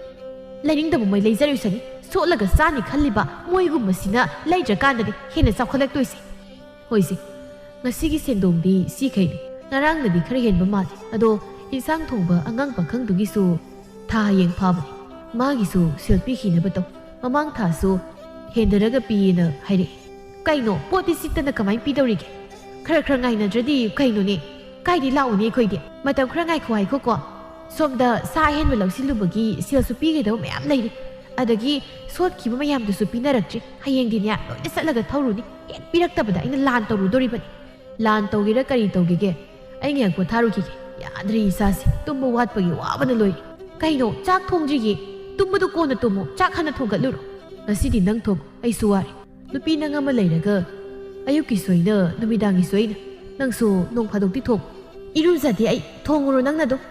ꯂꯩꯅꯤꯡꯗꯕ ꯃꯩ ꯂꯩꯖꯔꯨꯁꯅꯤ꯫ ꯁꯣꯠꯂꯒ ꯆꯥꯅꯤ ꯈꯜꯂꯤꯕ ꯃꯣꯏꯒꯨꯝꯕꯁꯤꯅ ꯂꯩꯗ꯭ꯔꯀꯥꯟꯗꯗꯤ ꯍꯦꯟꯅ ꯆꯥꯎꯈꯠꯂꯛꯇꯣꯏꯁꯦ꯫ ꯍꯣꯏꯁꯦ, ꯉꯁꯤꯒꯤ ꯁꯦꯟꯗꯣꯡꯗꯤ ꯁꯤꯈꯩꯅꯤ꯫ ꯉꯔꯥꯡꯅꯗꯤ ꯈꯔ ꯍꯦꯟꯕ ꯃꯥꯜꯂꯤ꯫ ꯑꯗꯣ ꯏꯟꯁꯥꯡ ꯊꯣꯡꯕ ꯑꯉꯥꯡ ꯄꯥꯈꯪꯗꯨꯒꯤꯁꯨ ꯊꯥ ꯍꯌꯦꯡ ꯐꯥꯕꯅꯤ꯫ ꯃꯥꯒꯤꯁꯨ ꯁꯦꯜ ꯄꯤꯈꯤꯅꯕ ꯇꯧ꯫ ꯃꯃꯥꯡ ꯊꯥꯁꯨ ꯍꯦꯟꯗꯔꯒ ꯄꯤꯌꯦꯅ ꯍꯥꯏꯔꯛꯏ꯫ ꯀꯩꯅꯣ, ꯄꯣꯠꯇꯤ ꯁꯤꯠꯇꯅ ꯀꯃꯥꯏꯅ ꯄꯤꯗꯧꯔꯤꯒꯦ? ꯈꯔ ꯈꯔ ꯉꯥꯏꯅꯗ꯭ꯔꯗꯤ ꯀꯩꯅꯣꯅꯦ? ꯀꯥꯏꯗꯩ ꯂꯥꯛꯎꯅꯤ ꯑꯩꯈꯣꯏꯗꯤ? ꯃꯇꯝ ꯈꯔ ꯉꯥꯏꯈꯣ ꯍꯥꯏꯈꯣꯀꯣ꯫ ꯁꯣꯝꯗ ꯁꯥ ꯑꯍꯦꯟꯕ ꯂꯧꯁꯤꯜꯂꯨꯕꯒꯤ ꯁꯦꯜꯁꯨ ꯄꯤꯒꯗꯕ ꯃꯌꯥꯝ ꯂꯩꯔꯤ꯫ ꯑꯗꯒꯤ ꯁꯣꯠꯈꯤꯕ ꯃꯌꯥꯝꯗꯨꯁꯨ ꯄꯤꯅꯔꯛꯇ꯭ꯔꯤ꯫ ꯍꯌꯦꯡꯗꯤꯅꯦ ꯂꯣꯏꯅ ꯆꯠꯂꯒ ꯊꯧꯔꯨꯅꯤ꯫ ꯍꯦꯛ ꯄꯤꯔꯛꯇꯕꯗ ꯑꯩꯅ ꯂꯥꯟ ꯇꯧꯔꯨꯗꯣꯔꯤꯕꯅꯤ꯫ ꯂꯥꯟ ꯇꯧꯒꯦꯔꯥ ꯀꯔꯤ ꯇꯧꯒꯦꯒꯦ, ꯑꯩ ꯉꯥꯏꯍꯥꯛ ꯄꯣꯊꯥꯔꯨꯈꯤꯒꯦ꯫ ꯌꯥꯗ꯭ꯔꯦ ꯏꯁꯥꯁꯦ, ꯇꯨꯝꯕ ꯋꯥꯠꯄꯒꯤ ꯋꯥꯕꯅ ꯂꯣꯏꯔꯦ꯫ ꯀꯩꯅꯣ, ꯆꯥꯛ ꯊꯣꯡꯗ꯭ꯔꯤꯌꯦ? ꯇꯨꯝꯕꯗꯣ ꯀꯣꯟꯅ ꯇꯨꯝꯃꯣ, ꯆꯥꯛ ꯍꯥꯟꯅ ꯊꯣꯡꯒꯠꯂꯨꯔꯣ꯫ ꯉꯁꯤꯗꯤ ꯅꯪ ꯊꯣꯡꯉꯣ, ꯑꯩꯁꯨ ꯋꯥꯔꯦ꯫ ꯅꯨꯄꯤ ꯅꯪ ꯑꯃ ꯂꯩꯔꯒ ꯑꯌꯨꯛꯀꯤꯁꯨ ꯑꯩꯅ, ꯅꯨꯃꯤꯗꯥꯡꯒꯤꯁꯨ ꯑꯩꯅ꯫ ꯅꯪꯁꯨ ꯅꯣꯡ ꯐꯥꯗꯣꯛꯇꯤ ꯊꯣꯡꯉꯨ꯫ ꯏꯔꯨꯖꯗꯦ ꯑꯩ, ꯊꯣꯡꯉꯨꯔꯣ ꯅꯪꯅ ꯑꯗꯨꯝ꯫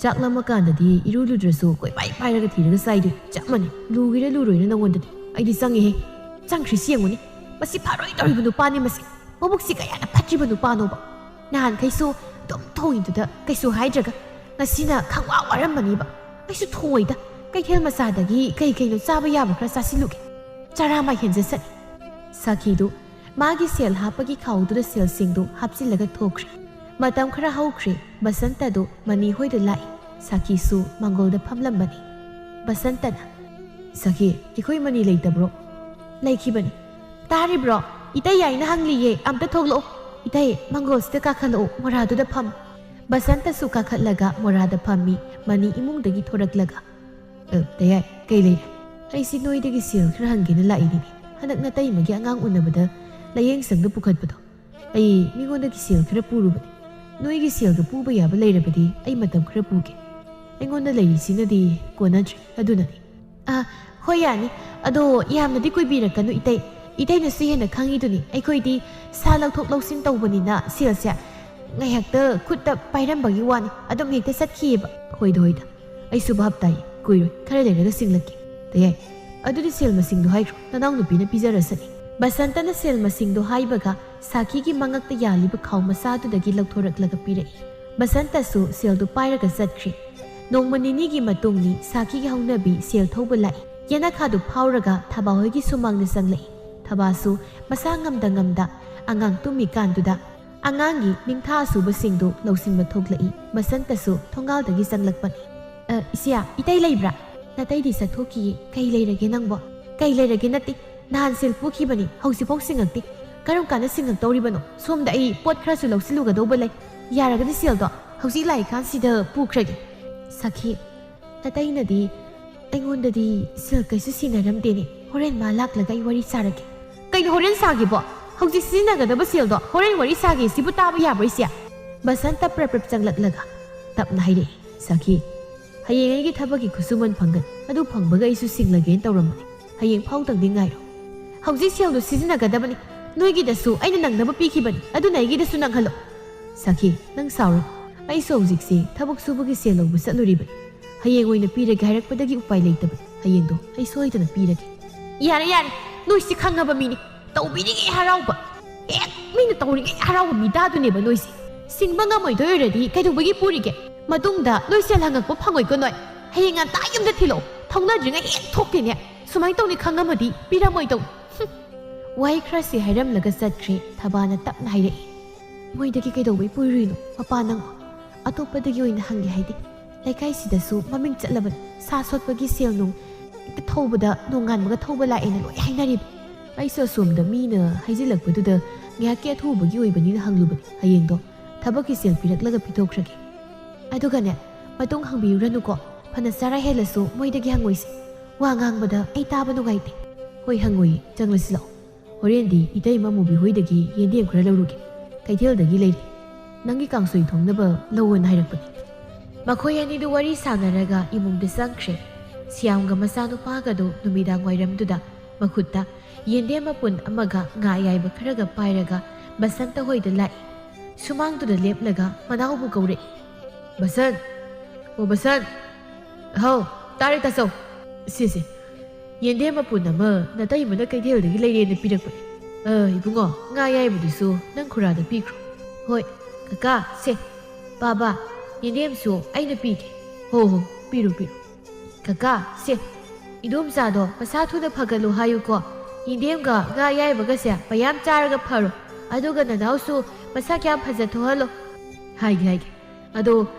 ꯆꯥꯛ ꯂꯥꯝꯃꯀꯥꯟꯗꯗꯤ ꯏꯔꯨ ꯂꯨꯗ꯭ꯔꯁꯨ ꯀꯣꯏꯄꯥꯏ ꯄꯥꯏꯔꯒ ꯊꯤꯔꯒ ꯆꯥꯏꯗꯣꯏ ꯆꯞ ꯃꯥꯟꯅꯩ꯫ ꯂꯨꯒꯦꯔꯥ ꯂꯨꯔꯣꯏꯔꯥ ꯅꯪꯉꯣꯟꯗꯗꯤ꯫ ꯑꯩꯗꯤ ꯆꯪꯉꯦꯍꯦ꯫ ꯆꯪꯈ꯭ꯔꯤꯁꯤ ꯌꯦꯡꯉꯨꯅꯦ꯫ ꯃꯁꯤ ꯐꯔꯣꯏ ꯇꯧꯔꯤꯕ ꯅꯨꯄꯥꯅꯤ ꯃꯁꯤ꯫ ꯃꯕꯨꯛꯁꯤ ꯀꯌꯥꯗ ꯐꯠꯇ꯭ꯔꯤꯕ ꯅꯨꯄꯥꯅꯣꯕ꯫ ꯅꯍꯥꯟꯈꯩꯁꯨ ꯑꯗꯨꯝ ꯊꯣꯡꯉꯤꯗꯨꯗ ꯀꯩꯁꯨ ꯍꯥꯏꯗ꯭ꯔꯒ ꯉꯁꯤꯅ ꯈꯪꯋꯥ ꯋꯥꯔꯝꯃꯅꯤꯕ꯫ ꯑꯩꯁꯨ ꯊꯣꯡꯉꯣꯏꯗ꯫ ꯀꯩꯊꯦꯜ ꯃꯆꯥꯗꯒꯤ ꯀꯩ ꯀꯩꯅꯣ ꯆꯥꯕ ꯌꯥꯕ ꯈꯔ ꯆꯥꯁꯤꯜꯂꯨꯒꯦ꯫ ꯆꯔꯥ ꯃꯥꯏ ꯍꯦꯟꯖꯁꯅꯤ꯫ ꯁꯥꯈꯤꯗꯨ ꯃꯥꯒꯤ ꯁꯦꯜ ꯍꯥꯞꯄꯒꯤ ꯈꯥꯎꯗꯨꯗ ꯁꯦꯜꯁꯤꯡꯗꯨ ꯍꯥꯞꯆꯤꯜꯂꯒ ꯊꯣꯛꯈ꯭ꯔꯦ꯫ ꯃꯇꯝ ꯈꯔ ꯍꯧꯈ꯭ꯔꯦ, ꯕꯁꯟꯇꯗꯨ ꯃꯅꯤ ꯍꯣꯏꯗ ꯂꯥꯛꯏ꯫ ꯁꯥꯈꯤꯁꯨ ꯃꯪꯒꯣꯜꯗ ꯐꯝꯂꯝꯕꯅꯤ꯫ ꯕꯁꯟꯇꯅ, "ꯁꯥꯈꯤ, ꯑꯩꯈꯣꯏ ꯃꯅꯤ ꯂꯩꯇꯕ꯭ꯔꯣ?" "ꯂꯩꯈꯤꯕꯅꯤ꯫ ꯇꯥꯔꯤꯕ꯭ꯔꯣ? ꯏꯇꯩ ꯌꯥꯏꯅ ꯍꯪꯂꯤꯌꯦ, ꯑꯝꯇ ꯊꯣꯛꯂꯛꯑꯣ꯫ ꯏꯇꯩ, ꯃꯪꯒꯣꯜꯁꯤꯗ ꯀꯥꯈꯠꯂꯛꯑꯣ, ꯃꯣꯔꯥꯗꯨꯗ ꯐꯝ꯫" ꯕꯁꯟꯇꯁꯨ ꯀꯥꯈꯠꯂꯒ ꯃꯣꯔꯥꯗ ꯐꯝꯃꯤ꯫ ꯃꯅꯤ ꯏꯃꯨꯡꯗꯒꯤ ꯊꯣꯔꯛꯂꯒ, "ꯑ, ꯇꯌꯥꯏ, ꯀꯩ ꯂꯩꯔꯦ?" "ꯑꯩꯁꯤ ꯅꯣꯏꯗꯒꯤ ꯁꯦꯜ ꯈꯔ ꯍꯪꯒꯦꯅ ꯂꯥꯛꯏꯅꯤꯅꯦ꯫ ꯍꯟꯗꯛ ꯅꯇꯩꯃꯒꯤ ꯑꯉꯥꯡ ꯎꯅꯕꯗ ꯂꯥꯌꯦꯡ ꯁꯪꯗ ꯄꯨꯈꯠꯄꯗꯣ, ꯑꯩ ꯃꯤꯉꯣꯟꯗꯒꯤ ꯁꯦꯜ ꯈꯔ ꯄꯨꯔꯨꯕꯅꯤ꯫ ꯅꯣꯏꯒꯤ ꯁꯦꯜꯗꯨ ꯄꯨꯕ ꯌꯥꯕ ꯂꯩꯔꯕꯗꯤ ꯑꯩ ꯃꯇꯝ ꯈꯔ ꯄꯨꯒꯦ꯫ ꯑꯩꯉꯣꯟꯗ ꯂꯩꯔꯤꯁꯤꯅꯗꯤ ꯀꯣꯟꯅꯗ꯭ꯔꯦ, ꯑꯗꯨꯅꯅꯤ꯫" "ꯑ, ꯍꯣꯏ, ꯌꯥꯅꯤ꯫ ꯑꯗꯣ ꯌꯥꯝꯅꯗꯤ ꯀꯨꯏꯕꯤꯔꯛꯀꯅꯨ, ꯏꯇꯩ꯫ ꯏꯇꯩꯅꯁꯨ ꯍꯦꯟꯅ ꯈꯪꯉꯤꯗꯨꯅꯤ, ꯑꯩꯈꯣꯏꯗꯤ ꯁꯥ ꯂꯧꯊꯣꯛ ꯂꯧꯁꯤꯟ ꯇꯧꯕꯅꯤꯅ ꯁꯦꯜꯁꯦ ꯉꯥꯏꯍꯥꯛꯇ ꯈꯨꯠꯇ ꯄꯥꯏꯔꯝꯕꯒꯤ ꯋꯥꯅꯤ, ꯑꯗꯨꯝ ꯍꯦꯛꯇ ꯆꯠꯈꯤꯑꯕ꯫" "ꯍꯣꯏꯗ, ꯍꯣꯏꯗ, ꯑꯩꯁꯨ ꯚꯥꯞ ꯇꯥꯏ, ꯀꯨꯏꯔꯣꯏ, ꯈꯔ ꯂꯩꯔꯒ ꯁꯤꯡꯂꯛꯀꯦ꯫ ꯇꯌꯥꯏ, ꯑꯗꯨꯗꯤ ꯁꯦꯜ ꯃꯁꯤꯡꯗꯣ ꯍꯥꯏꯈ꯭ꯔꯣ, ꯅꯅꯥꯎꯅꯨꯄꯤꯅ ꯄꯤꯖꯔꯁꯅꯤ꯫" ꯕꯁꯟꯇꯅ ꯁꯦꯜ ꯃꯁꯤꯡꯗꯣ ꯍꯥꯏꯕꯒ ꯁꯥꯈꯤꯒꯤ ꯃꯉꯛꯇ ꯌꯥꯜꯂꯤꯕ ꯈꯥꯎ ꯃꯆꯥꯗꯨꯗꯒꯤ ꯂꯧꯊꯣꯔꯛꯂꯒ ꯄꯤꯔꯛꯏ꯫ ꯕꯁꯟꯇꯁꯨ ꯁꯦꯜꯗꯨ ꯄꯥꯏꯔꯒ ꯆꯠꯈ꯭ꯔꯤ꯫ ꯅꯣꯡꯃ ꯅꯤꯅꯤꯒꯤ ꯃꯇꯨꯡꯅꯤ ꯁꯥꯈꯤꯒꯤ ꯍꯧꯅꯕꯤ ꯁꯦꯜ ꯊꯧꯕ ꯂꯥꯛꯏ꯫ ꯌꯦꯅꯈꯥꯗꯨ ꯐꯥꯎꯔꯒ ꯊꯕꯥꯍꯣꯏꯒꯤ ꯁꯨꯃꯥꯡꯗ ꯆꯪꯂꯛꯏ꯫ ꯊꯕꯥꯁꯨ ꯃꯁꯥ ꯉꯝꯗ ꯉꯝꯗ ꯑꯉꯥꯡ ꯇꯨꯝꯃꯤꯀꯥꯟꯗꯨꯗ ꯑꯉꯥꯡꯒꯤ ꯅꯤꯡꯊꯥ ꯑꯁꯨꯕꯁꯤꯡꯗꯨ ꯂꯧꯁꯤꯟꯕ ꯊꯣꯛꯂꯛꯏ꯫ ꯕꯁꯟꯇꯁꯨ ꯊꯣꯡꯒꯥꯜꯗꯒꯤ ꯆꯪꯂꯛꯄꯅꯤ꯫ "ꯑ, ꯏꯆꯦ, ꯏꯇꯩ ꯂꯩꯕ꯭ꯔꯥ?" "ꯅꯇꯩꯗꯤ ꯆꯠꯊꯣꯛꯈꯤꯌꯦ꯫ ꯀꯩ ꯂꯩꯔꯒꯦ ꯅꯪꯕꯣ?" "ꯀꯩ ꯂꯩꯔꯒꯦ ꯅꯠꯇꯦ, ꯅꯍꯥꯟ ꯁꯦꯜ ꯄꯨꯈꯤꯕꯅꯤ, ꯍꯧꯖꯤꯛꯐꯥꯎ ꯁꯤꯡꯉꯛꯇꯦ꯫ ꯀꯔꯝ ꯀꯥꯟꯗ ꯁꯤꯡꯉꯛꯇꯧꯔꯤꯕꯅꯣ? ꯁꯣꯝꯗ ꯑꯩ ꯄꯣꯠ ꯈꯔꯁꯨ ꯂꯧꯁꯤꯜꯂꯨꯒꯗꯧꯕ ꯂꯩ꯫ ꯌꯥꯔꯒꯗꯤ ꯁꯦꯜꯗꯣ ꯍꯧꯖꯤꯛ ꯂꯥꯛꯏꯀꯥꯟꯁꯤꯗ ꯄꯨꯈ꯭ꯔꯒꯦ꯫" "ꯁꯥꯈꯤ, ꯅꯇꯩꯅꯗꯤ ꯑꯩꯉꯣꯟꯗꯗꯤ ꯁꯦꯜ ꯀꯩꯁꯨ ꯁꯤꯟꯅꯔꯝꯗꯦꯅꯦ꯫ ꯍꯣꯔꯦꯟ ꯃꯥ ꯂꯥꯛꯂꯒ ꯑꯩ ꯋꯥꯔꯤ ꯁꯥꯔꯒꯦ꯫" "ꯀꯩꯅꯣ ꯍꯣꯔꯦꯟ ꯁꯥꯒꯦꯕꯣ? ꯍꯧꯖꯤꯛ ꯁꯤꯖꯤꯟꯅꯒꯗꯕ ꯁꯦꯜꯗꯣ ꯍꯣꯔꯦꯟ ꯋꯥꯔꯤ ꯁꯥꯒꯦ ꯁꯤꯕꯨ ꯇꯥꯕ ꯌꯥꯕ꯭ꯔꯣ, ꯏꯆꯦ?" ꯕꯁꯟꯇ ꯄ꯭ꯔꯞ ꯄ꯭ꯔꯞ ꯆꯪꯂꯛꯂꯒ ꯇꯞꯅ ꯍꯥꯏꯔꯛꯏ꯫ "ꯁꯥꯈꯤ, ꯍꯌꯦꯡ ꯑꯩꯒꯤ ꯊꯕꯛꯀꯤ ꯈꯨꯠꯁꯨꯃꯟ ꯐꯪꯒꯅꯤ꯫ ꯑꯗꯨ ꯐꯪꯕꯒ ꯑꯩꯁꯨ ꯁꯤꯡꯂꯒꯦꯅ ꯇꯧꯔꯝꯕꯅꯤ꯫ ꯍꯌꯦꯡ ꯐꯥꯎꯗꯪꯗꯤ ꯉꯥꯏꯔꯣ꯫" "ꯍꯧꯖꯤꯛ ꯁꯦꯜꯗꯣ ꯁꯤꯖꯤꯟꯅꯒꯗꯕꯅꯤ꯫ ꯅꯣꯏꯒꯤꯗꯁꯨ ꯑꯩꯅ ꯅꯪꯅꯕ ꯄꯤꯈꯤꯕꯅꯤ, ꯑꯗꯨꯅ ꯑꯩꯒꯤꯗꯁꯨ ꯅꯪꯍꯜꯂꯣ꯫" "ꯁꯥꯈꯤ, ꯅꯪ ꯁꯥꯎꯔꯅꯨ꯫ ꯑꯩꯁꯨ ꯍꯧꯖꯤꯛꯁꯦ ꯊꯕꯛ ꯁꯨꯕꯒꯤ ꯁꯦꯜ ꯂꯧꯕ ꯆꯠꯂꯨꯔꯤꯕꯅꯤ꯫ ꯍꯌꯦꯡ ꯑꯣꯏꯅ ꯄꯤꯔꯒꯦ ꯍꯥꯏꯔꯛꯄꯗꯒꯤ ꯎꯄꯥꯏ ꯂꯩꯇꯕꯅꯤ꯫ ꯍꯌꯦꯡꯗꯣ ꯑꯩ ꯁꯣꯏꯗꯅ ꯄꯤꯔꯒꯦ꯫" "ꯌꯥꯔꯦ, ꯌꯥꯔꯦ, ꯅꯣꯏꯁꯤ ꯈꯪꯉꯕ ꯃꯤꯅꯤ꯫ ꯇꯧꯕꯤꯔꯤꯉꯩ ꯍꯔꯥꯎꯕ, ꯍꯦꯛ ꯃꯤꯅ ꯇꯧꯔꯤꯉꯩ ꯍꯔꯥꯎꯕ ꯃꯤꯗꯥꯗꯨꯅꯦꯕ ꯅꯣꯏꯁꯦ꯫ ꯁꯤꯡꯕ ꯉꯝꯃꯣꯏꯗꯣꯏ ꯑꯣꯏꯔꯗꯤ ꯀꯩꯗꯧꯕꯒꯤ ꯄꯨꯔꯤꯒꯦ? ꯃꯇꯨꯡꯗ ꯅꯣꯏ ꯁꯦꯜ ꯍꯪꯉꯛꯄ ꯐꯪꯉꯣꯏꯀꯣ ꯅꯣꯏ꯫ ꯍꯌꯦꯡ ꯉꯟꯇꯥ ꯌꯨꯝꯗ ꯊꯤꯜꯂꯛꯑꯣ꯫ ꯊꯧꯅꯗ꯭ꯔꯤꯉꯩ ꯍꯦꯛ ꯊꯣꯛꯇꯦꯅꯦ꯫ ꯁꯨꯃꯥꯏꯅ ꯇꯧꯅꯤ ꯈꯪꯉꯝꯃꯗꯤ ꯄꯤꯔꯝꯃꯣꯏꯗꯧꯅꯤ꯫" ꯍꯨꯝ꯫ ꯋꯥꯍꯩ ꯈꯔꯁꯤ ꯍꯥꯏꯔꯝꯂꯒ ꯆꯠꯈ꯭ꯔꯦ꯫ ꯊꯕꯥꯅ ꯇꯞꯅ ꯍꯥꯏꯔꯛꯏ, "ꯃꯣꯏꯗꯒꯤ ꯀꯩꯗꯧꯕꯩ ꯄꯨꯔꯨꯏꯅꯣ ꯃꯄꯥ ꯅꯪ? ꯑꯇꯣꯞꯄꯗꯒꯤ ꯑꯣꯏꯅ ꯍꯪꯒꯦ ꯍꯥꯏꯗꯦ꯫ ꯂꯩꯀꯥꯏꯁꯤꯗꯁꯨ ꯃꯃꯤꯡ ꯆꯠꯂꯕꯅꯤ꯫ ꯁꯥ ꯁꯣꯠꯄꯒꯤ ꯁꯦꯜ ꯅꯨꯡ ꯍꯦꯛꯇ ꯊꯧꯕꯗ ꯅꯣꯡꯉꯥꯟꯕꯒ ꯊꯧꯕ ꯂꯥꯛꯑꯦꯅ ꯂꯣꯏ ꯍꯥꯏꯅꯔꯤꯕ꯫" ꯑꯩꯁꯨ ꯑꯁꯣꯝꯗ ꯃꯤꯅ ꯍꯥꯏꯖꯤꯜꯂꯛꯄꯗꯨꯗ ꯉꯥꯏꯍꯥꯛꯀꯤ ꯑꯊꯨꯕꯒꯤ ꯑꯣꯏꯕꯅꯤꯅ ꯍꯪꯂꯨꯕꯅꯤ꯫ ꯍꯌꯦꯡꯗꯣ ꯊꯕꯛꯀꯤ ꯁꯦꯜ ꯄꯤꯔꯛꯂꯒ ꯄꯤꯊꯣꯛꯈ꯭ꯔꯒꯦ꯫ ꯑꯗꯨꯒꯅꯦ, ꯃꯇꯨꯡ ꯍꯪꯕꯤꯔꯨꯔꯅꯨꯀꯣ꯫ ꯐꯅ ꯆꯔꯥ ꯍꯦꯜꯂꯁꯨ ꯃꯣꯏꯗꯒꯤ ꯍꯪꯉꯣꯏꯁꯦ꯫ ꯋꯥ ꯉꯥꯡꯕꯗ ꯑꯩ ꯇꯥꯕ ꯅꯨꯡꯉꯥꯏꯇꯦ꯫ ꯍꯣꯏ, ꯍꯪꯉꯣꯏꯌꯦ, ꯆꯪꯂꯁꯤ ꯂꯥꯛꯑꯣ꯫ ꯍꯣꯔꯦꯟꯗꯤ ꯏꯇꯩꯃ ꯃꯨꯕꯤ ꯍꯣꯏꯗꯒꯤ ꯌꯦꯟꯗꯦꯝ ꯈꯔ ꯂꯧꯔꯨꯒꯦ꯫ ꯀꯩꯊꯦꯜꯗꯒꯤ ꯂꯩꯔꯦ꯫ ꯅꯪꯒꯤ ꯀꯥꯡꯁꯣꯏ ꯊꯣꯡꯅꯕ ꯂꯧꯑꯣꯅ ꯍꯥꯏꯔꯛꯄꯅꯦ꯫ ꯃꯈꯣꯏ ꯑꯅꯤꯗꯨ ꯋꯥꯔꯤ ꯁꯥꯟꯅꯔꯒ ꯏꯃꯨꯡꯗ ꯆꯪꯈ꯭ꯔꯦ꯫ ꯁꯤꯌꯥꯝꯒ ꯃꯆꯥꯅꯨꯄꯥꯒꯗꯨ ꯅꯨꯃꯤꯗꯥꯡ ꯋꯥꯏꯔꯝꯗꯨꯗ ꯃꯈꯨꯠꯇ ꯌꯦꯟꯗꯦꯝ ꯃꯄꯨꯟ ꯑꯃꯒ ꯉꯥ ꯑꯌꯥꯏꯕ ꯈꯔꯒ ꯄꯥꯏꯔꯒ ꯕꯁꯟꯇ ꯍꯣꯏꯗ ꯂꯥꯛꯏ꯫ ꯁꯨꯃꯥꯡꯗꯨꯗ ꯂꯦꯞꯂꯒ ꯃꯅꯥꯎꯕꯨ ꯀꯧꯔꯛꯏ꯫ "ꯕꯁꯟ! ꯑꯣ ꯕꯁꯟ!" "ꯍꯥꯎ, ꯇꯥꯔꯦ ꯇꯥꯆꯧ꯫ ꯁꯤꯁꯦ, ꯌꯦꯟꯗꯦꯝ ꯃꯄꯨꯟ ꯑꯃ ꯅꯇꯩꯃꯅ ꯀꯩꯊꯦꯜꯗꯒꯤ ꯂꯩꯔꯦꯅ ꯄꯤꯔꯛꯄꯅꯦ꯫ ꯑ, ꯏꯕꯨꯡꯉꯣ, ꯉꯥ ꯑꯌꯥꯏꯕꯗꯨꯁꯨ ꯅꯪ ꯈꯨꯔꯥꯗ ꯄꯤꯈ꯭ꯔꯣ꯫" "ꯍꯣꯏ, ꯀꯀꯥ, ꯁꯦ꯫ ꯄꯥꯕ, ꯌꯦꯟꯗꯦꯝꯁꯨ ꯑꯩꯅ ꯄꯤꯒꯦ꯫" "ꯍꯣ ꯍꯣ, ꯄꯤꯔꯨ ꯄꯤꯔꯨ꯫" "ꯀꯀꯥ, ꯁꯦ, ꯏꯗꯣꯝꯆꯥꯗꯣ ꯃꯁꯥ ꯊꯨꯅ ꯐꯒꯠꯂꯨ ꯍꯥꯏꯌꯨꯀꯣ꯫ ꯌꯦꯟꯗꯦꯝꯒ ꯉꯥ ꯑꯌꯥꯏꯕꯒꯁꯦ ꯃꯌꯥꯝ ꯆꯥꯔꯒ ꯐꯔꯣ꯫ ꯑꯗꯨꯒ ꯅꯅꯥꯎꯁꯨ ꯃꯁꯛ ꯌꯥꯝ ꯐꯖ ꯊꯣꯛꯍꯜꯂꯣ꯫" "ꯍꯥꯏꯒꯦ, ꯍꯥꯏꯒꯦ꯫ ꯑꯗꯣ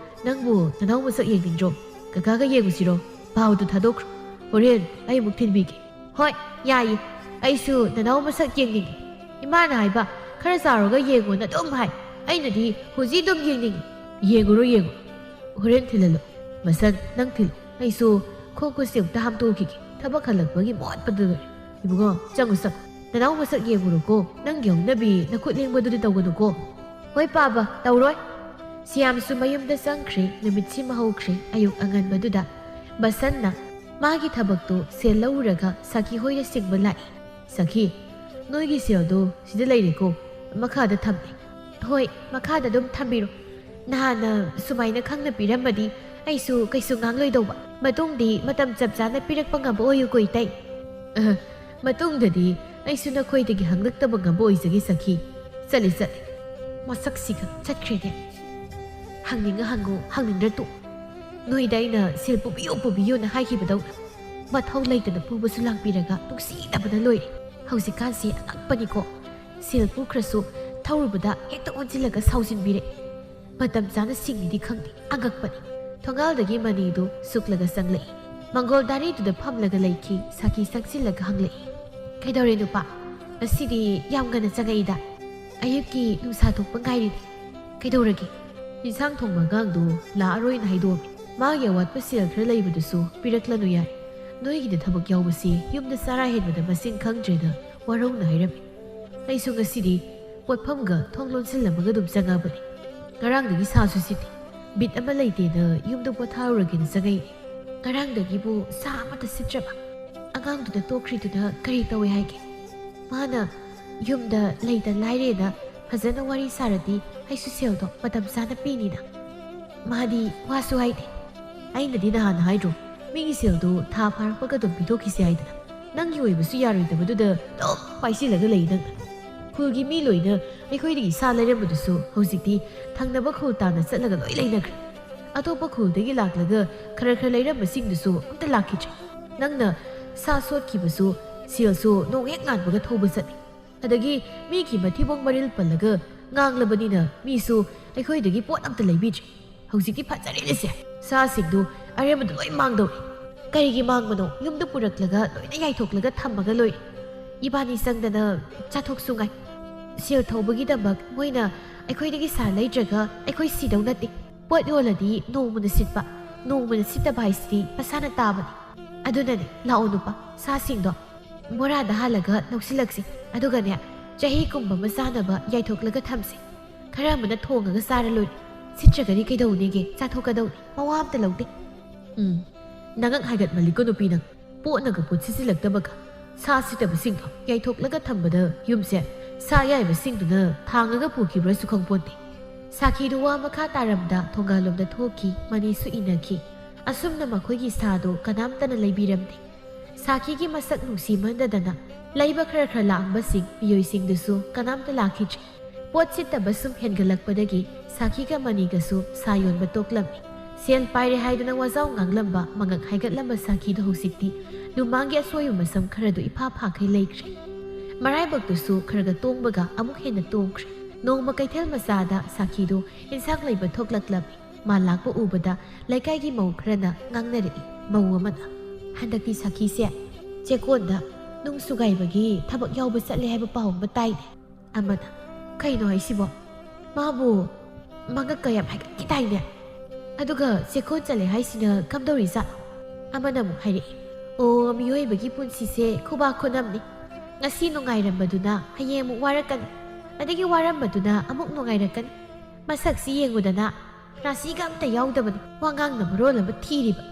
ꯅꯪꯕꯨ ꯅꯅꯥꯎ ꯃꯁꯛ ꯌꯦꯡꯅꯤꯡꯗ꯭ꯔꯣ? ꯀꯀꯥꯒ ꯌꯦꯡꯉꯨꯁꯤꯔꯣ? ꯄꯥꯎꯗꯨ ꯊꯥꯗꯣꯛꯈ꯭ꯔꯣ꯫ ꯍꯣꯔꯦꯟ ꯑꯩ ꯑꯃꯨꯛ ꯊꯤꯟꯕꯤꯒꯦ꯫" "ꯍꯣꯏ, ꯌꯥꯏꯌꯦ꯫ ꯑꯩꯁꯨ ꯅꯅꯥꯎ ꯃꯁꯛ ꯌꯦꯡꯅꯤꯡꯉꯤ꯫ ꯏꯃꯥꯅ ꯍꯥꯏꯕ, ꯈꯔ ꯆꯥꯎꯔꯒ ꯌꯦꯡꯉꯣꯅ ꯑꯗꯨꯝ ꯍꯥꯏ꯫ ꯑꯩꯅꯗꯤ ꯍꯧꯖꯤꯛ ꯑꯗꯨꯝ ꯌꯦꯡꯅꯤꯡꯉꯤ꯫" "ꯌꯦꯡꯉꯨꯔꯣ, ꯌꯦꯡꯉꯨ꯫ ꯍꯣꯔꯦꯟ ꯊꯤꯜꯍꯜꯂꯣ꯫ ꯕꯁꯟ, ꯅꯪ ꯊꯤꯜꯂꯣ꯫ ꯑꯩꯁꯨ ꯈꯣꯡ ꯈꯨꯠꯁꯦ ꯑꯝꯇ ꯍꯥꯝꯗꯣꯛꯈꯤꯒꯦ꯫ ꯊꯕꯛ ꯍꯜꯂꯛꯄꯒꯤ ꯃꯣꯠꯄꯗ ꯂꯣꯏꯔꯦ꯫" "ꯏꯕꯨꯡꯉꯣ, ꯆꯪꯉꯨ, ꯆꯪꯉꯨ꯫ ꯅꯅꯥꯎ ꯃꯁꯛ ꯌꯦꯡꯉꯨꯔꯣꯀꯣ꯫ ꯅꯪꯒꯤ ꯍꯧꯅꯕꯤ ꯅꯈꯨꯠ ꯂꯦꯡꯕꯗꯨꯗꯤ ꯇꯧꯒꯅꯨꯀꯣ꯫" "ꯍꯣꯏ ꯄꯥꯕ, ꯇꯧꯔꯣꯏ꯫" ꯁꯤꯌꯥꯝꯁꯨ ꯃꯌꯨꯝꯗ ꯆꯪꯈ꯭ꯔꯦ꯫ ꯅꯨꯃꯤꯠꯁꯤꯃ ꯍꯧꯈ꯭ꯔꯦ꯫ ꯑꯌꯨꯛ ꯑꯉꯟꯕꯗꯨꯗ ꯕꯁꯟꯅ ꯃꯥꯒꯤ ꯊꯕꯛꯇꯨ ꯁꯦꯜ ꯂꯧꯔꯨꯔꯒ ꯁꯈꯤ ꯍꯣꯏꯗ ꯁꯤꯡꯕ ꯂꯥꯛꯏ꯫ "ꯁꯈꯤ, ꯅꯣꯏꯒꯤ ꯁꯦꯜꯗꯣ ꯁꯤꯗ ꯂꯩꯔꯦꯀꯣ, ꯃꯈꯥꯗ ꯊꯝꯃꯦ꯫" "ꯍꯣꯏ, ꯃꯈꯥꯗ ꯑꯗꯨꯝ ꯊꯝꯕꯤꯔꯣ꯫ ꯅꯍꯥꯟꯅ ꯁꯨꯃꯥꯏꯅ ꯈꯪꯅ ꯄꯤꯔꯝꯃꯗꯤ ꯑꯩꯁꯨ ꯀꯩꯁꯨ ꯉꯥꯡꯂꯣꯏꯗꯧꯕ꯫ ꯃꯇꯨꯡꯗꯤ ꯃꯇꯝ ꯆꯞ ꯆꯥꯅ ꯄꯤꯔꯛꯄ ꯉꯝꯕ ꯑꯣꯏꯌꯨꯀꯣ, ꯏꯇꯩ꯫" "ꯑꯍ, ꯃꯇꯨꯡꯗꯗꯤ ꯑꯩꯁꯨ ꯅꯈꯣꯏꯗꯒꯤ ꯍꯪꯂꯛꯇꯕ ꯉꯝꯕ ꯑꯣꯏꯖꯒꯦ, ꯁꯈꯤ꯫ ꯆꯠꯂꯦ, ꯆꯠꯂꯦ꯫" ꯃꯁꯛꯁꯤꯒ ꯆꯠꯈ꯭ꯔꯦꯅꯦ꯫ ꯍꯪꯅꯤꯡꯉ ꯍꯪꯉꯨ, ꯍꯪꯅꯤꯡꯗ꯭ꯔ ꯇꯣꯛꯎ꯫ ꯅꯣꯏꯗ ꯑꯩꯅ ꯁꯦꯜ ꯄꯨꯕꯤꯌꯨ, ꯄꯨꯕꯤꯌꯨꯅ ꯍꯥꯏꯈꯤꯕꯗꯧꯅ ꯃꯊꯧ ꯂꯩꯇꯅ ꯄꯨꯕꯁꯨ ꯂꯥꯡꯕꯤꯔꯒ ꯅꯨꯡꯁꯤꯗꯕꯅ ꯂꯣꯏꯔꯦ꯫ ꯍꯧꯖꯤꯛꯀꯥꯟꯁꯦ ꯑꯉꯛꯄꯅꯤꯀꯣ꯫ ꯁꯦꯜ ꯄꯨꯈ꯭ꯔꯁꯨ ꯊꯧꯔꯨꯕꯗ ꯍꯦꯛꯇ ꯑꯣꯟꯁꯤꯜꯂꯒ ꯁꯥꯎꯖꯤꯟꯕꯤꯔꯦ꯫ ꯃꯇꯝ ꯆꯥꯅ ꯁꯤꯡꯉꯤꯗꯤ ꯈꯪꯗꯦ, ꯑꯉꯛꯄꯅꯤ꯫ ꯊꯣꯡꯒꯥꯜꯗꯒꯤ ꯃꯅꯤꯗꯨ ꯁꯨꯛꯂꯒ ꯆꯪꯂꯛꯏ꯫ ꯃꯪꯒꯣꯜ ꯗꯥꯔꯤꯗꯨꯗ ꯐꯝꯂꯒ ꯂꯩꯈꯤ꯫ ꯁꯈꯤ ꯁꯛꯆꯤꯜꯂꯒ ꯍꯪꯂꯛꯏ, "ꯀꯩꯗꯧꯔꯦ ꯅꯨꯄꯥ? ꯉꯁꯤꯗꯤ ꯌꯥꯝ ꯉꯟꯅ ꯆꯪꯉꯛꯏꯗ꯫ ꯑꯌꯨꯛꯀꯤ ꯅꯨꯡꯁꯥ ꯊꯣꯛꯄ ꯉꯥꯏꯔꯤꯅꯦ꯫" "ꯀꯩꯗꯧꯔꯒꯦ?" "ꯏꯟꯁꯥꯡ ꯊꯣꯡꯕ ꯑꯉꯥꯡꯗꯨ ꯂꯥꯛꯑꯔꯣꯏꯅ ꯍꯥꯏꯗꯣꯛꯑꯝꯃꯤ꯫ ꯃꯥꯒꯤ ꯑꯋꯥꯠꯄ ꯁꯦꯜ ꯈꯔ ꯂꯩꯕꯗꯨꯁꯨ ꯄꯤꯔꯛꯂꯅꯨ ꯌꯥꯏ꯫ ꯅꯣꯏꯒꯤꯗ ꯊꯕꯛ ꯌꯥꯎꯕꯁꯤ ꯌꯨꯝꯗ ꯆꯥꯔꯥ ꯍꯦꯟꯕꯗ ꯃꯁꯤꯡ ꯈꯪꯗ꯭ꯔꯦꯅ ꯋꯥꯔꯧꯅ ꯍꯥꯏꯔꯝꯃꯤ꯫ ꯑꯩꯁꯨ ꯉꯁꯤꯗꯤ ꯄꯣꯠꯐꯝꯒ ꯊꯣꯡ ꯂꯣꯟꯁꯤꯜꯂꯝꯃꯒ ꯑꯗꯨꯝ ꯆꯪꯉꯕꯅꯤ꯫ ꯉꯔꯥꯡꯗꯒꯤ ꯁꯥꯁꯨ ꯁꯤꯠꯇꯦ꯫ ꯕꯤꯠ ꯑꯃ ꯂꯩꯇꯦꯅ ꯌꯨꯝꯗ ꯄꯣꯊꯥꯔꯨꯔꯒꯦꯅ ꯆꯪꯉꯛꯏꯅꯤ꯫ ꯉꯔꯥꯡꯗꯒꯤꯕꯨ ꯁꯥ ꯑꯃꯠꯇ ꯁꯤꯠꯇ꯭ꯔꯕ? ꯑꯉꯥꯡꯗꯨꯅ ꯇꯣꯛꯈ꯭ꯔꯤꯗꯨꯅ ꯀꯔꯤ ꯇꯧꯋꯦ ꯍꯥꯏꯒꯦ? ꯃꯥꯅ ꯌꯨꯝꯗ ꯂꯩꯇ ꯂꯥꯏꯔꯦꯅ ꯐꯖꯅ ꯋꯥꯔꯤ ꯁꯥꯔꯗꯤ ꯑꯩꯁꯨ ꯁꯦꯜꯗꯣ ꯃꯇꯝ ꯆꯥꯅ ꯄꯤꯅꯤꯅ꯫ ꯃꯥꯗꯤ ꯋꯥꯁꯨ ꯍꯥꯏꯗꯦ꯫ ꯑꯩꯅꯗꯤ ꯅꯍꯥꯟ ꯍꯥꯏꯗ꯭ꯔꯣ, ꯃꯤꯒꯤ ꯁꯦꯜꯗꯣ ꯊꯥ ꯐꯥꯔꯛꯄꯒ ꯑꯗꯨꯝ ꯄꯤꯊꯣꯛꯈꯤꯁꯦ ꯍꯥꯏꯗꯅ꯫ ꯅꯪꯒꯤ ꯑꯣꯏꯕꯁꯨ ꯌꯥꯔꯣꯏꯗꯕꯗꯨꯗ ꯑꯗꯨꯝ ꯄꯥꯏꯁꯤꯜꯂꯒ ꯂꯩ ꯅꯪꯅ꯫ ꯈꯨꯜꯒꯤ ꯃꯤ ꯂꯣꯏꯅ ꯑꯩꯈꯣꯏꯗꯒꯤ ꯁꯥ ꯂꯩꯔꯝꯕꯗꯨꯁꯨ ꯍꯧꯖꯤꯛꯇꯤ ꯊꯪꯅꯕ ꯈꯨꯜ ꯇꯥꯟꯅ ꯆꯠꯂꯒ ꯂꯣꯏ ꯂꯩꯅꯈ꯭ꯔꯦ꯫ ꯑꯇꯣꯞꯄ ꯈꯨꯜꯗꯒꯤ ꯂꯥꯛꯂꯒ ꯈꯔ ꯈꯔ ꯂꯩꯔꯝꯕꯁꯤꯡꯗꯨꯁꯨ ꯑꯝꯇ ꯂꯥꯛꯈꯤꯗ꯭ꯔꯦ꯫ ꯅꯪꯅ ꯁꯥ ꯁꯣꯠꯈꯤꯕꯁꯨ ꯁꯦꯜꯁꯨ ꯅꯣꯡ ꯍꯦꯛ ꯉꯥꯟꯕꯒ ꯊꯧꯕ ꯆꯠꯂꯤ꯫ ꯑꯗꯒꯤ ꯃꯤꯒꯤ ꯃꯊꯤꯕꯣꯡ ꯃꯔꯤꯜ ꯄꯜꯂꯒ ꯉꯥꯡꯂꯕꯅꯤꯅ ꯃꯤꯁꯨ ꯑꯩꯈꯣꯏꯗꯒꯤ ꯄꯣꯠ ꯑꯝꯇ ꯂꯩꯕꯤꯗ꯭ꯔꯦ꯫ ꯍꯧꯖꯤꯛꯇꯤ ꯐꯖꯔꯦꯅꯦꯁꯦ, ꯁꯥꯁꯤꯡꯗꯨ ꯑꯔꯦꯝꯕꯗ ꯂꯣꯏ ꯃꯥꯡꯗꯧꯔꯦ꯫ ꯀꯔꯤꯒꯤ ꯃꯥꯡꯕꯅꯣ? ꯌꯨꯝꯗ ꯄꯨꯔꯛꯂꯒ ꯂꯣꯏꯅ ꯌꯥꯏꯊꯣꯛꯂꯒ ꯊꯝꯃꯒ ꯂꯣꯏꯔꯦ꯫ ꯏꯕꯥꯅꯤ ꯆꯪꯗꯅ ꯆꯥꯊꯣꯛꯁꯨ ꯉꯥꯏ꯫ ꯁꯦꯜ ꯊꯧꯕꯒꯤꯗꯃꯛ ꯃꯣꯏꯅ ꯑꯩꯈꯣꯏꯗꯒꯤ ꯁꯥ ꯂꯩꯗ꯭ꯔꯒ ꯑꯩꯈꯣꯏ ꯁꯤꯗꯧ ꯅꯠꯇꯦ꯫ ꯄꯣꯠ ꯌꯣꯜꯂꯗꯤ ꯅꯣꯡꯃꯅ ꯁꯤꯠꯄ, ꯅꯣꯡꯃꯅ ꯁꯤꯠꯇꯕ ꯍꯥꯏꯁꯤꯗꯤ ꯃꯁꯥꯅ ꯇꯥꯕꯅꯤ꯫ ꯑꯗꯨꯅꯅꯦ, ꯂꯥꯛꯑꯣ ꯅꯨꯄꯥ, ꯁꯥꯁꯤꯡꯗꯣ ꯕꯣꯔꯥꯗ ꯍꯥꯜꯂꯒ ꯂꯧꯁꯤꯜꯂꯛꯁꯤ꯫ ꯑꯗꯨꯒꯅꯦ, ꯆꯍꯤ ꯀꯨꯝꯕ ꯑꯃ ꯆꯥꯅꯕ ꯌꯥꯏꯊꯣꯛꯂꯒ ꯊꯝꯁꯤ꯫ ꯈꯔ ꯑꯃꯅ ꯊꯣꯡꯉꯒ ꯆꯥꯔ ꯂꯣꯏꯔꯦ꯫ ꯁꯤꯠꯇ꯭ꯔꯒꯗꯤ ꯀꯩꯗꯧꯅꯦꯒꯦ? ꯆꯥꯊꯣꯛꯀꯗꯧꯅꯤ꯫ ꯃꯋꯥ ꯑꯝꯇ ꯂꯧꯗꯦ꯫ ꯎꯝ, ꯅꯉꯛ ꯍꯥꯏꯒꯠꯃꯜꯂꯤꯀꯣ ꯅꯨꯄꯤ ꯅꯪ꯫ ꯄꯣꯠꯅꯒ ꯄꯣꯠ ꯁꯤꯠꯆꯤꯜꯂꯛꯇꯕꯒ꯫ ꯁꯥ ꯁꯤꯠꯇꯕꯁꯤꯡꯗꯣ ꯌꯥꯏꯊꯣꯛꯂꯒ ꯊꯝꯕꯗ ꯌꯨꯝꯁꯦ ꯁꯥ ꯑꯌꯥꯏꯕꯁꯤꯡꯗꯨꯅ ꯊꯥꯡꯉꯒ ꯄꯨꯈꯤꯕ꯭ꯔꯥꯁꯨ ꯈꯪꯄꯣꯟꯇꯦ꯫ ꯁꯥꯈꯤꯗꯨ ꯋꯥ ꯃꯈꯥ ꯇꯥꯔꯝꯗ ꯊꯣꯡꯒꯥꯜꯂꯣꯝꯗ ꯊꯣꯛꯈꯤ, ꯃꯅꯤꯁꯨ ꯏꯟꯅꯈꯤ꯫ ꯑꯁꯨꯝꯅ ꯃꯈꯣꯏꯒꯤ ꯁꯥꯗꯨ ꯀꯅꯥꯝꯇꯅ ꯂꯩꯕꯤꯔꯝꯗꯦ꯫ ꯁꯥꯈꯤꯒꯤ ꯃꯁꯛ ꯅꯨꯡꯁꯤꯃꯟꯗꯗꯅ ꯂꯩꯕ ꯈꯔ ꯈꯔ ꯂꯥꯛꯑꯝꯕꯁꯤꯡ, ꯃꯤꯑꯣꯏꯁꯤꯡꯗꯨꯁꯨ ꯀꯅꯥꯝꯇ ꯂꯥꯛꯈꯤꯗ꯭ꯔꯦ꯫ ꯄꯣꯠ ꯁꯤꯠꯇꯕ ꯁꯨꯝ ꯍꯦꯟꯒꯠꯂꯛꯄꯗꯒꯤ ꯁꯥꯈꯤꯒ ꯃꯅꯤꯒꯁꯨ ꯁꯥ ꯌꯣꯟꯕ ꯇꯣꯛꯂꯝꯃꯤ꯫ ꯁꯦꯜ ꯄꯥꯏꯔꯦ ꯍꯥꯏꯗꯨꯅ ꯋꯥꯖꯥꯎ ꯉꯥꯡꯂꯝꯕ ꯃꯉꯛ ꯍꯥꯏꯒꯠꯂꯝꯕ ꯁꯥꯈꯤꯗꯣ ꯍꯧꯖꯤꯛꯇꯤ ꯂꯨꯃꯥꯡꯒꯤ ꯑꯁꯣꯏꯕ ꯃꯁꯝ ꯈꯔꯗꯨ ꯏꯐꯥ ꯐꯥꯈꯩ ꯂꯩꯈ꯭ꯔꯦ꯫ ꯃꯔꯥꯏꯕꯛꯇꯨꯁꯨ ꯈꯔꯒ ꯇꯣꯡꯕꯒ ꯑꯃꯨꯛ ꯍꯦꯟꯅ ꯇꯣꯡꯈ꯭ꯔꯦ꯫ ꯅꯣꯡꯃ ꯀꯩꯊꯦꯜ ꯃꯆꯥꯗ ꯁꯥꯈꯤꯗꯨ ꯏꯟꯁꯥꯡ ꯂꯩꯕ ꯊꯣꯛꯂꯛꯂꯝꯃꯤ꯫ ꯃꯥ ꯂꯥꯛꯄ ꯎꯕꯗ ꯂꯩꯀꯥꯏꯒꯤ ꯃꯧ ꯈꯔꯅ ꯉꯥꯡꯅꯔꯛꯏ꯫ ꯃꯧ ꯑꯃꯅ, "ꯍꯟꯗꯛꯇꯤ ꯁꯥꯈꯤꯁꯦ ꯆꯦꯛꯀꯣꯟꯗ ꯅꯨꯡ ꯁꯨꯒꯥꯏꯕꯒꯤ ꯊꯕꯛ ꯌꯥꯎꯕ ꯆꯠꯂꯦ ꯍꯥꯏꯕ ꯄꯥꯎ ꯑꯃ ꯇꯥꯏꯅꯦ꯫" ꯑꯃꯅ, "ꯀꯩꯅꯣ ꯍꯥꯏꯁꯤꯕꯣ? ꯃꯥꯕꯨ ꯃꯉꯛꯀ ꯌꯥꯝ ꯍꯥꯏꯒꯠꯈꯤꯗꯥꯏꯅꯦ? ꯑꯗꯨꯒ ꯆꯦꯛꯀꯣꯟ ꯆꯠꯂꯦ ꯍꯥꯏꯁꯤꯅ ꯀꯝꯗꯧꯔꯤꯖꯥꯠꯅꯣ? ꯑꯃꯅ ꯑꯃꯨꯛ ꯍꯥꯏꯔꯛꯏ, "ꯑꯣ, ꯃꯤꯑꯣꯏꯕꯒꯤ ꯄꯨꯟꯁꯤꯁꯦ ꯈꯨꯕꯥꯛ ꯈꯨꯅꯝꯅꯤ꯫ ꯉꯁꯤ ꯅꯨꯡꯉꯥꯏꯔꯝꯕꯗꯨꯅ ꯍꯌꯦꯡ ꯑꯃꯨꯛ ꯋꯥꯔꯛꯀꯅꯤ, ꯑꯗꯒꯤ ꯋꯥꯔꯝꯕꯗꯨꯅ ꯑꯃꯨꯛ ꯅꯨꯡꯉꯥꯏꯔꯛꯀꯅꯤ꯫ ꯃꯁꯛꯁꯤ ꯌꯦꯡꯉꯨꯗꯅ, ꯔꯥꯁꯤꯒ ꯑꯝꯇ ꯌꯥꯎꯗꯕꯅꯤ, ꯋꯥꯉꯥꯡꯅ ꯃꯔꯣꯜ ꯑꯃ ꯊꯤꯔꯤꯕ꯫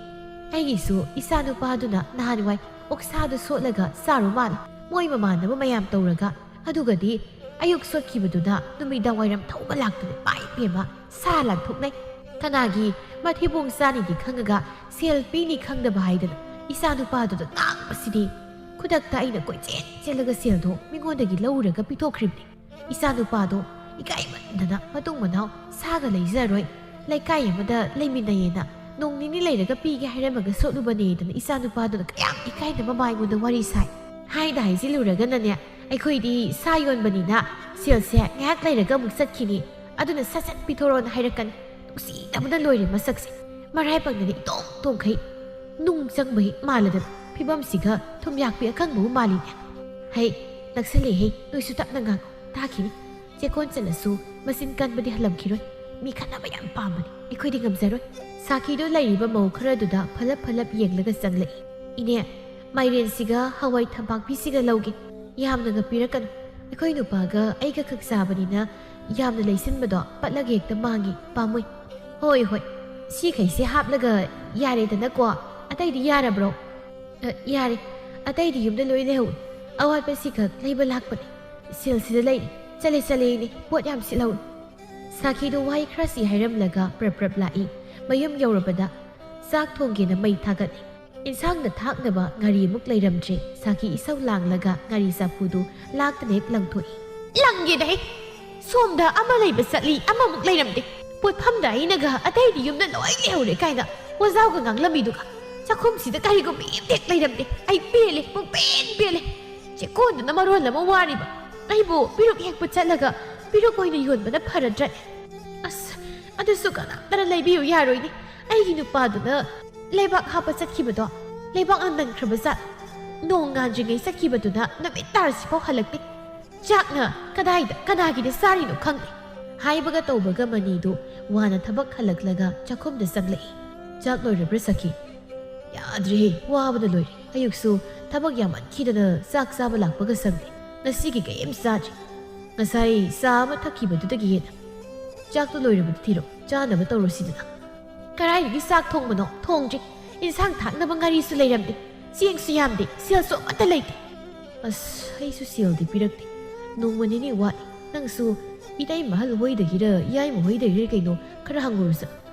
ꯑꯩꯒꯤꯁꯨ ꯏꯆꯥꯅꯨꯄꯥꯗꯨꯅ ꯅꯍꯥꯟꯋꯥꯏ ꯑꯣꯛꯁꯥꯗꯨ ꯁꯣꯠꯂꯒ ꯆꯥꯔꯨ ꯃꯥꯜꯂꯦ, ꯃꯣꯏ ꯃꯃꯥꯟꯅꯕ ꯃꯌꯥꯝ ꯇꯧꯔꯒ꯫ ꯑꯗꯨꯒꯗꯤ ꯑꯌꯨꯛ ꯁꯣꯠꯈꯤꯕꯗꯨꯅ ꯅꯨꯃꯤꯗꯥꯡ ꯋꯥꯏꯔꯝ ꯊꯧꯕ ꯂꯥꯛꯇꯅ, ꯏꯃꯥꯏ ꯄꯦꯝꯃ, ꯁꯥ ꯂꯥꯟꯊꯣꯛꯅꯩ꯫ ꯀꯅꯥꯒꯤ ꯃꯊꯤꯕꯣꯡ ꯆꯥꯅꯤꯗꯤ ꯈꯪꯉꯒ ꯁꯦꯜ ꯄꯤꯅꯤ ꯈꯪꯗꯕ ꯍꯥꯏꯗꯅ ꯏꯆꯥꯅꯨꯄꯥꯗꯨꯗ ꯉꯥꯡꯕꯁꯤꯗꯤ꯫ ꯈꯨꯗꯛꯇ ꯑꯩꯅ ꯀꯣꯏꯆꯦꯟ ꯆꯦꯜꯂꯒ ꯁꯦꯜꯗꯣ ꯃꯤꯉꯣꯟꯗꯒꯤ ꯂꯧꯔꯒ ꯄꯤꯊꯣꯛꯈ꯭ꯔꯤꯕꯅꯤ꯫ ꯏꯆꯥꯅꯨꯄꯥꯗꯣ ꯏꯀꯥꯏꯃꯟꯗꯅ ꯃꯇꯨꯡ ꯃꯅꯥꯎ ꯁꯥꯒ ꯂꯩꯖꯔꯣꯏ, ꯂꯩꯀꯥꯏ ꯑꯃꯗ ꯂꯩꯃꯤꯟꯅꯩꯌꯦꯅ ꯅꯣꯡ ꯅꯤꯅꯤ ꯂꯩꯔꯒ ꯄꯤꯒꯦ ꯍꯥꯏꯔꯝꯃꯒ ꯁꯣꯠꯂꯨꯕꯅꯦꯗꯅ ꯏꯆꯥꯅꯨꯄꯥꯗꯨꯅ ꯀꯌꯥꯝ ꯏꯀꯥꯏꯅ ꯃꯃꯥꯏꯉꯣꯟꯗ ꯋꯥꯔꯤ ꯁꯥꯏ꯫ ꯍꯥꯏꯗ ꯍꯥꯏꯖꯤꯜꯂꯨꯔꯒꯅꯅꯦ, ꯑꯩꯈꯣꯏꯗꯤ ꯁꯥ ꯌꯣꯟꯕꯅꯤꯅ ꯁꯦꯜꯁꯦ ꯉꯥꯏꯍꯥꯛ ꯂꯩꯔꯒ ꯑꯃꯨꯛ ꯆꯠꯈꯤꯅꯤ, ꯑꯗꯨꯅ ꯁꯠ ꯁꯠ ꯄꯤꯊꯣꯔꯛꯑꯣꯅ ꯍꯥꯏꯔꯛꯀꯅꯤ꯫ ꯅꯨꯡꯁꯤꯗꯕꯅ ꯂꯣꯏꯔꯦ ꯃꯁꯛꯁꯦ꯫ ꯃꯔꯥꯏꯕꯛꯅꯅꯦ ꯏꯇꯣꯡ ꯇꯣꯡꯈꯩ꯫ ꯅꯨꯡ ꯆꯪꯕ ꯍꯦꯛ ꯃꯥꯜꯂꯗꯅ ꯐꯤꯕꯝꯁꯤꯒ ꯊꯨꯝꯌꯥꯛꯄꯤ ꯑꯀꯪꯕꯕꯨ ꯃꯥꯜꯂꯤꯅꯦ꯫ ꯍꯩ, ꯅꯛꯁꯜꯂꯦꯍꯦ, ꯅꯣꯏꯁꯨ ꯇꯞꯅ ꯉꯥꯡꯉꯨ, ꯇꯥꯈꯤꯅꯤ꯫ ꯆꯦꯛꯀꯣꯟ ꯆꯠꯂꯁꯨ ꯃꯆꯤꯟ ꯀꯟꯕꯗꯤ ꯍꯜꯂꯝꯈꯤꯔꯣꯏ꯫ ꯃꯤ ꯈꯠꯅꯕ ꯌꯥꯝ ꯄꯥꯝꯕꯅꯤ, ꯑꯩꯈꯣꯏꯗꯤ ꯉꯝꯖꯔꯣꯏ꯫ ꯁꯥꯈꯤꯗꯣ ꯂꯩꯔꯤꯕ ꯃꯧ ꯈꯔꯗꯨꯗ ꯐꯂꯞ ꯐꯂꯞ ꯌꯦꯡꯂꯒ ꯆꯪꯂꯛꯏ꯫ "ꯏꯅꯦ, ꯃꯥꯏꯔꯦꯟꯁꯤꯒ ꯍꯋꯥꯏ ꯊꯝꯄꯥꯛꯄꯤꯁꯤꯒ ꯂꯧꯒꯦ꯫ ꯌꯥꯝꯅꯒ ꯄꯤꯔꯛꯀꯅꯨ꯫ ꯑꯩꯈꯣꯏ ꯅꯨꯄꯥꯒ ꯑꯩꯒ ꯈꯛ ꯆꯥꯕꯅꯤꯅ ꯌꯥꯝꯅ ꯂꯩꯁꯤꯟꯕꯗꯣ ꯄꯠꯂꯒ ꯍꯦꯛꯇ ꯃꯥꯡꯉꯤ, ꯄꯥꯝꯃꯨꯏ꯫" "ꯍꯣꯏ, ꯍꯣꯏ, ꯁꯤꯈꯩꯁꯦ ꯍꯥꯞꯂꯒ ꯌꯥꯔꯦꯗꯅꯀꯣ꯫ ꯑꯇꯩꯗꯤ ꯌꯥꯔꯕ꯭ꯔꯣ?" "ꯑ, ꯌꯥꯔꯦ꯫ ꯑꯇꯩꯗꯤ ꯌꯨꯝꯗ ꯂꯣꯏ ꯂꯩꯍꯧꯏ꯫ ꯑꯋꯥꯠꯄꯁꯤꯈꯛ ꯂꯩꯕ ꯂꯥꯛꯄꯅꯦ꯫ ꯁꯦꯜꯁꯤꯗ ꯂꯩꯔꯦ꯫ ꯆꯠꯂꯦ, ꯆꯠꯂꯦ, ꯏꯅꯦ꯫ ꯄꯣꯠ ꯌꯥꯝ ꯁꯤꯠꯍꯧꯏ꯫" ꯁꯥꯈꯤꯗꯣ ꯋꯥꯍꯩ ꯈꯔꯁꯤ ꯍꯥꯏꯔꯝꯂꯒ ꯄ꯭ꯔꯞ ꯄ꯭ꯔꯞ ꯂꯥꯛꯏ꯫ ꯃꯌꯨꯝ ꯌꯧꯔꯕꯗ ꯆꯥꯛ ꯊꯣꯡꯒꯦꯅ ꯃꯩ ꯊꯥꯒꯠꯂꯤ꯫ ꯏꯟꯁꯥꯡꯗ ꯊꯥꯛꯅꯕ ꯉꯥꯔꯤꯃꯨꯛ ꯂꯩꯔꯝꯗ꯭ꯔꯦ꯫ ꯁꯥꯈꯤ ꯏꯁꯧ ꯂꯥꯡꯂꯒ ꯉꯥꯔꯤ ꯆꯐꯨꯗꯨ ꯂꯥꯛꯇꯅ ꯍꯦꯛ ꯂꯪꯊꯣꯛꯏ꯫ "ꯂꯪꯒꯦꯗ ꯍꯦ! ꯁꯣꯝꯗ ꯑꯃ ꯂꯩꯕ ꯆꯠꯂꯤ, ꯑꯃꯃꯨꯛ ꯂꯩꯔꯝꯗꯦ꯫ ꯄꯣꯠꯐꯝꯗ ꯑꯩꯅꯒ ꯑꯇꯩꯗꯤ ꯌꯨꯝꯗ ꯂꯣꯏ ꯂꯩꯍꯧꯔꯦ ꯀꯥꯏꯅ ꯋꯥꯖꯥꯎꯒ ꯉꯥꯡꯂꯝꯃꯤꯗꯨꯒ꯫ ꯆꯥꯛꯈꯨꯝꯁꯤꯗ ꯀꯔꯤꯒꯨꯝꯕ ꯑꯝꯇ ꯍꯦꯛ ꯂꯩꯔꯝꯗꯦ꯫ ꯑꯩ ꯄꯦꯜꯂꯦ, ꯄꯨꯡꯄꯦꯟ ꯄꯦꯜꯂꯦ꯫ ꯆꯦꯛꯀꯣꯟꯗꯨꯅ ꯃꯔꯣꯜ ꯑꯃ ꯋꯥꯔꯤꯕ꯫ ꯑꯩꯕꯨ ꯄꯤꯔꯨꯛ ꯍꯦꯛꯄ ꯆꯠꯂꯒ ꯄꯤꯔꯨꯛ ꯑꯣꯏꯅ ꯌꯣꯟꯕꯅ ꯐꯔꯗ꯭ꯔꯅꯦ? ꯑꯁ, ꯑꯗꯨꯁꯨ ꯀꯅꯥꯝꯇꯅ ꯂꯩꯕꯤꯌꯨ ꯌꯥꯔꯣꯏꯅꯦ꯫ ꯑꯩꯒꯤ ꯅꯨꯄꯥꯗꯨꯅ ꯂꯩꯕꯥꯛ ꯍꯥꯞꯄ ꯆꯠꯈꯤꯕꯗꯣ ꯂꯩꯕꯥꯛꯅ ꯅꯟꯈ꯭ꯔꯕ ꯖꯥꯠ꯫ ꯅꯣꯡ ꯉꯥꯟꯗ꯭ꯔꯤꯉꯩ ꯆꯠꯈꯤꯕꯗꯨꯅ ꯅꯨꯃꯤꯠ ꯇꯥꯔꯁꯤꯐꯥꯎ ꯍꯜꯂꯛꯇꯦ꯫ ꯆꯥꯛꯅ ꯀꯗꯥꯏꯗ ꯀꯅꯥꯒꯤꯗ ꯆꯥꯔꯤꯅꯣ ꯈꯪꯗꯦ꯫ ꯍꯥꯏꯕꯒ ꯇꯧꯕꯒ ꯃꯅꯤꯗꯨ ꯋꯥꯅ ꯊꯕꯛ ꯍꯜꯂꯛꯂꯒ ꯆꯥꯛꯈꯨꯝꯗ ꯆꯪꯂꯛꯏ꯫ "ꯆꯥꯛ ꯂꯣꯏꯔꯕ꯭ꯔꯥ ꯁꯈꯤ?" "ꯌꯥꯗ꯭ꯔꯦꯍꯦ, ꯋꯥꯕꯅ ꯂꯣꯏꯔꯦ꯫ ꯑꯌꯨꯛꯁꯨ ꯊꯕꯛ ꯌꯥꯝꯃꯟꯈꯤꯗꯅ ꯆꯥꯛ ꯆꯥꯕ ꯂꯥꯛꯄꯒ ꯁꯪꯗꯦ꯫ ꯉꯁꯤꯒꯤ ꯀꯔꯤꯝ ꯆꯥꯗ꯭ꯔꯤ꯫ ꯉꯁꯥꯏ ꯆꯥ ꯑꯃ ꯊꯛꯈꯤꯕꯗꯨꯗꯒꯤ ꯍꯦꯟꯅ꯫ ꯆꯥꯛꯇꯨ ꯂꯣꯏꯔꯕꯗꯤ ꯊꯤꯔꯣ, ꯆꯥꯅꯕ ꯇꯧꯔꯣꯁꯤꯗꯅ꯫" "ꯀꯗꯥꯏꯗꯒꯤ ꯆꯥꯛ ꯊꯣꯡꯕꯅꯣ? ꯊꯣꯡꯗ꯭ꯔꯤ꯫ ꯏꯟꯁꯥꯡ ꯊꯥꯛꯅꯕ ꯉꯥꯔꯤꯁꯨ ꯂꯩꯔꯝꯗꯦ꯫ ꯆꯦꯡꯁꯨ ꯌꯥꯝꯗꯦ, ꯁꯦꯜꯁꯨ ꯑꯃꯠꯇ ꯂꯩꯇꯦ꯫" "ꯑꯁ, ꯑꯩꯁꯨ ꯁꯦꯜꯗꯤ ꯄꯤꯔꯛꯇꯦ꯫ ꯅꯣꯡꯃ ꯅꯤꯅꯤ ꯋꯥꯠꯂꯤ꯫ ꯅꯪꯁꯨ ꯏꯇꯩꯃ ꯑꯍꯜ ꯍꯣꯏꯗꯒꯤꯔ ꯏꯌꯥꯏꯃ ꯍꯣꯏꯗꯒꯤꯔ ꯀꯩꯅꯣ ꯈꯔ ꯍꯪꯉꯨꯔꯁꯨ꯫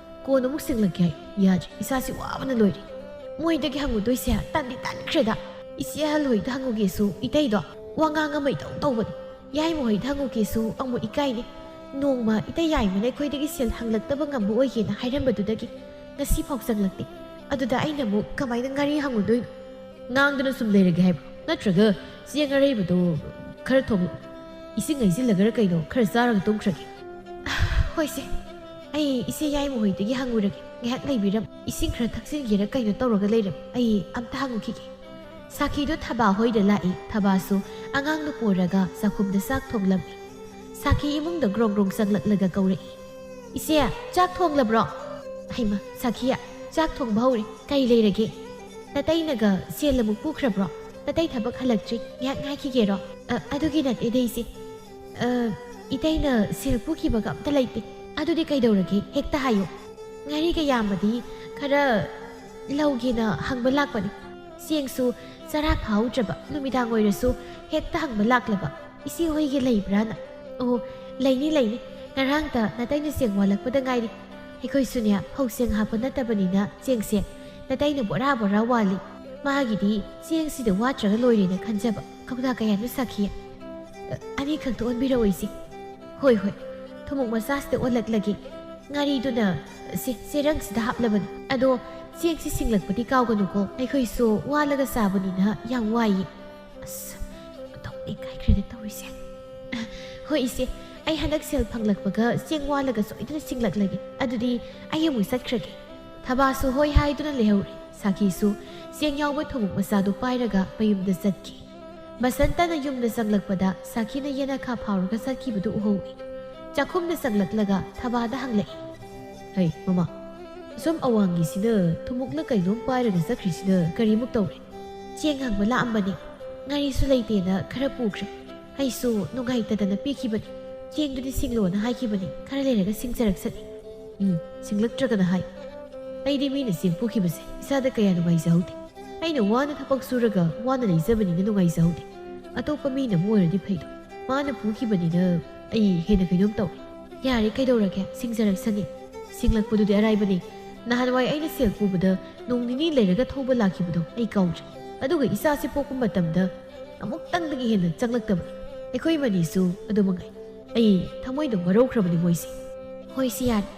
ꯀꯣꯟꯅ ꯑꯃꯨꯛ ꯁꯤꯡꯂꯛꯀꯦ ꯍꯥꯏ꯫ ꯌꯥꯗ꯭ꯔꯦ, ꯏꯁꯥꯁꯤ ꯋꯥꯕꯅ ꯂꯣꯏꯔꯦ꯫ ꯃꯣꯏꯗꯒꯤ ꯍꯪꯉꯨꯗꯣꯏꯁꯦ ꯇꯟꯗꯤ ꯇꯟꯈ꯭ꯔꯦꯗ꯫ ꯏꯆꯦ ꯑꯍꯜ ꯍꯣꯏꯗ ꯍꯪꯉꯨꯒꯦꯁꯨ ꯏꯇꯩꯗꯣ ꯋꯥꯉꯥꯡ ꯑꯃ ꯏꯇꯧ ꯇꯧꯕꯅꯤ꯫ ꯏꯌꯥꯏꯃ ꯍꯣꯏꯗ ꯍꯪꯉꯨꯒꯦꯁꯨ ꯑꯃꯨꯛ ꯏꯀꯥꯏꯅꯤ꯫ ꯅꯣꯡꯃ ꯏꯇꯩ ꯌꯥꯏꯃꯅ ꯑꯩꯈꯣꯏꯗꯒꯤ ꯁꯦꯜ ꯍꯪꯂꯛꯇꯕ ꯉꯝꯕ ꯑꯣꯏꯒꯦꯅ ꯍꯥꯏꯔꯝꯕꯗꯨꯗꯒꯤ ꯉꯁꯤ ꯐꯥꯎ ꯆꯪꯂꯛꯇꯦ꯫ ꯑꯗꯨꯗ ꯑꯩꯅ ꯑꯃꯨꯛ ꯀꯃꯥꯏꯅ ꯉꯥꯔꯤ ꯍꯪꯉꯨꯗꯣꯏꯅꯣ?" "ꯉꯥꯡꯗꯅ ꯁꯨꯝ ꯂꯩꯔꯒꯦ ꯍꯥꯏꯕ꯭ꯔꯣ? ꯅꯠꯇ꯭ꯔꯒ ꯆꯦꯡ ꯑꯔꯩꯕꯗꯣ ꯈꯔ ꯊꯣꯡꯂꯛꯎ꯫ ꯏꯁꯤꯡ ꯍꯩꯖꯤꯜꯂꯒꯔ ꯀꯩꯅꯣ ꯈꯔ ꯆꯥꯔꯒ ꯇꯨꯝꯈ꯭ꯔꯒꯦ꯫" "ꯍꯣꯏꯁꯦ, ꯑꯩ ꯏꯆꯦ ꯌꯥꯏꯃ ꯍꯣꯏꯗꯒꯤ ꯍꯪꯉꯨꯔꯒꯦ꯫ ꯉꯥꯏꯍꯥꯛ ꯂꯩꯕꯤꯔꯝ, ꯏꯁꯤꯡ ꯈꯔ ꯊꯛꯆꯤꯟꯒꯦꯔ ꯀꯩꯅꯣ ꯇꯧꯔꯒ ꯂꯩꯔꯝ꯫ ꯑꯩ ꯑꯝꯇ ꯍꯪꯉꯨꯈꯤꯒꯦ꯫" ꯁꯥꯈꯤꯗꯨ ꯊꯕꯥ ꯍꯣꯏꯗ ꯂꯥꯛꯏ꯫ ꯊꯕꯥꯁꯨ ꯑꯉꯥꯡꯅ ꯄꯨꯔꯒ ꯆꯥꯛꯈꯨꯝꯗ ꯆꯥꯛ ꯊꯣꯡꯂꯝꯃꯤ꯫ ꯁꯥꯈꯤ ꯏꯃꯨꯡꯗ ꯒ꯭ꯔꯣꯡ ꯒ꯭ꯔꯣꯡ ꯆꯪꯂꯛꯂꯒ ꯀꯧꯔꯛꯏ꯫ "ꯏꯆꯦ, ꯆꯥꯛ ꯊꯣꯡꯂꯕ꯭ꯔꯣ?" "ꯍꯩꯃ, ꯁꯥꯈꯤꯌꯥ, ꯆꯥꯛ ꯊꯣꯡꯕ ꯍꯧꯔꯦ꯫ ꯀꯩ ꯂꯩꯔꯒꯦ? ꯅꯇꯩꯅꯒ ꯁꯦꯜ ꯑꯃꯨꯛ ꯄꯨꯈ꯭ꯔꯕ꯭ꯔꯣ? ꯅꯇꯩ ꯊꯕꯛ ꯍꯜꯂꯛꯇ꯭ꯔꯤ꯫ ꯉꯥꯏꯍꯥꯛ ꯉꯥꯏꯈꯤꯒꯦꯔꯣ?" "ꯑ, ꯑꯗꯨꯒꯤ ꯅꯠꯇꯦꯗ ꯏꯆꯦ꯫ ꯑ, ꯏꯇꯩꯅ ꯁꯦꯜ ꯄꯨꯈꯤꯕꯒ ꯑꯝꯇ ꯂꯩꯇꯦ꯫" "ꯑꯗꯨꯗꯤ ꯀꯩꯗꯧꯔꯒꯦ? ꯍꯦꯛꯇ ꯍꯥꯏꯌꯨ꯫ ꯉꯥꯔꯤꯒ ꯌꯥꯝꯃꯗꯤ ꯈꯔ ꯂꯧꯒꯦꯅ ꯍꯪꯕ ꯂꯥꯛꯄꯅꯤ꯫ ꯆꯦꯡꯁꯨ ꯆꯔꯥ ꯐꯥꯍꯧꯗ꯭ꯔꯕ, ꯅꯨꯃꯤꯗꯥꯡ ꯑꯣꯏꯔꯁꯨ ꯍꯦꯛꯇ ꯍꯪꯕ ꯂꯥꯛꯂꯕ꯫ ꯏꯆꯦ ꯍꯣꯏꯒꯤ ꯂꯩꯕ꯭ꯔꯥꯅ?" "ꯑꯣ, ꯂꯩꯅꯤ, ꯂꯩꯅꯤ꯫ ꯉꯔꯥꯡꯇ ꯅꯇꯩꯅ ꯆꯦꯡ ꯋꯥꯜꯂꯛꯄꯗ ꯉꯥꯏꯔꯤ꯫ ꯑꯩꯈꯣꯏꯁꯨꯅꯦ, ꯐꯧ ꯆꯦꯡ ꯍꯥꯞꯄ ꯅꯠꯇꯕꯅꯤꯅ ꯆꯦꯡꯁꯦ ꯅꯇꯩꯅ ꯕꯣꯔꯥ ꯕꯣꯔꯥ ꯋꯥꯜꯂꯤ꯫ ꯃꯥꯒꯤꯗꯤ ꯆꯦꯡꯁꯤꯗ ꯋꯥꯠꯇ꯭ꯔꯒ ꯂꯣꯏꯔꯦꯅ ꯈꯟꯖꯕ꯫ ꯀꯧꯇꯥ ꯀꯌꯥꯅꯣ ꯁꯥꯈꯤ?" "ꯑ, ꯑꯅꯤꯈꯛꯇ ꯑꯣꯟꯕꯤꯔꯛꯑꯣ ꯏꯆꯦ꯫" "ꯍꯣꯏ, ꯍꯣꯏ꯫ ꯊꯨꯝꯃꯣꯛ ꯃꯆꯥꯁꯤꯗ ꯑꯣꯜꯂꯛꯂꯒꯦ꯫ ꯉꯥꯔꯤꯗꯨꯅ ꯁꯤ ꯆꯦꯔꯪꯁꯤꯗ ꯍꯥꯞꯂꯕꯅꯤ꯫ ꯑꯗꯣ ꯆꯦꯡꯁꯤ ꯁꯤꯡꯂꯛꯄꯗꯤ ꯀꯥꯎꯒꯅꯨꯀꯣ꯫ ꯑꯩꯈꯣꯏꯁꯨ ꯋꯥꯜꯂꯒ ꯆꯥꯕꯅꯤꯅ ꯌꯥꯝ ꯋꯥꯏꯌꯦ꯫" "ꯑꯁ, ꯑꯣꯟꯊꯣꯛꯅ ꯏꯀꯥꯏꯈ꯭ꯔꯦꯗ ꯇꯧꯔꯤꯁꯦ꯫" "ꯍꯣꯏ ꯏꯆꯦ, ꯑꯩ ꯍꯟꯗꯛ ꯁꯦꯜ ꯐꯪꯂꯛꯄꯒ ꯆꯦꯡ ꯋꯥꯜꯂꯒ ꯁꯣꯏꯗꯅ ꯁꯤꯡꯂꯛꯂꯒꯦ꯫ ꯑꯗꯨꯗꯤ ꯑꯩ ꯑꯃꯨꯛ ꯆꯠꯈ꯭ꯔꯒꯦ꯫" ꯊꯕꯥꯁꯨ ꯍꯣꯏ ꯍꯥꯏꯗꯨꯅ ꯂꯩꯍꯧꯔꯦ꯫ ꯁꯥꯈꯤꯁꯨ ꯆꯦꯡ ꯌꯥꯎꯕ ꯊꯨꯝꯃꯣꯛ ꯃꯆꯥꯗꯨ ꯄꯥꯏꯔꯒ ꯃꯌꯨꯝꯗ ꯆꯠꯈꯤ꯫ ꯕꯁꯟꯇꯅ ꯌꯨꯝꯗ ꯆꯪꯂꯛꯄꯗ ꯁꯥꯈꯤꯅ ꯌꯦꯅꯈꯥ ꯐꯥꯎꯔꯒ ꯆꯠꯈꯤꯕꯗꯨ ꯎꯍꯧꯏ꯫ ꯆꯥꯛꯈꯨꯝꯗ ꯆꯪꯂꯛꯂꯒ ꯊꯕꯥꯗ ꯍꯪꯂꯛꯏ꯫ "ꯍꯩ, ꯃꯃꯥ, ꯑꯁꯣꯝ ꯑꯋꯥꯡꯒꯤꯁꯤꯅ ꯊꯨꯝꯃꯣꯛꯂ ꯀꯩꯅꯣꯝ ꯄꯥꯏꯔꯒ ꯆꯠꯈ꯭ꯔꯤꯁꯤꯅ ꯀꯔꯤꯃꯨꯛ ꯇꯧꯔꯦ?" "ꯆꯦꯡ ꯍꯪꯕ ꯂꯥꯛꯑꯝꯕꯅꯤ꯫ ꯉꯥꯔꯤꯁꯨ ꯂꯩꯇꯦꯅ ꯈꯔ ꯄꯨꯈ꯭ꯔꯦ꯫ ꯑꯩꯁꯨ ꯅꯨꯡꯉꯥꯏꯇꯗꯅ ꯄꯤꯈꯤꯕꯅꯤ꯫ ꯆꯦꯡꯗꯨꯗꯤ ꯁꯤꯡꯂꯣꯅ ꯍꯥꯏꯈꯤꯕꯅꯤ꯫ ꯈꯔ ꯂꯩꯔꯒ ꯁꯤꯡꯖꯔꯛꯁꯅꯤ꯫ ꯎꯝ, ꯁꯤꯡꯂꯛꯇ꯭ꯔꯒꯅ ꯍꯥꯏ꯫ ꯑꯩꯗꯤ ꯃꯤꯅ ꯆꯦꯡ ꯄꯨꯈꯤꯕꯁꯦ ꯏꯁꯥꯗ ꯀꯌꯥ ꯅꯨꯡꯉꯥꯏꯖꯍꯧꯗꯦ꯫ ꯑꯩꯅ ꯋꯥꯅ ꯊꯕꯛ ꯁꯨꯔꯒ ꯋꯥꯅ ꯂꯩꯖꯕꯅꯤꯅ ꯅꯨꯡꯉꯥꯏꯖꯍꯧꯗꯦ꯫ ꯑꯇꯣꯞꯄ ꯃꯤꯅ ꯑꯃ ꯑꯣꯏꯔꯗꯤ ꯐꯩꯗꯣ꯫ ꯃꯥꯅ ꯄꯨꯈꯤꯕꯅꯤꯅ ꯑꯩ ꯍꯦꯟꯅ ꯀꯩꯅꯣꯝ ꯇꯧꯔꯦ꯫" "ꯌꯥꯔꯦ, ꯀꯩꯗꯧꯔꯒꯦ? ꯁꯤꯡꯖꯔꯛꯁꯅꯤ꯫ ꯁꯤꯡꯂꯛꯄꯗꯨꯗꯤ ꯑꯔꯥꯏꯕꯅꯤ꯫ ꯅꯍꯥꯟꯋꯥꯏ ꯑꯩꯅ ꯁꯦꯜ ꯄꯨꯕꯗ ꯅꯣꯡ ꯅꯤꯅꯤ ꯂꯩꯔꯒ ꯊꯧꯕ ꯂꯥꯛꯈꯤꯕꯗꯣ ꯑꯩ ꯀꯥꯎꯗ꯭ꯔꯤ꯫ ꯑꯗꯨꯒ ꯏꯆꯥꯁꯤ ꯄꯣꯛꯄ ꯃꯇꯝꯗ ꯑꯃꯨꯛꯇꯪꯗꯒꯤ ꯍꯦꯟꯅ ꯆꯪꯂꯛꯇꯕꯅꯤ꯫ ꯑꯩꯈꯣꯏ ꯃꯅꯤꯁꯨ ꯑꯗꯨ ꯃꯉꯥꯏ꯫ ꯑꯩ ꯊꯃꯣꯏꯗ ꯋꯥꯔꯧꯈ꯭ꯔꯕꯅꯤ ꯃꯣꯏꯁꯦ꯫" "ꯍꯣꯏꯁꯦ, ꯌꯥꯔꯦ꯫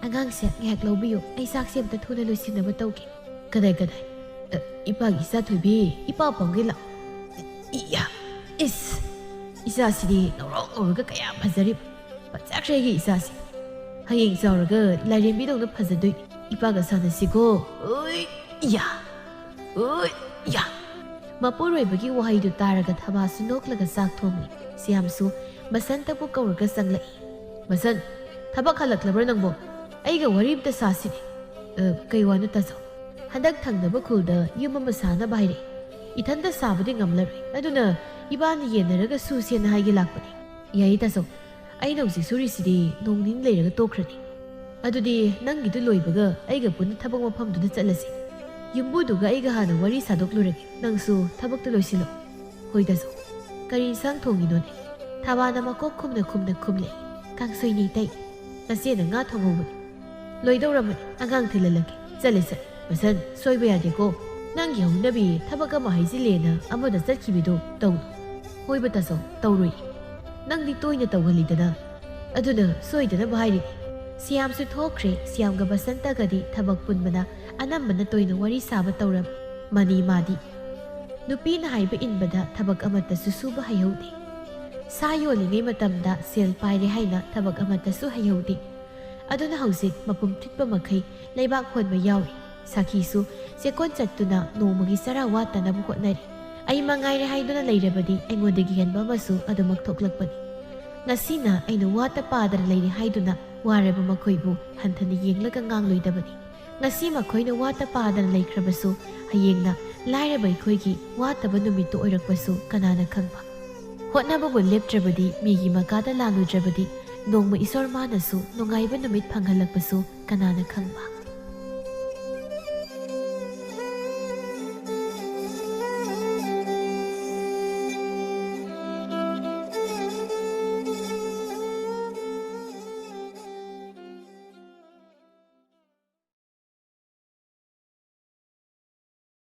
ꯑꯉꯥꯡꯁꯦ ꯉꯥꯏꯍꯥꯛ ꯂꯧꯕꯤꯌꯨ꯫ ꯑꯩ ꯆꯥꯛꯁꯦ ꯑꯝꯇ ꯊꯨꯅ ꯂꯣꯏꯁꯤꯟꯅꯕ ꯇꯧꯒꯦ꯫" "ꯀꯗꯥꯏ, ꯀꯗꯥꯏ? ꯑ, ꯏꯄꯥꯒꯤ ꯏꯆꯥ ꯊꯣꯏꯕꯤ, ꯏꯄꯥ ꯄꯥꯝꯒꯦ ꯂꯥꯛꯑꯣ꯫ ꯏꯌꯥ, ꯏꯁ! ꯏꯆꯥꯁꯤꯗꯤ ꯉꯧꯔꯣꯛ ꯉꯧꯔꯒ ꯀꯌꯥ ꯐꯖꯔꯤꯕ꯫ ꯐꯖꯈ꯭ꯔꯦ ꯑꯩꯒꯤ ꯏꯆꯥꯁꯤ꯫ ꯍꯌꯦꯡ ꯆꯥꯎꯔꯒ ꯂꯥꯏꯔꯦꯝꯕꯤꯗꯧꯅ ꯐꯖꯗꯣꯏꯅꯤ꯫ ꯏꯄꯥꯒ ꯁꯥꯟꯅꯁꯤꯀꯣ꯫ ꯎꯏ, ꯏꯌꯥ, ꯎꯏ, ꯏꯌꯥ!" ꯃꯄꯨꯔꯣꯏꯕꯒꯤ ꯋꯥꯍꯩꯗꯨ ꯇꯥꯔꯒ ꯊꯕꯥꯁꯨ ꯅꯣꯛꯂꯒ ꯆꯥꯛ ꯊꯣꯡꯂꯤ꯫ ꯁ꯭ꯌꯥꯝꯁꯨ ꯕꯁꯟꯇꯕꯨ ꯀꯧꯔꯒ ꯆꯪꯂꯛꯏ꯫ "ꯕꯁꯟ, ꯊꯕꯛ ꯍꯜꯂꯛꯂꯕ꯭ꯔꯥ ꯅꯪꯕꯣ? ꯑꯩꯒ ꯋꯥꯔꯤ ꯑꯝꯇ ꯁꯥꯁꯤꯅꯦ꯫" "ꯑ, ꯀꯩ ꯋꯥꯅꯣ ꯇꯥꯆꯧ?" "ꯍꯟꯗꯛ ꯊꯪꯅꯕ ꯈꯨꯜꯗ ꯌꯨꯝ ꯑꯃ ꯁꯥꯅꯕ ꯍꯥꯏꯔꯛꯑꯦ꯫ ꯏꯊꯟꯇ ꯁꯥꯕꯗꯤ ꯉꯝꯂꯔꯣꯏ, ꯑꯗꯨꯅ ꯏꯕꯥꯅꯤ ꯌꯦꯟꯅꯔꯒ ꯁꯨꯁꯦꯅ ꯍꯥꯏꯒꯦ ꯂꯥꯛꯄꯅꯦ꯫" "ꯌꯥꯏꯌꯦ ꯇꯥꯆꯧ, ꯑꯩꯅ ꯍꯧꯖꯤꯛ ꯁꯨꯔꯤꯁꯤꯗꯤ ꯅꯣꯡ ꯅꯤꯅꯤ ꯂꯩꯔꯒ ꯇꯣꯛꯈ꯭ꯔꯅꯤ꯫ ꯑꯗꯨꯗꯤ ꯅꯪꯒꯤꯗꯨ ꯂꯣꯏꯕꯒ ꯑꯩꯒ ꯄꯨꯟꯅ ꯊꯕꯛ ꯃꯐꯝꯗꯨꯗ ꯆꯠꯂꯁꯤ꯫ ꯌꯨꯝꯕꯨꯗꯨꯒ ꯑꯩꯒ ꯍꯥꯟꯅ ꯋꯥꯔꯤ ꯁꯥꯗꯣꯛꯂꯨꯔꯒꯦ, ꯅꯪꯁꯨ ꯊꯕꯛꯇꯨ ꯂꯣꯏꯁꯤꯜꯂꯣ꯫" "ꯍꯣꯏ ꯇꯥꯆꯧ꯫" "ꯀꯔꯤ ꯏꯟꯁꯥꯡ ꯊꯣꯡꯉꯤꯅꯣꯅꯦ?" ꯊꯕꯥꯅ ꯃꯀꯣꯛ ꯈꯨꯝꯅ ꯈꯨꯝꯅ ꯈꯨꯝꯂꯦ꯫ "ꯀꯥꯡꯁꯣꯏꯅꯦ ꯏꯇꯩ꯫ ꯅꯆꯦꯅ ꯉꯥ ꯊꯣꯡꯍꯧꯕꯅꯦ꯫" "ꯂꯣꯏꯗꯧꯔꯝꯃꯅꯤ, ꯑꯉꯥꯡ ꯊꯤꯜꯍꯜꯂꯒꯦ꯫ ꯆꯠꯂꯦ, ꯆꯠꯂꯦ꯫ ꯕꯁꯟ, ꯁꯣꯏꯕ ꯌꯥꯗꯦꯀꯣ꯫ ꯅꯪꯒꯤ ꯍꯧꯅꯕꯤ ꯊꯕꯛ ꯑꯃ ꯍꯥꯏꯖꯤꯜꯂꯦꯅ ꯑꯃꯗ ꯆꯠꯈꯤꯕꯤꯗꯣ ꯇꯧꯅꯨ꯫" "ꯍꯣꯏꯕ ꯇꯥꯆꯧ, ꯇꯧꯔꯣꯏ꯫ ꯅꯪꯗꯤ ꯇꯣꯏꯅ ꯇꯧꯒꯜꯂꯤꯗꯅ꯫" "ꯑꯗꯨꯅ ꯁꯣꯏꯗꯅꯕ ꯍꯥꯏꯔꯤꯅꯤ꯫" ꯁ꯭ꯌꯥꯝꯁꯨ ꯊꯣꯛꯈ꯭ꯔꯦ꯫ ꯁ꯭ꯌꯥꯝꯒ ꯕꯁꯟꯇꯒꯗꯤ ꯊꯕꯛ ꯄꯨꯟꯕꯅ ꯑꯅꯝꯕꯅ ꯇꯣꯏꯅ ꯋꯥꯔꯤ ꯁꯥꯕ ꯇꯧꯔꯝꯃꯤ꯫ ꯃꯅꯤ ꯃꯥꯗꯤ ꯅꯨꯄꯤꯅ ꯍꯥꯏꯕ ꯏꯟꯕꯗ ꯊꯕꯛ ꯑꯃꯠꯇꯁꯨ ꯁꯨꯕ ꯍꯩꯍꯧꯗꯦ꯫ ꯁꯥ ꯌꯣꯜꯂꯤꯉꯩ ꯃꯇꯝꯗ ꯁꯦꯜ ꯄꯥꯏꯔꯦ ꯍꯥꯏꯅ ꯊꯕꯛ ꯑꯃꯠꯇꯁꯨ ꯍꯩꯍꯧꯗꯦ꯫ ꯑꯗꯨꯅ ꯍꯧꯖꯤꯛ ꯃꯄꯨꯝ ꯊꯤꯠꯄ ꯃꯈꯩ ꯂꯩꯕꯥꯛ ꯍꯣꯟꯕ ꯌꯥꯎꯔꯤ꯫ ꯁꯥꯈꯤꯁꯨ ꯆꯦꯛꯀꯣꯟ ꯆꯠꯇꯨꯅ ꯅꯣꯡꯃꯒꯤ ꯆꯔꯥ ꯋꯥꯠꯇꯅꯕ ꯍꯣꯠꯅꯔꯤ꯫ ꯑꯩ ꯃꯉꯥꯏꯔꯦ ꯍꯥꯏꯗꯨꯅ ꯂꯩꯔꯕꯗꯤ ꯑꯩꯉꯣꯟꯗꯒꯤ ꯍꯦꯟꯕ ꯑꯃꯁꯨ ꯑꯗꯨꯃꯛ ꯊꯣꯛꯂꯛꯄꯅꯤ꯫ ꯉꯁꯤꯅ ꯑꯩꯅ ꯋꯥꯠꯇ ꯄꯥꯗꯅ ꯂꯩꯔꯤ ꯍꯥꯏꯗꯨꯅ ꯋꯥꯔꯕ ꯃꯈꯣꯏꯕꯨ ꯍꯟꯊꯅ ꯌꯦꯡꯂꯒ ꯉꯥꯡꯂꯣꯏꯗꯕꯅꯤ꯫ ꯉꯁꯤ ꯃꯈꯣꯏꯅ ꯋꯥꯠꯇ ꯄꯥꯗꯅ ꯂꯩꯈ꯭ꯔꯕꯁꯨ, ꯍꯌꯦꯡꯅ ꯂꯥꯏꯔꯕ ꯑꯩꯈꯣꯏꯒꯤ ꯋꯥꯠꯇꯕ ꯅꯨꯃꯤꯠꯇꯨ ꯑꯣꯏꯔꯛꯄꯁꯨ ꯀꯅꯥꯅ ꯈꯪꯕ? ꯍꯣꯠꯅꯕꯕꯨ ꯂꯦꯞꯇ꯭ꯔꯕꯗꯤ, ꯃꯤꯒꯤ ꯃꯈꯥꯗ ꯂꯥꯜꯂꯨꯗ꯭ꯔꯕꯗꯤ, ꯅꯣꯡꯃ ꯏꯁꯣꯔ ꯃꯥꯅꯁꯨ ꯅꯨꯡꯉꯥꯏꯕ ꯅꯨꯃꯤꯠ ꯐꯪꯍꯜꯂꯛꯄꯁꯨ ꯀꯅꯥꯅ ꯈꯪꯕ?